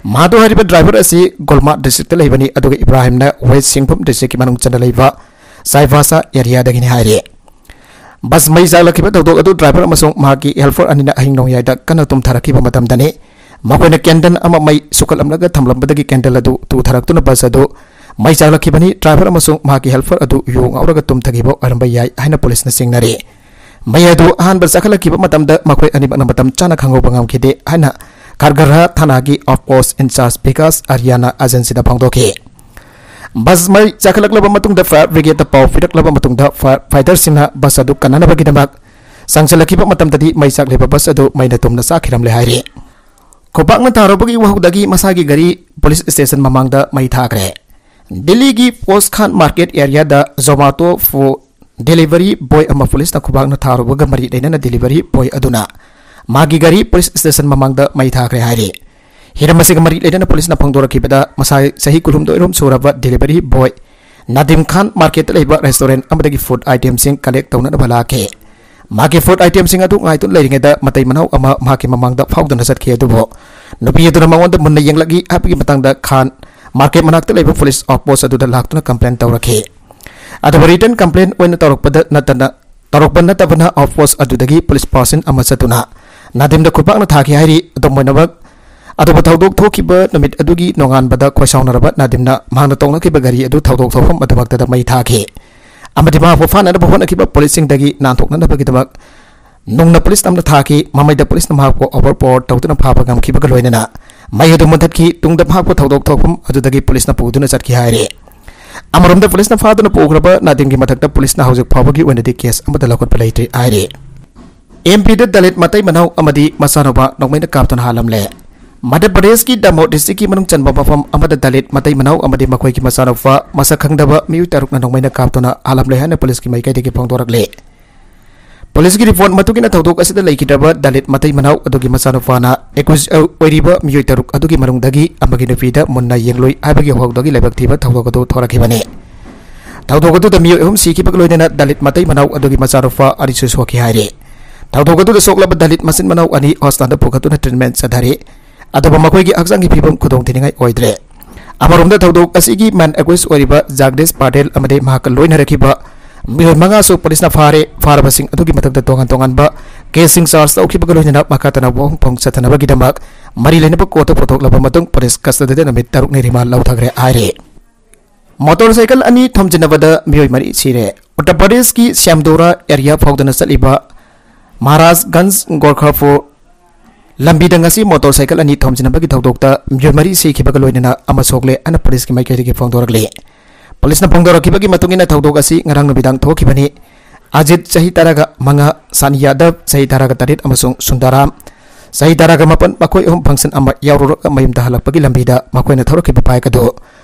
ꯃꯍꯥꯇꯣ ꯍꯥꯏꯔꯤꯕ ꯗ꯭ꯔꯥꯏꯚꯔ ꯑꯁꯤ ꯒꯣꯜꯃꯥ ꯗꯤꯁꯇ꯭ꯔꯤꯛꯇ ꯂꯩꯕꯅꯤ, ꯑꯗꯨꯒ ꯏꯕ꯭ꯔꯥꯍꯤꯝꯅ ꯋꯦꯁ ꯁꯤꯡꯚꯨꯝ ꯗꯤꯁꯇ꯭ꯔꯤꯛꯀꯤ ꯃꯅꯨꯡ ꯆꯟꯅ ꯂꯩꯕ ꯆꯥꯏꯕꯥꯁꯥ ꯑꯦꯔꯤꯌꯥꯗꯒꯤꯅꯤ ꯍꯥꯏꯔꯤ꯫ ꯕꯁ ꯃꯩ ꯆꯥꯛꯂꯛꯈꯤꯕ ꯊꯧꯗꯣꯛ ꯑꯗꯨ ꯗ꯭ꯔꯥꯏꯚꯔ ꯑꯃꯁꯨꯡ ꯃꯍꯥꯛꯀꯤ ꯍꯦꯜꯄꯔ ꯑꯅꯤꯅ ꯑꯍꯤꯡ ꯅꯣꯡꯌꯥꯏꯗ ꯀꯟꯅ ꯇꯨꯝꯊꯔꯛꯈꯤꯕ ꯃꯇꯝꯗꯅꯤ꯫ ꯃꯈꯣꯏꯅ ꯀꯦꯟꯗꯜ ꯑꯃ ꯃꯩ ꯁꯨꯈꯠꯂꯝꯂꯒ ꯊꯝꯂꯝꯕꯗꯒꯤ ꯀꯦꯟꯗꯜ ꯑꯗꯨ ꯇꯨꯊꯔꯛꯇꯨꯅ ꯕꯁ ꯑꯗꯨ ꯃꯩ ꯆꯥꯛꯂꯛꯈꯤꯕꯅꯤ꯫ ꯗ꯭ꯔꯥꯏꯚꯔ ꯑꯃꯁꯨꯡ ꯃꯍꯥꯛꯀꯤ ꯍꯦꯜꯄꯔ ꯑꯗꯨ ꯌꯨ ꯉꯥꯎꯔꯒ ꯇꯨꯝꯊꯈꯤꯕ ꯑꯣꯏꯔꯝꯕ ꯌꯥꯏ ꯍꯥꯏꯅ ꯄꯨꯂꯤꯁꯅ ꯆꯤꯡꯅꯔꯤ꯫ ꯃꯩ ꯑꯗꯨ ꯑꯍꯥꯟꯕ ꯆꯥꯛꯈꯠꯂꯛꯈꯤꯕ ꯃꯇꯝꯗ ꯃꯈꯣꯏ ꯑꯅꯤꯃꯛꯅ ꯃꯇꯝ ꯆꯥꯅ ꯈꯪꯍꯧꯕ ꯉꯝꯈꯤꯗꯦ ꯍꯥꯏꯅ ꯈꯥꯔꯒꯔꯥ ꯊꯥꯅꯥꯒꯤ ꯑꯥꯎꯠ ꯄꯣꯁ ꯏꯟꯆꯥꯔꯖ ꯕꯤꯀꯥꯁ ꯑꯥꯔꯌꯥꯅ ꯑꯦꯖꯦꯟꯁꯤꯗ ꯐꯣꯡꯗꯣꯛꯈꯤ꯫ ꯕꯁ ꯃꯩ ꯆꯥꯛꯈꯠꯂꯛꯂꯕ ꯃꯇꯨꯡꯗ ꯐꯥꯌꯔ ꯕ꯭ꯔꯤꯒꯦꯗꯇ ꯄꯥꯎ ꯄꯤꯔꯛꯂꯕ ꯃꯇꯨꯡꯗ, ꯐꯥꯌꯔ ꯐꯥꯏꯇꯔꯁꯤꯡꯅ ꯕꯁ ꯑꯗꯨ ꯀꯟꯅꯅꯕꯒꯤꯗꯃꯛ ꯆꯪꯁꯤꯜꯂꯛꯈꯤꯕ ꯃꯇꯝꯗꯗꯤ ꯃꯩ ꯆꯥꯛꯂꯤꯕ ꯕꯁ ꯑꯗꯨ ꯃꯩꯅ ꯇꯨꯝꯅ ꯆꯥꯛꯈꯤꯔꯝꯂꯦ ꯍꯥꯏꯔꯤ꯫ ꯈꯨꯄꯥꯛꯅ ꯊꯥꯔꯨꯕꯒꯤ ꯋꯥꯍꯧꯗꯒꯤ ꯃꯁꯥꯒꯤ ꯒꯥꯔꯤ ꯄꯨꯂꯤꯁ ꯁ꯭ꯇꯦꯁꯟ ꯃꯃꯥꯡꯗ ꯃꯩ ꯊꯥꯈ꯭ꯔꯦ꯫ ꯗꯤꯜꯂꯤꯒꯤ ꯄꯣꯁ ꯈꯥꯟ ꯃꯥꯔꯀꯦꯠ ꯑꯦꯔꯤꯌꯥꯗ ꯖꯣꯃꯥꯇꯣ ꯐꯨꯗ ꯗꯦꯂꯤꯚꯔꯤ ꯕꯣꯏ ꯑꯃ ꯄꯨꯂꯤꯁꯅ ꯈꯨꯕꯥꯛꯅ ꯊꯥꯔꯨꯕꯒ ꯃꯔꯤ ꯂꯩꯅꯅ ꯗꯦꯂꯤꯚꯔꯤ ꯕꯣꯏ ꯑꯗꯨꯅ ꯃꯥꯒꯤ ꯒꯥꯔꯤ ꯄꯨꯂꯤꯁ ꯁ꯭ꯇꯦꯁꯟ ꯃꯃꯥꯡꯗ ꯃꯩ ꯊꯥꯈ꯭ꯔꯦ ꯍꯥꯏꯔꯤ꯫ ꯍꯤꯔꯝ ꯑꯁꯤꯒ ꯃꯔꯤ ꯂꯩꯅꯅ ꯄꯨꯂꯤꯁꯅ ꯐꯣꯡꯗꯣꯔꯛꯈꯤꯕꯗ, ꯃꯁꯥ ꯆꯍꯤ ꯀꯨꯟꯍꯨꯝꯗꯣꯏ ꯔꯣꯝ ꯁꯨꯔꯕ ꯗꯦꯂꯤꯚꯔꯤ ꯕꯣꯏ ꯅꯥꯗꯤꯝ ꯈꯥꯟ ꯃꯥꯔꯀꯦꯠꯇ ꯂꯩꯕ ꯔꯦꯁꯇꯨꯔꯦꯟꯠ ꯑꯃꯗꯒꯤ ꯐꯨꯗ ꯑꯥꯏꯇꯦꯝꯁꯤꯡ ꯀꯂꯦꯛ ꯇꯧꯅꯅꯕ ꯂꯥꯛꯈꯤ꯫ ꯃꯥꯒꯤ ꯐꯨꯗ ꯑꯥꯏꯇꯦꯝꯁꯤꯡ ꯑꯗꯨ ꯉꯥꯏꯗꯨꯅ ꯂꯩꯔꯤꯉꯩꯗ ꯃꯇꯩ ꯃꯅꯥꯎ ꯑꯃ ꯃꯍꯥꯛꯀꯤ ꯃꯃꯥꯡꯗ ꯐꯥꯎꯗꯨꯅ ꯆꯠꯈꯤ, ꯑꯗꯨꯕꯨ ꯅꯨꯄꯤ ꯑꯗꯨꯅ ꯃꯉꯣꯟꯗ ꯃꯨꯟꯅ ꯌꯦꯡꯂꯛꯏ ꯍꯥꯏꯕꯒꯤ ꯃꯇꯥꯡꯗ ꯈꯥꯟ ꯃꯥꯔꯀꯦꯠ ꯃꯅꯥꯛꯇ ꯂꯩꯕ ꯄꯨꯂꯤꯁ ꯑꯥꯎꯠ ꯄꯣꯁꯠ ꯑꯗꯨꯗ ꯂꯥꯛꯇꯨꯅ ꯀꯝꯄ꯭ꯂꯦꯟ ꯇꯧꯔꯛꯈꯤ꯫ ꯑꯗꯨꯕꯨ ꯔꯤꯇꯟ ꯀꯝꯄ꯭ꯂꯦꯟ ꯑꯣꯏꯅ ꯇꯧꯔꯛꯄꯗ ꯅꯠꯇꯅ, ꯇꯧꯔꯛꯄ ꯅꯠꯇꯕꯅ ꯑꯥꯎꯠ ꯄꯣꯁꯠ ꯑꯗꯨꯗꯒꯤ ꯄꯨꯂꯤꯁ ꯄꯥꯔꯁꯟ ꯑꯃ ꯆꯠꯇꯨꯅ ꯅꯥꯗꯤꯝꯗ ꯈꯨꯄꯥꯛꯅ ꯊꯥꯈꯤ ꯍꯥꯏꯔꯤ꯫ ꯑꯗꯨꯝ ꯑꯣꯏꯅꯃꯛ, ꯑꯗꯨꯕꯨ ꯊꯧꯗꯣꯛ ꯊꯣꯛꯈꯤꯕ ꯅꯨꯃꯤꯠ ꯑꯗꯨꯒꯤ ꯅꯣꯡꯉꯥꯟꯕꯗ ꯈꯣꯏꯁꯥꯎꯅꯔꯕ ꯅꯥꯗꯤꯝꯅ ꯃꯍꯥꯛꯅ ꯇꯣꯡꯅꯈꯤꯕ ꯒꯥꯔꯤ ꯑꯗꯨ ꯊꯧꯗꯣꯛ ꯊꯣꯛꯐꯝ ꯑꯗꯨꯃꯛꯇꯗ ꯃꯩ ꯊꯥꯈꯤ ꯑꯃꯗꯤ ꯃꯍꯥꯛꯄꯨ ꯐꯥꯅꯅꯕ ꯍꯣꯠꯅꯈꯤꯕ ꯄꯨꯂꯤꯁꯁꯤꯡꯗꯒꯤ ꯅꯥꯟꯊꯣꯛꯅꯅꯕꯒꯤꯗꯃꯛ ꯅꯨꯡꯅ ꯄꯨꯂꯤꯁ ꯑꯃꯅ ꯊꯥꯈꯤ꯫ ꯃꯃꯩꯗ ꯄꯨꯂꯤꯁꯅ ꯃꯍꯥꯛꯄꯨ ꯑꯣꯚꯔ ꯄꯥꯋꯔ ꯇꯧꯗꯨꯅ ꯐꯥꯕ ꯉꯝꯈꯤꯕꯒ ꯂꯣꯏꯅꯅ ꯃꯩ ꯑꯗꯨ ꯃꯨꯟꯊꯠꯈꯤ꯫ ꯇꯨꯡꯗ ꯃꯍꯥꯛꯄꯨ ꯊꯧꯗꯣꯛ ꯊꯣꯛꯐꯝ ꯑꯗꯨꯗꯒꯤ ꯄꯨꯂꯤꯁꯅ ꯄꯨꯗꯨꯅ ꯆꯠꯈꯤ ꯍꯥꯏꯔꯤ꯫ ꯑꯃꯔꯣꯝꯗ, ꯄꯨꯂꯤꯁꯅ ꯐꯥꯗꯨꯅ ꯄꯨꯈ꯭ꯔꯕ ꯅꯥꯗꯤꯝꯒꯤ ꯃꯊꯛꯇ ꯄꯨꯂꯤꯁꯅ ꯍꯧꯖꯤꯛ ꯐꯥꯎꯕꯒꯤ ꯑꯣꯏꯅꯗꯤ ꯀꯦꯁ ꯑꯃꯠꯇ ꯂꯧꯈꯠꯄ ꯂꯩꯇ꯭ꯔꯤ ꯍꯥꯏꯔꯤ꯫ ꯑꯦꯝ ꯄꯤꯗ ꯗꯂꯤꯠ ꯃꯇꯩ ꯃꯅꯥꯎ ꯑꯃꯗꯤ ꯃꯆꯥꯅꯨꯄꯥ ꯅꯣꯡꯃꯩꯅ ꯀꯥꯞꯇꯨꯅ ꯍꯥꯠꯂꯝꯂꯦ꯫ ꯃꯙ꯭ꯌ ꯄ꯭ꯔꯗꯦꯁꯀꯤ ꯗꯥꯃꯣ ꯗꯤꯁꯇ꯭ꯔꯤꯛꯀꯤ ꯃꯅꯨꯡ ꯆꯟꯕ ꯃꯐꯝ ꯑꯃꯗ ꯗꯂꯤꯠ ꯃꯇꯩ ꯃꯅꯥꯎ ꯑꯃꯗꯤ ꯃꯈꯣꯏꯒꯤ ꯃꯆꯥꯅꯨꯄꯥ ꯃꯁꯛ ꯈꯪꯗꯕ ꯃꯤꯑꯣꯏ ꯇꯔꯨꯛꯅ ꯅꯣꯡꯃꯩꯅ ꯀꯥꯞꯇꯨꯅ ꯍꯥꯠꯂꯝꯂꯦ ꯍꯥꯏꯅ ꯄꯨꯂꯤꯁꯀꯤ ꯃꯥꯏꯀꯩꯗꯒꯤ ꯐꯣꯡꯗꯣꯔꯛꯂꯦ꯫ ꯄꯨꯂꯤꯁꯀꯤ ꯔꯤꯄꯣꯔꯠ ꯃꯇꯨꯡ ꯏꯟꯅ, ꯊꯧꯗꯣꯛ ꯑꯁꯤꯗ ꯂꯩꯈꯤꯗ꯭ꯔꯕ ꯗꯂꯤꯠ ꯃꯇꯩ ꯃꯅꯥꯎ ꯑꯗꯨꯒꯤ ꯃꯆꯥꯅꯨꯄꯥꯅ ꯑꯦꯀ꯭ꯌꯨꯖ ꯑꯣꯏꯔꯤꯕ ꯃꯤꯑꯣꯏ ꯇꯔꯨꯛ ꯑꯗꯨꯒꯤ ꯃꯅꯨꯡꯗꯒꯤ ꯑꯃꯒꯤ ꯅꯨꯄꯤꯗ ꯃꯨꯟꯅ ꯌꯦꯡꯂꯨꯏ ꯍꯥꯏꯕꯒꯤ ꯍꯧꯗꯒꯤ ꯂꯥꯏꯕꯛ ꯊꯤꯕ ꯊꯧꯗꯣꯛ ꯑꯗꯨ ꯊꯣꯔꯛꯈꯤꯕꯅꯤ꯫ ꯊꯧꯗꯣꯛ ꯑꯗꯨꯗ ꯃꯤꯑꯣꯏ ꯑꯍꯨꯝ ꯁꯤꯈꯤꯕꯒ ꯂꯣꯏꯅꯅ ꯗꯂꯤꯠ ꯃꯇꯩ ꯃꯅꯥꯎ ꯑꯗꯨꯒꯤ ꯃꯆꯥꯅꯨꯄꯥ ꯑꯅꯤꯁꯨ ꯁꯣꯛꯈꯤ ꯍꯥꯏꯔꯤ꯫ ꯊꯧꯗꯣꯛ ꯑꯗꯨꯗ ꯁꯣꯛꯂꯕ ꯗꯂꯤꯠ ꯃꯆꯤꯟ ꯃꯅꯥꯎ ꯑꯅꯤ ꯍꯣꯁꯄꯤꯇꯥꯜꯗ ꯄꯨꯈꯠꯇꯨꯅ ꯇ꯭ꯔꯤꯠꯃꯦꯟ ꯆꯠꯊꯔꯤ꯫ ꯑꯗꯨꯕꯨ ꯃꯈꯣꯏꯒꯤ ꯍꯛꯆꯥꯡꯒꯤ ꯐꯤꯕꯝ ꯈꯨꯗꯣꯡꯊꯤꯅꯤꯡꯉꯥꯏ ꯑꯣꯏꯗ꯭ꯔꯦ꯫ ꯑꯃꯔꯣꯝꯗ, ꯊꯧꯗꯣꯛ ꯑꯁꯤꯒꯤ ꯃꯦꯟ ꯑꯦꯀ꯭ꯌꯨꯖ ꯑꯣꯏꯔꯤꯕ ꯖꯒꯗꯤꯁ ꯄꯥꯇꯦꯜ ꯑꯃꯗꯤ ꯃꯍꯥꯛꯀ ꯂꯣꯏꯅꯔꯛꯈꯤꯕ ꯃꯤꯑꯣꯏ ꯃꯉꯥꯁꯨ ꯄꯨꯂꯤꯁꯅ ꯐꯥꯔꯦ꯫ ꯐꯥꯔꯕꯁꯤꯡ ꯑꯗꯨꯒꯤ ꯃꯊꯛꯇ ꯇꯣꯉꯥꯟ ꯇꯣꯉꯥꯟꯕ ꯀꯦꯁꯁꯤꯡ ꯆꯥꯔꯖ ꯇꯧꯈꯤꯕꯒ ꯂꯣꯏꯅꯅ ꯃꯈꯥ ꯇꯥꯅ ꯋꯥꯍꯪ ꯐꯣꯡ ꯆꯠꯊꯅꯕꯒꯤꯗꯃꯛ ꯃꯔꯤ ꯂꯩꯅꯕ ꯀꯣꯔꯠꯇ ꯄꯨꯊꯣꯛꯂꯕ ꯃꯇꯨꯡ ꯄꯨꯂꯤꯁ ꯀꯁꯇꯗꯤꯗ ꯅꯨꯃꯤꯠ ꯇꯔꯨꯛꯅꯤ ꯔꯤꯃꯥꯟ ꯂꯧꯊꯈ꯭ꯔꯦ ꯍꯥꯏꯔꯤ꯫ ꯃꯣꯇꯣꯔ ꯁꯥꯏꯀꯜ ꯑꯅꯤ ꯊꯣꯝꯖꯤꯟꯅꯕꯗ ꯃꯤꯑꯣꯏ ꯃꯔꯤ ꯁꯤꯔꯦ꯫ ꯎꯠꯇꯔ ꯄ꯭ꯔꯗꯦꯁꯀꯤ ꯁ꯭ꯌꯥꯝꯗꯣꯔꯥ ꯑꯦꯔꯤꯌꯥ ꯐꯥꯎꯗꯨꯅ ꯆꯠꯂꯤꯕ ꯃꯍꯥꯔꯥꯖꯒꯟꯖ ꯒꯣꯔꯈꯄꯨꯔ ꯂꯝꯕꯤꯗ ꯉꯁꯤ ꯃꯣꯇꯣꯔ ꯁꯥꯏꯀꯜ ꯑꯅꯤ ꯊꯣꯝꯖꯤꯟꯅꯕꯒꯤ ꯊꯧꯗꯣꯛꯇ ꯃꯤꯑꯣꯏ ꯃꯔꯤ ꯁꯤꯈꯤꯕꯒ ꯂꯣꯏꯅꯅ ꯑꯃ ꯁꯣꯛꯂꯦ ꯍꯥꯏꯅ ꯄꯨꯂꯤꯁꯀꯤ ꯃꯥꯏꯀꯩꯗꯒꯤ ꯐꯣꯡꯗꯣꯔꯛꯂꯤ꯫ ꯄꯨꯂꯤꯁꯅ ꯐꯣꯡꯗꯣꯔꯛꯈꯤꯕꯒꯤ ꯃꯇꯨꯡ ꯏꯟꯅ, ꯊꯧꯗꯣꯛ ꯑꯁꯤ ꯉꯔꯥꯡ ꯅꯨꯃꯤꯗꯥꯡ ꯊꯣꯛꯈꯤꯕꯅꯤ꯫ ꯑꯖꯤꯠ, ꯆꯍꯤ ꯇꯔꯥꯒ ꯃꯉꯥ, ꯁꯥꯟ ꯌꯥꯗꯕ, ꯆꯍꯤ ꯇꯔꯥꯒ ꯇꯔꯦꯠ, ꯑꯃꯁꯨꯡ ꯁꯨꯟꯗꯥꯔꯥꯝ, ꯆꯍꯤ ꯇꯔꯥꯒ ꯃꯥꯄꯟ, ꯃꯈꯣꯏ ꯑꯍꯨꯝ ꯐꯪꯁꯟ ꯑꯃ ꯌꯥꯎꯔꯨꯔꯒ ꯃꯌꯨꯝꯗ ꯍꯜꯂꯛꯄꯒꯤ ꯂꯝꯕꯤꯗ ꯃꯈꯣꯏꯅ ꯊꯧꯔꯛꯈꯤꯕ ꯕꯥꯏꯛ ꯑꯗꯨ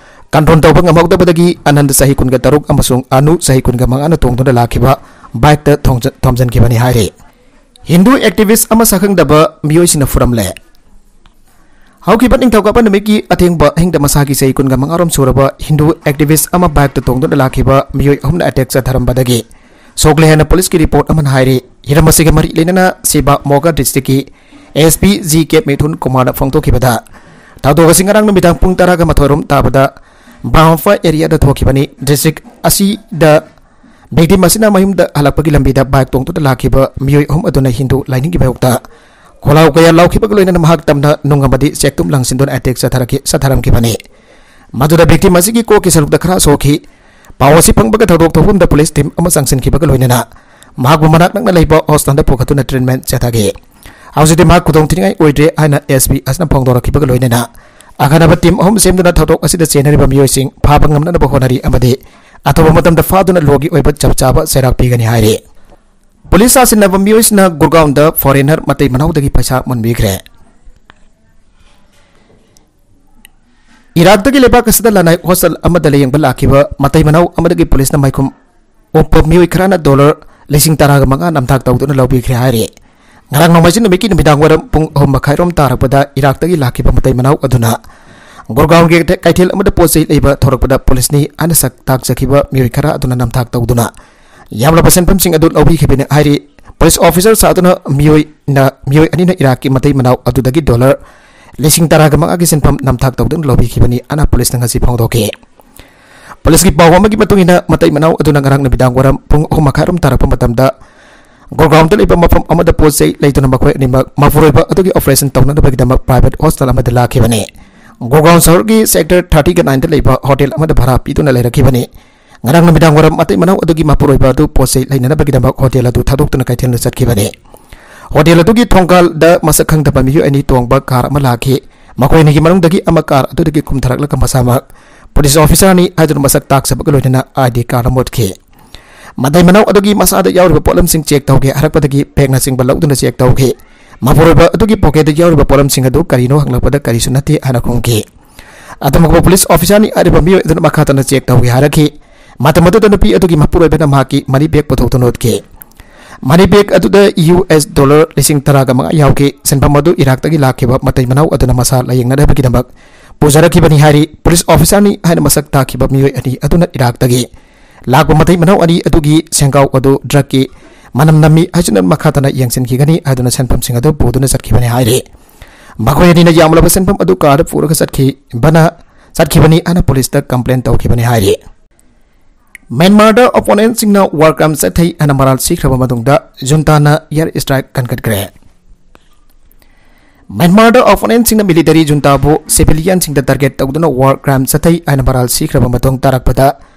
ꯀꯟꯇ꯭ꯔꯣꯜ ꯇꯧꯕ ꯉꯝꯍꯧꯗꯕꯗꯒꯤ ꯑꯅꯟꯗ, ꯆꯍꯤ ꯀꯨꯟꯒ ꯇꯔꯨꯛ, ꯑꯃꯁꯨꯡ ꯑꯅꯨ, ꯆꯍꯤ ꯀꯨꯟꯒ ꯃꯉꯥꯅ ꯇꯣꯡꯗꯨꯅ ꯂꯥꯛꯈꯤꯕ ꯕꯥꯏꯛꯇ ꯊꯣꯝꯖ-, ꯊꯣꯝꯖꯤꯟꯈꯤꯕꯅꯤ ꯍꯥꯏꯔꯤ꯫ ꯍꯤꯟꯗꯨ ꯑꯦꯛꯇꯤꯚꯤꯁ꯭ꯠ ꯑꯃ ꯁꯛꯈꯪꯗꯕ ꯃꯤꯑꯣꯏꯁꯤꯡꯅ ꯐꯨꯔꯝꯂꯦ꯫ ꯍꯧꯈꯤꯕ ꯅꯤꯡꯊꯧꯀꯥꯕ ꯅꯨꯃꯤꯠꯀꯤ ꯑꯊꯦꯡꯕ ꯑꯍꯤꯡꯗ ꯃꯁꯥꯒꯤ ꯆꯍꯤ ꯀꯨꯟꯒ ꯃꯉꯥꯔꯣꯝ ꯁꯨꯔꯕ ꯍꯤꯟꯗꯨ ꯑꯦꯛꯇꯤꯚꯤꯁ꯭ꯠ ꯑꯃ ꯕꯥꯏꯛꯇ ꯇꯣꯡꯗꯨꯅ ꯂꯥꯛꯈꯤꯕ ꯃꯤꯑꯣꯏ ꯑꯍꯨꯝꯅ ꯑꯦꯇꯦꯛ ꯆꯠꯊꯔꯝꯕꯗꯒꯤ ꯁꯣꯛꯂꯦ ꯍꯥꯏꯅ ꯄꯨꯂꯤꯁꯀꯤ ꯔꯤꯄꯣꯔꯠ ꯑꯃꯅ ꯍꯥꯏꯔꯤ꯫ ꯍꯤꯔꯝ ꯑꯁꯤꯒ ꯃꯔꯤ ꯂꯩꯅꯅ ꯁꯤꯕꯥ ꯃꯣꯒꯥ ꯗꯤꯁꯇ꯭ꯔꯤꯛꯀꯤ ꯑꯦꯁ ꯄꯤ ꯖꯤ ꯀꯦ ꯃꯤꯊꯨꯟ ꯀꯨꯃꯥꯔꯅ ꯐꯣꯡꯗꯣꯛꯈꯤꯕꯗ, ꯊꯧꯗꯣꯛ ꯑꯁꯤ ꯉꯔꯥꯡ ꯅꯨꯃꯤꯗꯥꯡ ꯄꯨꯡ ꯇꯔꯥꯒ ꯃꯥꯊꯣꯏ ꯔꯣꯝ ꯇꯥꯕꯗ ꯕ꯭ꯔꯥꯝꯐ ꯑꯦꯔꯤꯌꯥꯗ ꯊꯣꯛꯈꯤꯕꯅꯤ꯫ ꯗꯤꯁꯇ꯭ꯔꯤꯛ ꯑꯁꯤꯗ ꯚꯤꯛꯇꯤꯝ ꯑꯁꯤꯅ ꯃꯌꯨꯝꯗ ꯍꯜꯂꯛꯄꯒꯤ ꯂꯝꯕꯤꯗ ꯕꯥꯏꯛ ꯇꯣꯡꯗꯨꯅ ꯂꯥꯛꯈꯤꯕ ꯃꯤꯑꯣꯏ ꯑꯍꯨꯝ ꯑꯗꯨꯅ ꯍꯤꯟꯗꯨ ꯂꯥꯏꯅꯤꯡꯒꯤ ꯃꯥꯌꯣꯛꯇ ꯈꯣꯜꯂꯥꯎ ꯀꯌꯥ ꯂꯥꯎꯈꯤꯕꯒ ꯂꯣꯏꯅꯅ ꯃꯍꯥꯛ ꯇꯝꯅ ꯅꯨꯡ ꯑꯃꯗꯤ ꯆꯦꯛꯇꯨꯝ ꯂꯪꯁꯤꯟꯗꯨꯅ ꯑꯦꯇꯦꯛ ꯆꯠꯊꯔꯛꯈꯤ-, ꯆꯠꯊꯔꯝꯈꯤꯕꯅꯤ꯫ ꯃꯗꯨꯗ ꯚꯤꯛꯇꯤꯝ ꯑꯁꯤꯒꯤ ꯀꯣꯛꯀꯤ ꯁꯔꯨꯛꯇ ꯈꯔ ꯁꯣꯛꯈꯤ꯫ ꯄꯥꯎ ꯑꯁꯤ ꯐꯪꯕꯒ ꯊꯧꯗꯣꯛ ꯊꯣꯛꯐꯝꯗ ꯄꯨꯂꯤꯁ ꯇꯤꯝ ꯑꯃ ꯆꯪꯁꯤꯟꯈꯤꯕꯒ ꯂꯣꯏꯅꯅ ꯃꯍꯥꯛꯄꯨ ꯃꯅꯥꯛ ꯅꯛꯅ ꯂꯩꯕ ꯍꯣꯁꯄꯤꯇꯥꯜꯗ ꯄꯨꯈꯠꯇꯨꯅ ꯇ꯭ꯔꯤꯠꯃꯦꯟ ꯆꯠꯊꯈꯤ꯫ ꯍꯧꯖꯤꯛꯇꯤ ꯃꯍꯥꯛ ꯈꯨꯗꯣꯡ ꯊꯤꯅꯤꯡꯉꯥꯏ ꯑꯣꯏꯗ꯭ꯔꯦ ꯍꯥꯏꯅ ꯑꯦꯁ ꯄꯤ ꯑꯁꯤꯅ ꯐꯣꯡꯗꯣꯔꯛꯈꯤꯕꯒ ꯂꯣꯏꯅꯅ ꯑꯈꯟꯅꯕ ꯇꯤꯝ ꯑꯍꯨꯝ ꯁꯦꯝꯗꯨꯅ ꯊꯧꯗꯣꯛ ꯑꯁꯤꯗ ꯆꯦꯟꯅꯔꯤꯕ ꯃꯤꯑꯣꯏꯁꯤꯡ ꯐꯥꯕ ꯉꯝꯅꯅꯕ ꯍꯣꯠꯅꯔꯤ ꯑꯃꯗꯤ ꯑꯊꯨꯕ ꯃꯇꯝꯗ ꯐꯥꯗꯨꯅ ꯂꯣꯒꯤ ꯑꯣꯏꯕ ꯆꯞ ꯆꯥꯕ ꯆꯩꯔꯥꯛ ꯄꯤꯒꯅꯤ ꯍꯥꯏꯔꯤ꯫ ꯄꯨꯂꯤꯁ ꯁꯥꯁꯤꯟꯅꯕ ꯃꯤꯑꯣꯏꯁꯤꯡꯅ ꯒꯨꯔꯒꯥꯎꯟꯗ ꯐꯣꯔꯦꯅꯔ ꯃꯇꯩ ꯃꯅꯥꯎꯗꯒꯤ ꯄꯩꯁꯥ ꯃꯨꯟꯕꯤꯈ꯭ꯔꯦ꯫ ꯏꯔꯥꯛꯇꯒꯤ ꯂꯩꯕꯥꯛ ꯑꯁꯤꯗ ꯂꯅꯥꯏ ꯍꯣꯁꯇꯦꯜ ꯑꯃꯗ ꯂꯥꯌꯦꯡꯕ ꯂꯥꯛꯈꯤꯕ ꯃꯇꯩ ꯃꯅꯥꯎ ꯑꯃꯗꯒꯤ ꯄꯨꯂꯤꯁꯅ ꯃꯥꯏꯈꯨꯝ ꯑꯣꯛꯄ ꯃꯤꯑꯣꯏ ꯈꯔꯅ ꯗꯣꯂꯔ ꯂꯤꯁꯤꯡ ꯇꯔꯥꯒ ꯃꯉꯥ ꯅꯝꯊꯥꯛ ꯇꯧꯗꯨꯅ ꯂꯧꯕꯤꯈ꯭ꯔꯦ ꯍꯥꯏꯔꯤ꯫ ꯉꯔꯥꯡ ꯅꯣꯡꯃꯥꯏꯖꯤꯡ ꯅꯨꯃꯤꯠꯀꯤ ꯅꯨꯃꯤꯗꯥꯡ ꯋꯥꯏꯔꯝ ꯄꯨꯡ ꯑꯍꯨꯝ ꯃꯈꯥꯏꯔꯣꯝ ꯇꯥꯔꯛꯄꯗ ꯏꯔꯥꯛꯇꯒꯤ ꯂꯥꯛꯈꯤꯕ ꯃꯇꯩ ꯃꯅꯥꯎ ꯑꯗꯨꯅ ꯒꯨꯔꯒꯥꯎꯟꯒꯤ ꯀꯩꯊꯦꯜ ꯑꯃꯗ ꯄꯣꯠ ꯆꯩ ꯂꯩꯕ ꯊꯣꯔꯛꯄꯗ ꯄꯨꯂꯤꯁꯅꯤ ꯍꯥꯏꯅ ꯁꯛ ꯇꯥꯛꯆꯈꯤꯕ ꯃꯤꯑꯣꯏ ꯈꯔ ꯑꯗꯨꯅ ꯅꯝꯊꯥꯛ ꯇꯧꯗꯨꯅ ꯌꯥꯝꯂꯕ ꯁꯦꯟꯐꯝꯁꯤꯡ ꯑꯗꯨ ꯂꯧꯕꯤꯈꯤꯕꯅꯤ ꯍꯥꯏꯔꯤ꯫ ꯄꯨꯂꯤꯁ ꯑꯣꯐꯤꯁꯔ ꯁꯥꯗꯨꯅ ꯃꯤꯑꯣꯏꯅ, ꯃꯤꯑꯣꯏ ꯑꯅꯤꯅ ꯏꯔꯥꯛꯀꯤ ꯃꯇꯩ ꯃꯅꯥꯎ ꯑꯗꯨꯗꯒꯤ ꯗꯣꯂꯔ ꯂꯤꯁꯤꯡ ꯇꯔꯥꯒ ꯃꯉꯥꯒꯤ ꯁꯦꯟꯐꯝ ꯅꯝꯊꯥꯛ ꯇꯧꯗꯨꯅ ꯂꯧꯕꯤꯈꯤꯕꯅꯤ ꯍꯥꯏꯅ ꯄꯨꯂꯤꯁꯅ ꯉꯁꯤ ꯐꯣꯡꯗꯣꯛꯈꯤ꯫ ꯄꯨꯂꯤꯁꯀꯤ ꯄꯥꯎ ꯑꯃꯒꯤ ꯃꯇꯨꯡ ꯏꯟꯅ, ꯃꯇꯩ ꯃꯅꯥꯎ ꯑꯗꯨꯅ ꯉꯔꯥꯡ ꯅꯨꯃꯤꯗꯥꯡ ꯋꯥꯏꯔꯝ ꯄꯨꯡ ꯑꯍꯨꯝ ꯃꯈꯥꯏꯔꯣꯝ ꯇꯥꯔꯛꯄ ꯃꯇꯝꯗ ꯒꯨꯔꯒꯥꯎꯟꯗ ꯂꯩꯕ ꯃꯐꯝ ꯑꯃꯗ ꯄꯣꯠ ꯆꯩ ꯂꯩꯗꯨꯅ ꯃꯈꯣꯏ ꯑꯅꯤꯃꯛ ꯃꯄꯨꯔꯣꯏꯕ ꯑꯗꯨꯒꯤ ꯑꯣꯄꯔꯦꯁꯟ ꯇꯧꯅꯅꯕꯒꯤꯗꯃꯛ ꯄ꯭ꯔꯥꯏꯚꯦꯠ ꯍꯣꯁꯇꯦꯜ ꯑꯃꯗ ꯂꯥꯛꯈꯤꯕꯅꯤ꯫ ꯒꯨꯔꯒꯥꯎꯟ ꯁꯍꯔꯒꯤ ꯁꯦꯛꯇꯔ ꯊꯥꯔꯇꯤꯒ ꯅꯥꯏꯟꯗ ꯂꯩꯕ ꯍꯣꯇꯦꯜ ꯑꯃꯗ ꯚꯔꯥ ꯄꯤꯗꯨꯅ ꯂꯩꯔꯛꯈꯤꯕꯅꯤ꯫ ꯉꯔꯥꯡ ꯅꯨꯃꯤꯗꯥꯡ ꯋꯥꯏꯔꯝ ꯃꯇꯩ ꯃꯅꯥꯎ ꯑꯗꯨꯒꯤ ꯃꯄꯨꯔꯣꯏꯕ ꯑꯗꯨ ꯄꯣꯠ ꯆꯩ ꯂꯩꯅꯅꯕꯒꯤꯗꯃꯛ ꯍꯣꯇꯦꯜ ꯑꯗꯨ ꯊꯥꯗꯣꯛꯇꯨꯅ ꯀꯩꯊꯦꯜꯗ ꯆꯠꯈꯤꯕꯅꯤ꯫ ꯍꯣꯇꯦꯜ ꯑꯗꯨꯒꯤ ꯊꯣꯡꯒꯥꯜꯗ ꯃꯁꯛ ꯈꯪꯗꯕ ꯃꯤꯑꯣꯏ ꯑꯅꯤ ꯇꯣꯡꯕ ꯀꯥꯔ ꯑꯃ ꯂꯥꯛꯈꯤ꯫ ꯃꯈꯣꯏ ꯑꯅꯤꯒꯤ ꯃꯅꯨꯡꯗꯒꯤ ꯑꯃ ꯀꯥꯔ ꯑꯗꯨꯗꯒꯤ ꯀꯨꯝꯊꯔꯛꯂꯒ ꯃꯁꯥꯃꯛ ꯄꯨꯂꯤꯁ ꯑꯣꯐꯤꯁꯥꯔꯅꯤ ꯍꯥꯏꯗꯨꯅ ꯃꯁꯛ ꯇꯥꯛꯆꯕꯒ ꯂꯣꯏꯅꯅ ꯑꯥꯏ ꯗꯤ ꯀꯥꯔꯗ ꯑꯃ ꯎꯠꯈꯤ꯫ ꯃꯇꯩ ꯃꯅꯥꯎ ꯑꯗꯨꯒꯤ ꯃꯁꯥꯗ ꯌꯥꯎꯔꯤꯕ ꯄꯣꯠꯂꯝꯁꯤꯡ ꯆꯦꯛ ꯇꯧꯒꯦ ꯍꯥꯏꯔꯛꯄꯗꯒꯤ ꯕꯦꯒꯅꯆꯤꯡꯕ ꯂꯧꯗꯨꯅ ꯆꯦꯛ ꯇꯧꯈꯤ꯫ ꯃꯄꯨꯔꯣꯏꯕ ꯑꯗꯨꯒꯤ ꯄꯣꯀꯦꯠꯇ ꯌꯥꯎꯔꯤꯕ ꯄꯣꯠꯂꯝꯁꯤꯡ ꯑꯗꯨ ꯀꯔꯤꯅꯣ ꯍꯪꯂꯛꯄꯗ ꯀꯔꯤꯁꯨ ꯅꯠꯇꯦ ꯍꯥꯏꯅ ꯈꯨꯝꯈꯤ꯫ ꯑꯗꯨꯃꯛꯄ ꯄꯨꯂꯤꯁ ꯑꯣꯐꯤꯁꯥꯔꯅꯤ ꯍꯥꯏꯔꯤꯕ ꯃꯤꯑꯣꯏ ꯑꯗꯨꯅ ꯃꯈꯥ ꯇꯥꯅ ꯆꯦꯛ ꯇꯧꯒꯦ ꯍꯥꯏꯔꯛꯈꯤ꯫ ꯃꯇꯝ ꯑꯗꯨꯗ ꯅꯨꯄꯤ ꯑꯗꯨꯒꯤ ꯃꯄꯨꯔꯣꯏꯕꯅ ꯃꯍꯥꯛꯀꯤ ꯃꯅꯤ ꯕꯦꯒ ꯄꯨꯊꯣꯛꯇꯨꯅ ꯎꯠꯈꯤ꯫ ꯃꯅꯤ ꯕꯦꯒ ꯑꯗꯨꯗ ꯌꯨ ꯑꯦꯁ ꯗꯣꯂꯔ ꯂꯤꯁꯤꯡ ꯇꯔꯥꯒ ꯃꯉꯥ ꯌꯥꯎꯈꯤ꯫ ꯁꯦꯟꯐꯝ ꯑꯗꯨ ꯏꯔꯥꯛꯇꯒꯤ ꯂꯥꯛꯈꯤꯕ ꯃꯇꯩ ꯃꯅꯥꯎ ꯑꯗꯨꯅ ꯃꯁꯥ ꯂꯥꯌꯦꯡꯅꯅꯕꯒꯤꯗꯃꯛ ꯄꯨꯖꯔꯛꯈꯤꯕꯅꯤ ꯍꯥꯏꯔꯤ꯫ ꯄꯨꯂꯤꯁ ꯑꯣꯐꯤꯁꯥꯔꯅꯤ ꯍꯥꯏꯅ ꯃꯁꯛ ꯇꯥꯛꯈꯤꯕ ꯃꯤꯑꯣꯏ ꯑꯅꯤ ꯑꯗꯨꯅ ꯏꯔꯥꯛꯇꯒꯤ ꯂꯥꯛꯄ ꯃꯇꯩ ꯃꯅꯥꯎ ꯑꯅꯤ ꯑꯗꯨꯒꯤ ꯁꯦꯟꯒꯥꯎ ꯑꯗꯨ ꯗ꯭ꯔꯒꯀꯤ ꯃꯅꯝ ꯅꯝꯃꯤ ꯍꯥꯏꯗꯨꯅ ꯃꯈꯥ ꯇꯥꯅ ꯌꯦꯡꯁꯤꯟꯈꯤꯒꯅꯤ ꯍꯥꯏꯗꯨꯅ ꯁꯦꯟꯐꯝꯁꯤꯡ ꯑꯗꯨ ꯄꯨꯗꯨꯅ ꯆꯠꯈꯤꯕꯅꯤ ꯍꯥꯏꯔꯤ꯫ ꯃꯈꯣꯏ ꯑꯅꯤꯅ ꯌꯥꯝꯂꯕ ꯁꯦꯟꯐꯝ ꯑꯗꯨ ꯀꯥꯔꯗ ꯄꯨꯔꯒ ꯆꯠꯈꯤꯕꯅ, ꯆꯠꯈꯤꯕꯅꯤ ꯍꯥꯏꯅ ꯄꯨꯂꯤꯁꯇ ꯀꯝꯄ꯭ꯂꯦꯟ ꯇꯧꯈꯤꯕꯅꯤ ꯍꯥꯏꯔꯤ꯫ ꯃ꯭ꯌꯥꯟꯃꯥꯔꯗ ꯑꯣꯄꯣꯅꯦꯟꯠꯁꯤꯡꯅ ꯋꯥꯔ ꯀ꯭ꯔꯥꯏꯝ ꯆꯠꯊꯩ ꯍꯥꯏꯅ ꯃꯔꯥꯜ ꯁꯤꯈ꯭ꯔꯕ ꯃꯇꯨꯡꯗ ꯖꯨꯟꯇꯥꯅ ꯑꯦꯌꯔ ꯁ꯭ꯇ꯭ꯔꯥꯏꯛ ꯀꯟꯈꯠꯈ꯭ꯔꯦ꯫ ꯃ꯭ꯌꯥꯟꯃꯥꯔꯗ ꯑꯣꯄꯣꯅꯦꯟꯠꯁꯤꯡꯅ ꯃꯤꯂꯤꯇꯔꯤ ꯖꯨꯟꯇꯥꯕꯨ ꯁꯤꯚꯤꯂꯤꯌꯟꯁꯤꯡꯗ ꯇꯥꯔꯒꯦꯠ ꯇꯧꯗꯨꯅ ꯋꯥꯔ ꯀ꯭ꯔꯥꯏꯝ ꯆꯠꯊꯩ ꯍꯥꯏꯅ ꯃꯔꯥꯜ ꯁꯤꯈ꯭ꯔꯕ ꯃꯇꯨꯡ ꯇꯥꯔꯛꯄꯗ,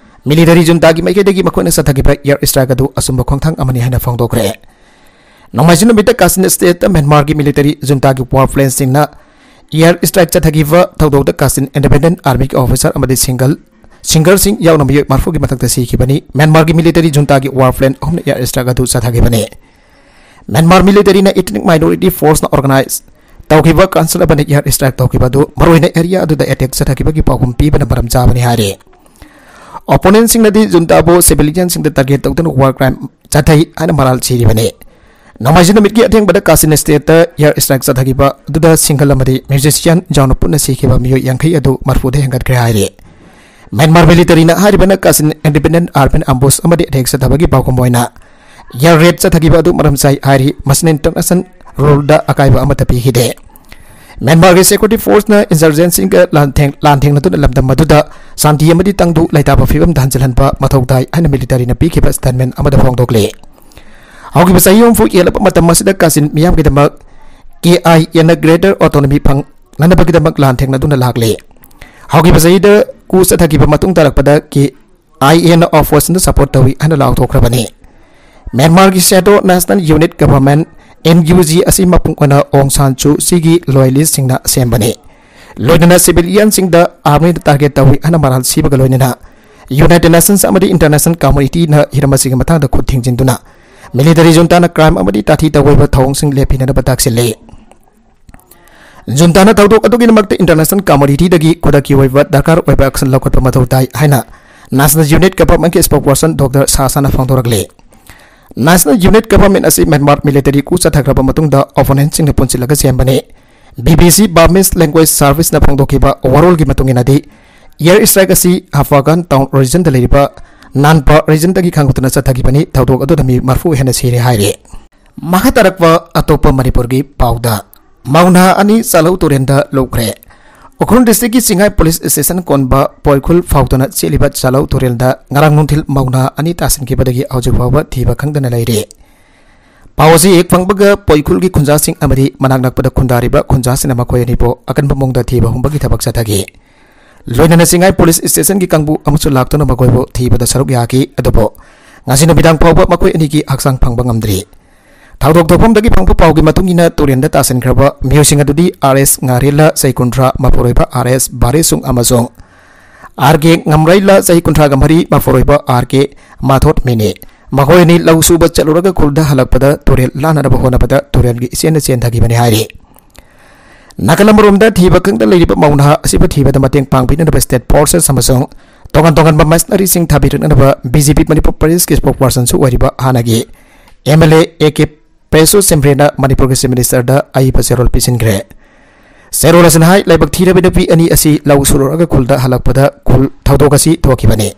ꯃꯤꯂꯤꯇꯔꯤ ꯖꯨꯟꯇꯥꯒꯤ ꯃꯥꯏꯀꯩꯗꯒꯤ ꯃꯈꯣꯏꯅ ꯆꯠꯊꯈꯤꯕ ꯑꯦꯌꯔ ꯁ꯭ꯇ꯭ꯔꯥꯏꯛ ꯑꯗꯨ ꯑꯆꯨꯝꯕ ꯈꯣꯡꯊꯥꯡ ꯑꯃꯅꯤ ꯍꯥꯏꯅ ꯐꯣꯡꯗꯣꯛꯈ꯭ꯔꯦ꯫ ꯅꯣꯡꯃꯥꯏꯖꯤꯡ ꯅꯨꯃꯤꯠꯇ ꯀꯥꯆꯤꯟ ꯁ꯭ꯇꯦꯠꯇ ꯃ꯭ꯌꯥꯟꯃꯥꯔꯒꯤ ꯃꯤꯂꯤꯇꯔꯤ ꯖꯨꯟꯇꯥꯒꯤ ꯋꯥꯔ ꯄ꯭ꯂꯦꯟꯁꯤꯡꯅ ꯑꯦꯌꯔ ꯁ꯭ꯇ꯭ꯔꯥꯏꯛ ꯆꯠꯊꯈꯤꯕ ꯊꯧꯗꯣꯛꯇ ꯀꯥꯆꯤꯟ ꯏꯟꯗꯤꯄꯦꯟꯗꯦꯟꯠ ꯑꯥꯔꯃꯤꯒꯤ ꯑꯣꯐꯤꯁꯥꯔ ꯑꯃꯗꯤ ꯁꯤꯡꯒꯜ, ꯁꯤꯡꯒꯔꯁꯤꯡ ꯌꯥꯎꯅ ꯃꯤꯑꯣꯏ ꯃꯔꯤꯐꯨꯒꯤ ꯃꯊꯛꯇ ꯁꯤꯈꯤꯕꯅꯤ꯫ ꯃ꯭ꯌꯥꯟꯃꯥꯔꯒꯤ ꯃꯤꯂꯤꯇꯔꯤ ꯖꯨꯟꯇꯥꯒꯤ ꯋꯥꯔ ꯄ꯭ꯂꯦꯟ ꯑꯍꯨꯝꯅ ꯑꯦꯌꯔ ꯁ꯭ꯇ꯭ꯔꯥꯏꯛ ꯑꯗꯨ ꯆꯠꯊꯈꯤꯕꯅꯤ꯫ ꯃ꯭ꯌꯥꯟꯃꯥꯔ ꯃꯤꯂꯤꯇꯔꯤꯅ ꯏꯊꯅꯤꯛ ꯃꯥꯏꯅꯣꯔꯤꯇꯤ ꯐꯣꯔꯁꯅ ꯑꯣꯔꯒꯅꯥꯏꯖ ꯇꯧꯈꯤꯕ ꯀꯟꯁꯔꯟ ꯑꯃꯅ ꯑꯦꯌꯔ ꯁ꯭ꯇ꯭ꯔꯥꯏꯛ ꯇꯧꯈꯤꯕ ꯑꯗꯨ ꯃꯔꯨꯑꯣꯏꯅ ꯑꯦꯔꯤꯌꯥ ꯑꯗꯨꯗ ꯑꯦꯇꯦꯛ ꯆꯠꯊꯈꯤꯕꯒꯤ ꯄꯥꯎꯈꯨꯝ ꯄꯤꯕꯅ ꯃꯔꯝ ꯆꯥꯕꯅꯤ ꯍꯥꯏꯔꯤ꯫ ꯑꯣꯄꯣꯅꯦꯟꯁꯤꯡꯅꯗꯤ ꯖꯨꯟꯇꯥꯕꯨ ꯁꯤꯚꯤꯂꯤꯌꯟꯁꯤꯡꯗ ꯇꯥꯔꯒꯦꯠ ꯇꯧꯗꯨꯅ ꯋꯥꯔ ꯀ꯭ꯔꯥꯏꯝ ꯆꯠꯊꯩ ꯍꯥꯏꯅ ꯃꯔꯥꯜ ꯁꯤꯔꯤꯕꯅꯤ꯫ ꯅꯣꯡꯃꯥꯏꯖꯤꯡ ꯅꯨꯃꯤꯠꯀꯤ ꯑꯊꯦꯡꯕꯗ ꯀꯥꯆꯤꯟ ꯁ꯭ꯇꯦꯠꯇ ꯑꯦꯌꯔ ꯁ꯭ꯇ꯭ꯔꯥꯏꯛ ꯆꯠꯊꯈꯤꯕ ꯑꯗꯨꯗ ꯁꯤꯡꯒꯜ ꯑꯃꯗꯤ ꯃ꯭ꯌꯨꯖꯤꯁꯤꯌꯥꯟ ꯌꯥꯎꯅ ꯄꯨꯟꯅ ꯁꯤꯈꯤꯕ ꯃꯤꯑꯣꯏ ꯌꯥꯡꯈꯩ ꯑꯗꯨ ꯃꯔꯐꯨꯗ ꯍꯦꯟꯒꯠꯈ꯭ꯔꯦ ꯍꯥꯏꯔꯤ꯫ ꯃ꯭ꯌꯥꯟꯃꯥꯔ ꯃꯤꯂꯤꯇꯔꯤꯅ ꯍꯥꯏꯔꯤꯕꯅ ꯀꯥꯆꯤꯟ ꯏꯟꯗꯤꯄꯦꯟꯗꯦꯟꯠ ꯑꯔꯕꯦꯟ ꯑꯝꯕꯨꯁ ꯑꯃꯗꯤ ꯑꯦꯇꯦꯛ ꯆꯠꯊꯕꯒꯤ ꯄꯥꯎꯈꯨꯝ ꯑꯣꯏꯅ ꯑꯦꯌꯔ ꯔꯦꯗ ꯆꯠꯊꯈꯤꯕ ꯑꯗꯨ ꯃꯔꯝ ꯆꯥꯏ ꯍꯥꯏꯔꯤ꯫ ꯃꯁꯤꯅ ꯏꯟꯇꯔꯅꯦꯁꯅꯦꯜ ꯔꯨꯜꯗ ꯑꯀꯥꯏꯕ ꯑꯃꯠꯇ ꯄꯤꯈꯤꯗꯦ꯫ ꯃ꯭ꯌꯥꯟꯃꯥꯔꯒꯤ ꯁꯦꯀ꯭ꯌꯨꯔꯤꯇꯤ ꯐꯣꯔꯁꯅ ꯏꯟꯁꯔꯖꯦꯟꯁꯤꯡꯒ ꯂꯥꯟꯊꯦꯡ-, ꯂꯥꯟꯊꯦꯡꯅꯗꯨꯅ ꯂꯝꯗꯝ ꯑꯗꯨꯗ ꯁꯥꯟꯇꯤ ꯑꯃꯗꯤ ꯇꯪꯗꯨ ꯂꯩꯇꯥꯕ ꯐꯤꯕꯝꯗ ꯍꯟꯖꯤꯜꯍꯟꯕ ꯃꯊꯧ ꯇꯥꯏ ꯍꯥꯏꯅ ꯃꯤꯂꯤꯇꯔꯤꯅ ꯄꯤꯈꯤꯕ ꯁ꯭ꯇꯦꯠꯃꯦꯟꯠ ꯑꯃꯗ ꯐꯣꯡꯗꯣꯛꯂꯤ꯫ ꯍꯧꯈꯤꯕ ꯆꯍꯤ ꯍꯨꯝꯐꯨ ꯍꯦꯜꯂꯕ ꯃꯇꯝ ꯑꯁꯤꯗ ꯀꯥꯆꯤꯟ ꯃꯤꯌꯥꯝꯒꯤꯗꯃꯛ ꯀꯦ ꯑꯥꯏ ꯑꯦꯅ ꯒ꯭ꯔꯦꯇꯔ ꯑꯣꯇꯣꯅꯣꯃꯤ ꯐꯪꯅꯅꯕꯒꯤꯗꯃꯛ ꯂꯥꯟꯊꯦꯡꯅꯗꯨꯅ ꯂꯥꯛꯂꯤ꯫ ꯍꯧꯈꯤꯕ ꯆꯍꯤꯗ ꯀꯨ ꯆꯠꯊꯈꯤꯕ ꯃꯇꯨꯡ ꯇꯥꯔꯛꯄꯗ ꯀꯦ ꯑꯥꯏ ꯑꯦꯅ ꯑꯣꯄꯣꯖꯤꯁꯟꯗ ꯁꯄꯣꯔꯠ ꯇꯧꯏ ꯍꯥꯏꯅ ꯂꯥꯎꯊꯣꯛꯈ꯭ꯔꯕꯅꯤ꯫ ꯃ꯭ꯌꯥꯟꯃꯥꯔꯒꯤ shadow national unity government, N U G, ꯑꯁꯤ ꯃꯄꯨꯡ ꯑꯣꯏꯅ ꯑꯣꯡ ꯁꯥꯟ ꯁꯨ ꯆꯤꯒꯤ ꯂꯣꯌꯦꯂꯤꯁꯁꯤꯡꯅ ꯁꯦꯝꯕꯅꯤ꯫ ꯂꯣꯏꯅꯅ ꯁꯤꯚꯤꯂꯤꯌꯟꯁꯤꯡꯗ ꯑꯥꯔꯃꯤꯅ ꯇꯥꯔꯒꯦꯠ ꯇꯧꯏ ꯍꯥꯏꯅ ꯃꯔꯥꯜ ꯁꯤꯕꯒ ꯂꯣꯏꯅꯅ ꯌꯨꯅꯥꯏꯇꯦꯗ ꯅꯦꯁꯟꯁ ꯑꯃꯗꯤ ꯏꯟꯇꯔꯅꯦꯁꯅꯦꯜ ꯀꯝꯃꯨꯅꯤꯇꯤꯅ ꯍꯤꯔꯝ ꯑꯁꯤꯒꯤ ꯃꯇꯥꯡꯗ ꯈꯨꯠ ꯊꯤꯡꯖꯤꯟꯗꯨꯅ ꯃꯤꯂꯤꯇꯔꯤ ꯖꯨꯟꯇꯥꯅ ꯀ꯭ꯔꯥꯏꯝ ꯑꯃꯗꯤ ꯇꯥꯊꯤ ꯇꯧꯑꯣꯏꯕ ꯊꯧꯑꯣꯡꯁꯤꯡ ꯂꯦꯞꯄꯤꯅꯅꯕ ꯇꯥꯛꯁꯤꯜꯂꯤ꯫ ꯖꯨꯟꯇꯥꯅ ꯊꯧꯗꯣꯛ ꯑꯗꯨꯒꯤꯗꯃꯛꯇ ꯏꯟꯇꯔꯅꯦꯁꯅꯦꯜ ꯀꯝꯃꯨꯅꯤꯇꯤꯗꯒꯤ ꯈꯨꯗꯛꯀꯤ ꯑꯣꯏꯕ ꯗꯔꯀꯥꯔ ꯑꯣꯏꯕ ꯑꯦꯛꯁꯟ ꯂꯧꯈꯠꯄ ꯃꯊꯧ ꯇꯥꯏ ꯍꯥꯏꯅ ꯅꯦꯁꯅꯦꯜ ꯌꯨꯅꯤꯠ ꯒꯚꯔꯟꯃꯦꯟꯠꯀꯤ ꯁ꯭ꯄꯣꯛꯁꯄꯔꯁꯟ ꯗꯣꯛꯇꯔ ꯁꯥꯁꯥꯅ ꯐꯣꯡꯗꯣꯔꯛꯂꯤ꯫ ꯅꯦꯁꯅꯦꯜ ꯌꯨꯅꯤꯠ ꯒꯚꯔꯟꯃꯦꯟꯠ ꯑꯁꯤ ꯃ꯭ꯌꯥꯟꯃꯥꯔ ꯃꯤꯂꯤꯇꯔꯤ ꯀꯨ ꯆꯠꯊꯈ꯭ꯔꯕ ꯃꯇꯨꯡꯗ ꯑꯣꯄꯣꯅꯦꯟꯠꯁꯤꯡꯅ ꯄꯨꯟꯁꯤꯜꯂꯒ ꯁꯦꯝꯕꯅꯤ꯫ B B C Burmese Language Serviceꯅ ꯐꯣꯡꯗꯣꯛꯈꯤꯕ ꯋꯥꯔꯣꯜꯒꯤ ꯃꯇꯨꯡ ꯏꯟꯅꯗꯤ, ꯑꯦꯌꯔ ꯁ꯭ꯇ꯭ꯔꯥꯏꯛ ꯑꯁꯤ ꯍꯐꯥꯒꯥꯟ ꯇꯥꯎꯟ ꯔꯤꯖꯟꯗ ꯂꯩꯔꯤꯕ ꯅꯥꯟꯄꯥ ꯔꯤꯖꯟꯗꯒꯤ ꯈꯪꯍꯧꯗꯅ ꯆꯠꯊꯈꯤꯕꯅꯤ꯫ ꯊꯧꯗꯣꯛ ꯑꯗꯨꯗ ꯃꯤ ꯃꯔꯐꯨ ꯍꯦꯟꯅ ꯁꯤꯔꯦ ꯍꯥꯏꯔꯤ꯫ ꯃꯈꯥ ꯇꯥꯔꯛꯄ ꯑꯇꯣꯞꯄ ꯃꯅꯤꯄꯨꯔꯒꯤ ꯄꯥꯎꯗ, ꯃꯧ ꯅꯍꯥ ꯑꯅꯤ ꯆꯥꯂꯧ ꯇꯨꯔꯦꯜꯗ ꯂꯨꯞꯈ꯭ꯔꯦ꯫ ꯎꯈ꯭ꯔꯨꯜ ꯗꯤꯁꯇ꯭ꯔꯤꯛꯀꯤ ꯆꯤꯡꯉꯥꯏ ꯄꯨꯂꯤꯁ ꯁ꯭ꯇꯦꯁꯟ ꯀꯣꯟꯕ ꯄꯣꯏꯈꯨꯜ ꯐꯥꯎꯗꯨꯅ ꯆꯦꯜꯂꯤꯕ ꯆꯥꯂꯧ ꯇꯨꯔꯦꯜꯗ ꯉꯔꯥꯡ ꯅꯨꯡꯊꯤꯜ ꯃꯧ ꯅꯍꯥ ꯑꯅꯤ ꯇꯥꯁꯤꯟꯈꯤꯕꯗꯒꯤ ꯍꯧꯖꯤꯛ ꯐꯥꯎꯕ ꯊꯤꯕ ꯈꯪꯗꯅ ꯂꯩꯔꯤ꯫ ꯄꯥꯎ ꯑꯁꯤ ꯍꯦꯛ ꯐꯪꯕꯒ ꯄꯣꯏꯈꯨꯜꯒꯤ ꯈꯨꯟꯖꯥꯁꯤꯡ ꯑꯃꯗꯤ ꯃꯅꯥꯛ ꯅꯛꯄꯗ ꯈꯨꯟꯗꯥꯔꯤꯕ ꯈꯨꯟꯖꯥꯁꯤꯡꯅ ꯃꯈꯣꯏ ꯑꯅꯤꯕꯨ ꯑꯀꯟꯕ ꯃꯑꯣꯡꯗ ꯊꯤꯕ ꯍꯨꯝꯕꯒꯤ ꯊꯕꯛ ꯆꯠꯊꯈꯤ꯫ ꯂꯣꯏꯅꯅ ꯆꯤꯡꯉꯥꯏ ꯄꯨꯂꯤꯁ ꯁ꯭ꯇꯦꯁꯟꯒꯤ ꯀꯥꯡꯕꯨ ꯑꯃꯁꯨ ꯂꯥꯛꯇꯨꯅ ꯃꯈꯣꯏꯕꯨ ꯊꯤꯕꯗ ꯁꯔꯨꯛ ꯌꯥꯈꯤ, ꯑꯗꯨꯕꯨ ꯉꯁꯤ ꯅꯨꯃꯤꯗꯥꯡ ꯐꯥꯎꯕ ꯃꯈꯣꯏ ꯑꯅꯤꯒꯤ ꯍꯛꯆꯥꯡ ꯐꯪꯕ ꯉꯝꯗ꯭ꯔꯤ꯫ ꯊꯧꯗꯣꯛ ꯊꯣꯛꯐꯝꯗꯒꯤ ꯐꯪꯕ ꯄꯥꯎꯒꯤ ꯃꯇꯨꯡ ꯏꯟꯅ, ꯇꯨꯔꯦꯟꯗ ꯇꯥꯁꯤꯟꯈ꯭ꯔꯕ ꯃꯤꯑꯣꯏꯁꯤꯡ ꯑꯗꯨꯗꯤ ꯑꯥꯔ ꯑꯦꯁ ꯉꯥꯔꯦꯜꯂ, ꯆꯍꯤ ꯀꯨꯟꯊ꯭ꯔꯥ, ꯃꯄꯨꯔꯣꯏꯕ ꯑꯥꯔ ꯑꯦꯁ ꯕꯥꯔꯦꯁꯨꯡ ꯑꯃꯁꯨꯡ ꯑꯥꯔ ꯀꯦ ꯉꯝꯔꯩꯂ, ꯆꯍꯤ ꯀꯨꯟꯊ꯭ꯔꯥꯒ ꯃꯔꯤ, ꯃꯄꯨꯔꯣꯏꯕ ꯑꯥꯔ ꯀꯦ ꯃꯥꯊꯣꯠ ꯃꯤꯅꯤ꯫ ꯃꯈꯣꯏ ꯑꯅꯤ ꯂꯧ ꯁꯨꯕ ꯆꯠꯂꯨꯔꯒ ꯈꯨꯜꯗ ꯍꯜꯂꯛꯄꯗ ꯇꯨꯔꯦꯜ ꯂꯥꯟꯅꯅꯕ ꯍꯣꯠꯅꯕꯗ ꯇꯨꯔꯦꯜꯒꯤ ꯏꯆꯦꯜꯗ ꯆꯦꯟꯊꯈꯤꯕꯅꯤ ꯍꯥꯏꯔꯤ꯫ ꯅꯥꯀꯜ ꯑꯃꯔꯣꯝꯗ, ꯊꯤꯕ ꯈꯪꯗ ꯂꯩꯔꯤꯕ ꯃꯧ ꯅꯍꯥ ꯑꯁꯤꯕꯨ ꯊꯤꯕꯗ ꯃꯇꯦꯡ ꯄꯥꯡꯕꯤꯅꯅꯕ ꯁ꯭ꯇꯦꯠ ꯐꯣꯔꯁꯦꯁ ꯑꯃꯁꯨꯡ ꯇꯣꯉꯥꯟ ꯇꯣꯉꯥꯟꯕ ꯃꯁꯤꯅꯔꯤꯁꯤꯡ ꯊꯥꯕꯤꯔꯛꯅꯅꯕ ꯕꯤ ꯖꯦ ꯄꯤ ꯃꯅꯤꯄꯨꯔ ꯄ꯭ꯔꯗꯦꯁꯀꯤ ꯁ꯭ꯄꯣꯛꯁꯄꯔꯁꯟꯁꯨ ꯑꯣꯏꯔꯤꯕ ꯍꯥꯟꯅꯒꯤ M L A A K ꯄ꯭ꯔꯦꯁꯣ ꯁꯦꯝꯕ꯭ꯔꯦꯅ ꯃꯅꯤꯄꯨꯔꯒꯤ ꯆꯤꯐ ꯃꯤꯅꯤꯁꯇꯔꯗ ꯑꯏꯕ ꯆꯦꯔꯣꯜ ꯄꯤꯁꯤꯟꯈ꯭ꯔꯦ꯫ ꯆꯦꯔꯣꯜ ꯑꯁꯤꯅ ꯍꯥꯏ, ꯂꯥꯏꯕꯛ ꯊꯤꯔꯕ ꯅꯨꯄꯤ ꯑꯅꯤ ꯑꯁꯤ ꯂꯧ ꯁꯨꯔꯨꯔꯒ ꯈꯨꯜꯗ ꯍꯜꯂꯛꯄꯗ ꯈꯨꯜ ꯊꯧꯗꯣꯛ ꯑꯁꯤ ꯊꯣꯛꯈꯤꯕꯅꯤ꯫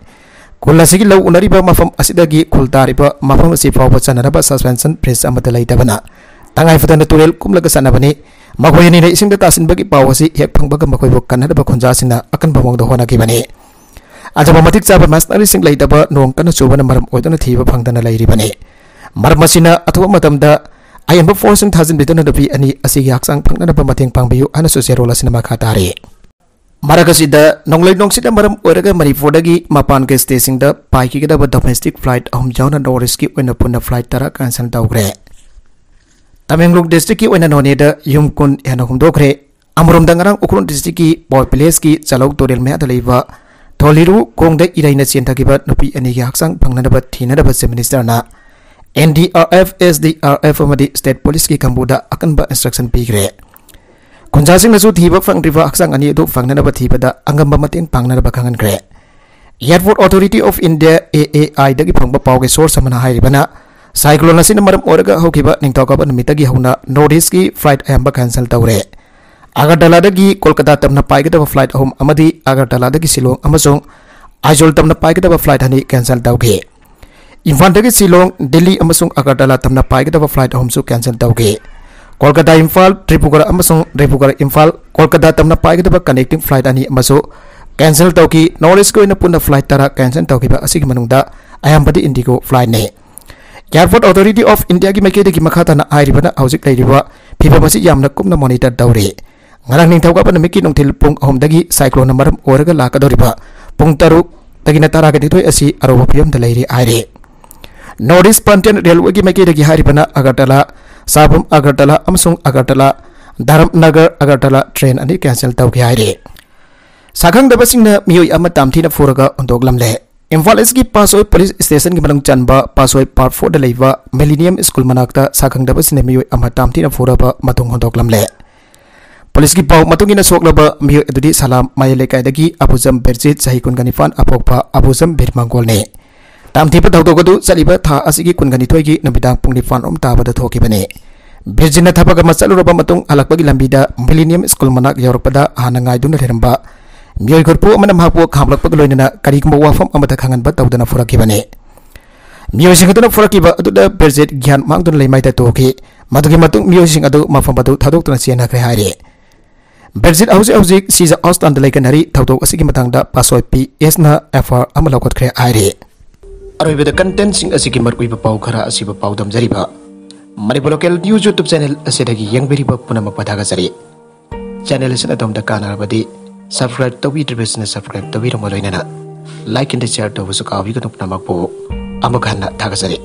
ꯈꯨꯜ ꯑꯁꯤꯒꯤ ꯂꯧ ꯎꯅꯔꯤꯕ ꯃꯐꯝ ꯑꯁꯤꯗꯒꯤ ꯈꯨꯜ ꯇꯥꯔꯤꯕ ꯃꯐꯝ ꯑꯁꯤ ꯐꯥꯎꯕ ꯆꯠꯅꯅꯕ ꯁꯁꯄꯦꯟꯁꯟ ꯕ꯭ꯔꯤꯖ ꯑꯃꯠꯇ ꯂꯩꯇꯕꯅ ꯇꯉꯥꯏ ꯐꯗꯅ ꯇꯨꯔꯦꯜ ꯀꯨꯝꯂꯒ ꯆꯠꯅꯕꯅꯤ꯫ ꯃꯈꯣꯏ ꯑꯅꯤꯅ ꯏꯁꯤꯡꯗ ꯇꯥꯁꯤꯟꯕꯒꯤ ꯄꯥꯎ ꯑꯁꯤ ꯍꯦꯛ ꯐꯪꯕꯒ ꯃꯈꯣꯏꯕꯨ ꯀꯟꯅꯅꯕ ꯈꯨꯟꯖꯥꯁꯤꯡꯅ ꯑꯀꯟꯕ ꯃꯑꯣꯡꯗ ꯍꯣꯠꯅꯈꯤꯕꯅꯤ꯫ ꯑꯗꯨꯕꯨ ꯃꯇꯤꯛ ꯆꯥꯕ ꯃꯁꯤꯅꯔꯤꯁꯤꯡ ꯂꯩꯇꯕ, ꯅꯣꯡ ꯀꯟꯅ ꯆꯨꯕꯅ ꯃꯔꯝ ꯑꯣꯏꯗꯨꯅ ꯊꯤꯕ ꯐꯪꯗꯅ ꯂꯩꯔꯤꯕꯅꯤ꯫ ꯃꯔꯝ ꯑꯁꯤꯅ ꯑꯊꯨꯕ ꯃꯇꯝꯗ ꯑꯍꯦꯟꯕ ꯐꯣꯔꯁꯁꯤꯡ ꯊꯥꯖꯤꯟꯕꯤꯗꯨꯅ ꯅꯨꯄꯤ ꯑꯅꯤ ꯑꯁꯤꯒꯤ ꯍꯛꯆꯥꯡ ꯐꯪꯅꯅꯕ ꯃꯇꯦꯡ ꯄꯥꯡꯕꯤꯌꯨ ꯍꯥꯏꯅꯁꯨ ꯆꯦꯔꯣꯜ ꯑꯁꯤꯅ ꯃꯈꯥ ꯇꯥꯔꯤ꯫ ꯃꯔꯛ ꯑꯁꯤꯗ ꯅꯣꯡꯂꯩ ꯅꯨꯡꯁꯤꯠꯅ ꯃꯔꯝ ꯑꯣꯏꯔꯒ ꯃꯅꯤꯄꯨꯔꯗꯒꯤ ꯃꯄꯥꯟꯒꯤ ꯁ꯭ꯇꯦꯠꯁꯤꯡꯗ ꯄꯥꯏꯈꯤꯒꯗꯕ ꯗꯣꯃꯦꯁꯇꯤꯛ ꯐ꯭ꯂꯥꯏꯠ ꯑꯍꯨꯝ ꯌꯥꯎꯅ ꯅꯣꯔꯠ ꯏꯁꯀꯤ ꯑꯣꯏꯅ ꯄꯨꯟꯅ ꯐ꯭ꯂꯥꯏꯠ ꯇꯔꯥ ꯀꯦꯟꯁꯦꯜ ꯇꯧꯈ꯭ꯔꯦ꯫ ꯇꯃꯦꯡꯂꯣꯡ ꯗꯤꯁꯇ꯭ꯔꯤꯛꯀꯤ ꯑꯣꯏꯅ ꯅꯣꯅꯦꯗ ꯌꯨꯝ ꯀꯨꯟ ꯍꯦꯟꯅ ꯍꯨꯝꯗꯣꯛꯈ꯭ꯔꯦ꯫ ꯑꯃꯔꯣꯝꯗ ꯉꯔꯥꯡ ꯎꯈ꯭ꯔꯨꯜ ꯗꯤꯁꯇ꯭ꯔꯤꯛꯀꯤ ꯄꯥꯎ ꯚꯤꯂꯦꯖꯀꯤ ꯆꯂꯧ ꯇꯨꯔꯦꯜ ꯃꯌꯥꯗ ꯂꯩꯕ ꯊꯣꯂꯤꯔꯨ ꯈꯣꯡꯗ ꯏꯔꯩꯅ ꯆꯦꯟꯊꯈꯤꯕ ꯅꯨꯄꯤ ꯑꯅꯤꯒꯤ ꯍꯛꯆꯥꯡ ꯐꯪꯅꯅꯕ ꯊꯤꯅꯅꯕ ꯆꯤꯐ ꯃꯤꯅꯤꯁꯇꯔꯅ N D R F, S D R F ꯑꯃꯗꯤ ꯁ꯭ꯇꯦꯠ ꯄꯨꯂꯤꯁꯀꯤ ꯀꯥꯡꯕꯨꯗ ꯑꯀꯟꯕ ꯏꯟꯁꯇ꯭ꯔꯛꯁꯟ ꯄꯤꯈ꯭ꯔꯦ꯫ ꯈꯨꯟꯖꯥꯁꯤꯡꯅꯁꯨ ꯊꯤꯕ ꯐꯪꯗ꯭ꯔꯤꯕ ꯍꯛꯆꯥꯡ ꯑꯅꯤ ꯑꯗꯨ ꯐꯪꯅꯅꯕ ꯊꯤꯕꯗ ꯑꯉꯝꯕ ꯃꯇꯦꯡ ꯄꯥꯡꯅꯅꯕ ꯈꯪꯍꯟꯈ꯭ꯔꯦ꯫ ꯑꯦꯌꯔꯄꯣꯔꯠ ꯑꯣꯊꯣꯔꯤꯇꯤ ꯑꯣꯐ ꯏꯟꯗꯤꯌꯥ, ꯑꯦ ꯑꯦ ꯑꯥꯏꯗꯒꯤ ꯐꯪꯕ ꯄꯥꯎꯒꯤ ꯁꯣꯔꯁ ꯑꯃꯅ ꯍꯥꯏꯔꯤꯕꯅ, ꯁꯥꯏꯀ꯭ꯂꯣꯟ ꯑꯁꯤꯅ ꯃꯔꯝ ꯑꯣꯏꯔꯒ ꯍꯧꯈꯤꯕ ꯅꯤꯡꯊꯧꯀꯥꯕ ꯅꯨꯃꯤꯠꯇꯒꯤ ꯍꯧꯅ ꯅꯣꯔꯠ ꯏꯁꯀꯤ ꯐ꯭ꯂꯥꯏꯠ ꯑꯌꯥꯝꯕ ꯀꯦꯟꯁꯦꯜ ꯇꯧꯔꯦ꯫ ꯑꯒꯔꯇꯂꯥꯗꯒꯤ ꯀꯣꯜꯀꯇꯥ ꯇꯝꯅ ꯄꯥꯏꯒꯗꯕ ꯐ꯭ꯂꯥꯏꯠ ꯑꯍꯨꯝ ꯑꯃꯗꯤ ꯑꯒꯔꯇꯂꯥꯗꯒꯤ ꯁꯤꯂꯣꯡ ꯑꯃꯁꯨꯡ ꯑꯥꯏꯖꯣꯜ ꯇꯝꯅ ꯄꯥꯏꯒꯗꯕ ꯐ꯭ꯂꯥꯏꯠ ꯑꯅꯤ ꯀꯦꯟꯁꯦꯜ ꯇꯧꯈꯤ꯫ ꯏꯝꯐꯥꯜꯗꯒꯤ ꯁꯤꯂꯣꯡ, ꯗꯤꯜꯂꯤ ꯑꯃꯁꯨꯡ ꯑꯒꯔꯇꯂꯥ ꯇꯝꯅ ꯄꯥꯏꯒꯗꯕ ꯐ꯭ꯂꯥꯏꯠ ꯑꯍꯨꯝꯁꯨ ꯀꯦꯟꯁꯦꯜ ꯇꯧꯈꯤ꯫ ꯀꯣꯜꯀꯇꯥ ꯏꯝꯐꯥꯜ, ꯗꯤꯕ꯭ꯔꯨꯒꯔ ꯑꯃꯁꯨꯡ ꯗꯤꯕ꯭ꯔꯨꯒꯔ ꯏꯝꯐꯥꯜ, ꯀꯣꯜꯀꯇꯥ ꯇꯝꯅ ꯄꯥꯏꯒꯗꯕ ꯀꯅꯦꯛꯇꯤꯡ ꯐ꯭ꯂꯥꯏꯠ ꯑꯅꯤ ꯑꯃꯁꯨ ꯀꯦꯟꯁꯦꯜ ꯇꯧꯈꯤ꯫ ꯅꯣꯔꯠ ꯏꯁꯀꯤ ꯑꯣꯏꯅ ꯄꯨꯟꯅ ꯐ꯭ꯂꯥꯏꯠ ꯇꯔꯥ ꯀꯦꯟꯁꯦꯜ ꯇꯧꯈꯤꯕ ꯑꯁꯤꯒꯤ ꯃꯅꯨꯡꯗ ꯑꯌꯥꯝꯕꯗꯤ ꯏꯟꯗꯤꯒꯣ ꯐ꯭ꯂꯥꯏꯠꯅꯤ꯫ ꯑꯦꯌꯔꯄꯣꯔꯠ ꯑꯣꯊꯣꯔꯤꯇꯤ ꯑꯣꯐ ꯏꯟꯗꯤꯌꯥꯒꯤ ꯃꯥꯏꯀꯩꯗꯒꯤ ꯃꯈꯥ ꯇꯥꯅ ꯍꯥꯏꯔꯤꯕꯅ ꯍꯧꯖꯤꯛ ꯂꯩꯔꯤꯕ ꯐꯤꯕꯝ ꯑꯁꯤ ꯌꯥꯝꯅ ꯀꯨꯞꯅ ꯃꯣꯅꯤꯇꯔ ꯇꯧꯔꯤ꯫ ꯉꯔꯥꯡ ꯅꯤꯡꯊꯧꯀꯥꯕ ꯅꯨꯃꯤꯠꯀꯤ ꯅꯨꯡꯊꯤꯜ ꯄꯨꯡ ꯑꯍꯨꯝꯗꯒꯤ ꯁꯥꯏꯀ꯭ꯂꯣꯟꯅ ꯃꯔꯝ ꯑꯣꯏꯔꯒ ꯂꯥꯛꯀꯗꯧꯔꯤꯕ ꯄꯨꯡ ꯇꯔꯨꯛꯇꯒꯤꯅ ꯇꯔꯥꯒ ꯅꯤꯊꯣꯏ ꯑꯁꯤ ꯑꯔꯧꯕ ꯐꯤꯕꯝꯗ ꯂꯩꯔꯤ ꯍꯥꯏꯔꯤ꯫ ꯅꯣꯔꯠ ꯏꯁ ꯄꯟꯇꯤꯌꯟ ꯔꯦꯜꯋꯦꯒꯤ ꯃꯥꯏꯀꯩꯗꯒꯤ ꯍꯥꯏꯔꯤꯕꯅ ꯑꯒꯔꯇꯂꯥ, ꯁꯥꯕꯝ ꯑꯒꯔꯇꯂꯥ ꯑꯃꯁꯨꯡ ꯑꯒꯔꯇꯂꯥ, ꯙꯔꯝꯅꯒꯔ ꯑꯒꯔꯇꯂꯥ ꯇ꯭ꯔꯦꯟ ꯑꯅꯤ ꯀꯦꯟꯁꯦꯜ ꯇꯧꯈꯤ ꯍꯥꯏꯔꯤ꯫ ꯁꯛꯈꯪꯗꯕꯁꯤꯡꯅ ꯃꯤꯑꯣꯏ ꯑꯃ ꯇꯥꯝꯊꯤꯅ ꯐꯨꯔꯒ ꯍꯨꯟꯗꯣꯛꯂꯝꯂꯦ꯫ ꯏꯝꯐꯥꯜ ꯏꯁꯀꯤ ꯄꯥꯁꯣꯏ ꯄꯨꯂꯤꯁ ꯁ꯭ꯇꯦꯁꯟꯒꯤ ꯃꯅꯨꯡ ꯆꯟꯕ ꯄꯥꯁꯣꯏ ꯄꯥꯔꯠ ꯐꯣꯔꯗ ꯂꯩꯕ ꯃꯤꯂꯤꯅꯤꯌꯝ ꯁ꯭ꯀꯨꯜ ꯃꯅꯥꯛꯇ ꯁꯛꯈꯪꯗꯕꯁꯤꯡꯅ ꯃꯤꯑꯣꯏ ꯑꯃ ꯇꯥꯝꯊꯤꯅ ꯐꯨꯔꯕ ꯃꯇꯨꯡ ꯍꯨꯟꯗꯣꯛꯂꯝꯂꯦ꯫ ꯄꯨꯂꯤꯁꯀꯤ ꯄꯥꯎ ꯃꯇꯨꯡ ꯏꯟꯅ, ꯁꯣꯛꯂꯕ ꯃꯤꯑꯣꯏ ꯑꯗꯨꯗꯤ ꯁꯂꯥꯝ ꯃꯌꯥꯏ ꯂꯩꯀꯥꯏꯗꯒꯤ ꯑꯕꯨꯖꯝ ꯕꯤꯔꯖꯤꯠ, ꯆꯍꯤ ꯀꯨꯟꯒ ꯅꯤꯄꯥꯟ, ꯑꯄꯣꯛꯄ ꯑꯕꯨꯖꯝ ꯕꯤꯔꯃꯪꯒꯣꯜꯅꯤ꯫ ꯇꯥꯝꯊꯤꯕ ꯊꯧꯗꯣꯛ ꯑꯗꯨ ꯆꯠꯂꯤꯕ ꯊꯥ ꯑꯁꯤꯒꯤ ꯀꯨꯟꯒ ꯅꯤꯊꯣꯏꯒꯤ ꯅꯨꯃꯤꯗꯥꯡ ꯄꯨꯡ ꯅꯤꯄꯥꯟ ꯔꯣꯝ ꯇꯥꯕꯗ ꯊꯣꯛꯈꯤꯕꯅꯤ꯫ ꯕꯤꯔꯖꯤꯠꯅ ꯊꯕꯛ ꯑꯃ ꯆꯠꯂꯨꯔꯕ ꯃꯇꯨꯡ ꯍꯜꯂꯛꯄꯒꯤ ꯂꯝꯕꯤꯗ ꯃꯤꯂꯤꯅꯤꯌꯝ ꯁ꯭ꯀꯨꯜ ꯃꯅꯥꯛ ꯌꯧꯔꯛꯄꯗ, ꯍꯥꯟꯅ ꯉꯥꯏꯗꯨꯅ ꯂꯩꯔꯝꯕ ꯃꯤꯑꯣꯏ ꯀꯣꯔꯐꯨ ꯑꯃꯅ ꯃꯍꯥꯛꯄꯨ ꯈꯥꯝꯂꯛꯄꯒ ꯂꯣꯏꯅꯅ ꯀꯔꯤꯒꯨꯝꯕ ꯋꯥꯐꯝ ꯑꯃꯠꯇ ꯈꯪꯍꯟꯕ ꯇꯧꯗꯅ ꯐꯨꯔꯛꯈꯤꯕꯅꯤ꯫ ꯃꯤꯑꯣꯏꯁꯤꯡ ꯑꯗꯨꯅ ꯐꯨꯔꯛꯈꯤꯕ ꯑꯗꯨꯗ ꯕꯤꯔꯖꯤꯠ ꯒ꯭ꯌꯥꯟ ꯃꯥꯡꯗꯨꯅ ꯂꯩꯃꯥꯏꯗ ꯇꯣꯛꯈꯤ꯫ ꯃꯗꯨꯒꯤ ꯃꯇꯨꯡ ꯃꯤꯑꯣꯏꯁꯤꯡ ꯑꯗꯨ ꯃꯐꯝ ꯑꯗꯨ ꯊꯥꯗꯣꯛꯇꯨꯅ ꯆꯦꯟꯅꯈ꯭ꯔꯦ ꯍꯥꯏꯔꯤ꯫ ꯕꯤꯔꯖꯤꯠ ꯍꯧꯖꯤꯛ ꯍꯧꯖꯤꯛ ꯁꯤꯖꯥ ꯍꯣꯁꯄꯤꯇꯥꯜꯗ ꯂꯩꯒꯅꯔꯤ꯫ ꯊꯧꯗꯣꯛ ꯑꯁꯤꯒꯤ ꯃꯇꯥꯡꯗ ꯄꯥꯁꯣꯏ ꯄꯤ ꯑꯦꯁꯅ ꯑꯦꯐ ꯑꯥꯏ ꯑꯥꯔ ꯑꯃ ꯂꯧꯈꯠꯈ꯭ꯔꯦ ꯍꯥꯏꯔꯤ꯫ ꯑꯔꯣꯏꯕꯗ ꯀꯟꯇꯦꯟꯁꯤꯡ ꯑꯁꯤꯒꯤ ꯃꯔꯨꯑꯣꯏꯕ ꯄꯥꯎ ꯈꯔ ꯑꯁꯤꯕꯨ ꯄꯥꯎꯗꯝꯖꯔꯤꯕ Manipur local news YouTube channel ꯑꯁꯤꯗꯒꯤ ꯌꯦꯡꯕꯤꯔꯤꯕ ꯄꯨꯝꯅꯃꯛꯄꯨ ꯊꯥꯒꯠꯆꯔꯤ꯫ ꯆꯦꯅꯦꯜ ꯑꯁꯤꯅ ꯑꯗꯣꯝꯗ ꯀꯥꯟꯅꯔꯕꯗꯤ ꯁꯕꯁꯀ꯭ꯔꯥꯏꯕ ꯇꯧꯕꯤꯗ꯭ꯔꯤꯕꯁꯤꯅ ꯁꯕꯁꯀ꯭ꯔꯥꯏꯕ ꯇꯧꯕꯤꯔꯝꯃ ꯂꯣꯏꯅꯅ ꯂꯥꯏꯛ ꯑꯦꯟ ꯁꯤꯌꯔ ꯇꯧꯕꯁꯨ ꯀꯥꯎꯕꯤꯒꯅꯨ꯫ ꯄꯨꯝꯅꯃꯛꯄꯨ ꯑꯃꯨꯛ ꯍꯟꯅ ꯊꯥꯒꯠꯆꯔꯤ꯫